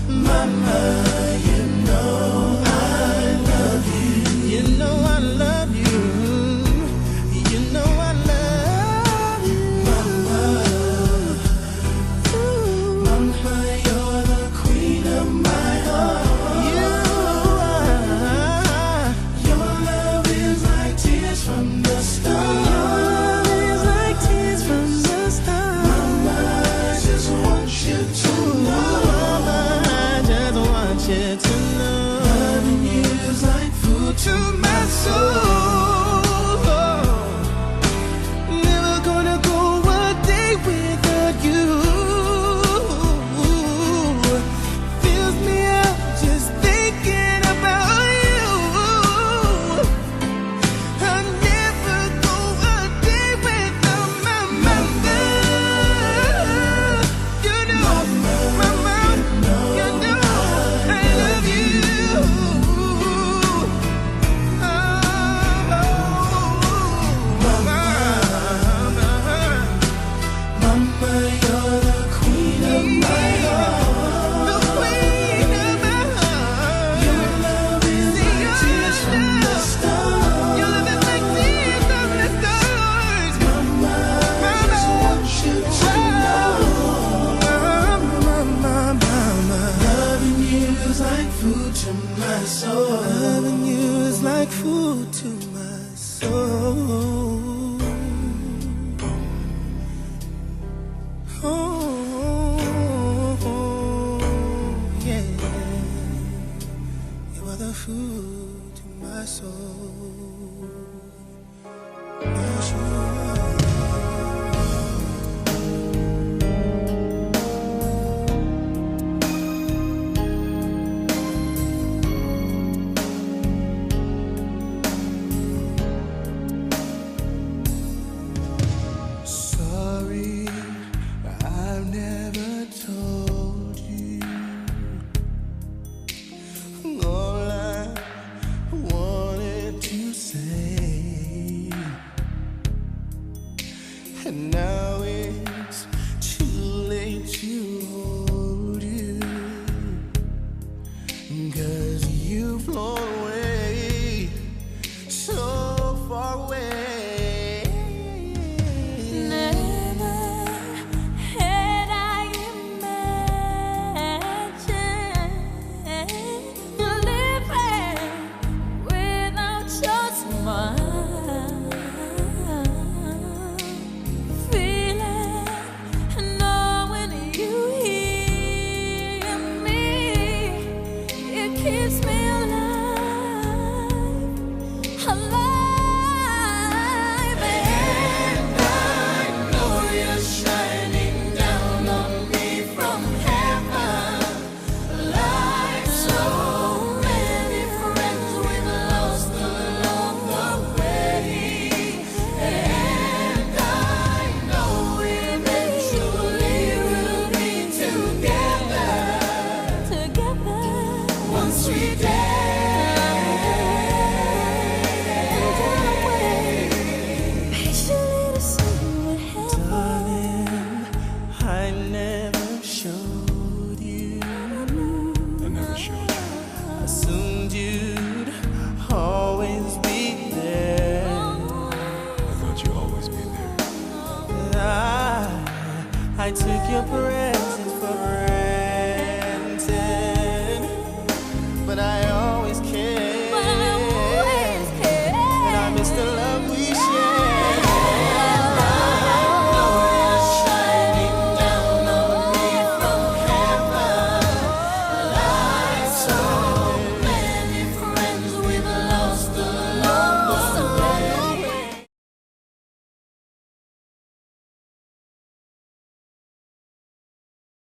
mama, you know I love you. You know I love you. You know I love you. Mama, ooh, You're the queen of my heart. You are. Your love is like tears from the stars. Your love is like tears from the stars. Mama, I just want you to know. Mama, I just want you to know. Loving you is like food to my soul. Never gonna go a day without you. Fills me up just thinking about you. I never go a day without my mama. You know, mama, you know I love you. Oh, mama, mama, you're the queen of my heart. The queen of my heart. Your love is like tears from the stars. Your love is like tears from the stars. Mama, I just want you to know. Mama, mama, mama. Loving you is like food to my soul. Loving you is like food to my soul. Oh, yeah. You are the food to my soul. Yes, you are. Sorry, I've never told you all I wanted to say. And now it's too late to hold you, 'cause you've flown away, so far away. Never had I imagined living without your smile. Feeling, knowing you hear me, it keeps me alive, alive. And I know you're shining down on me from heaven. Like so many friends, we've lost along the way. And I know eventually we'll be together, together, one sweet day. Patiently to see what happens. Darling, I never showed you. I never showed you. Assumed you'd always be there. I thought you'd always be there. I, I took your breath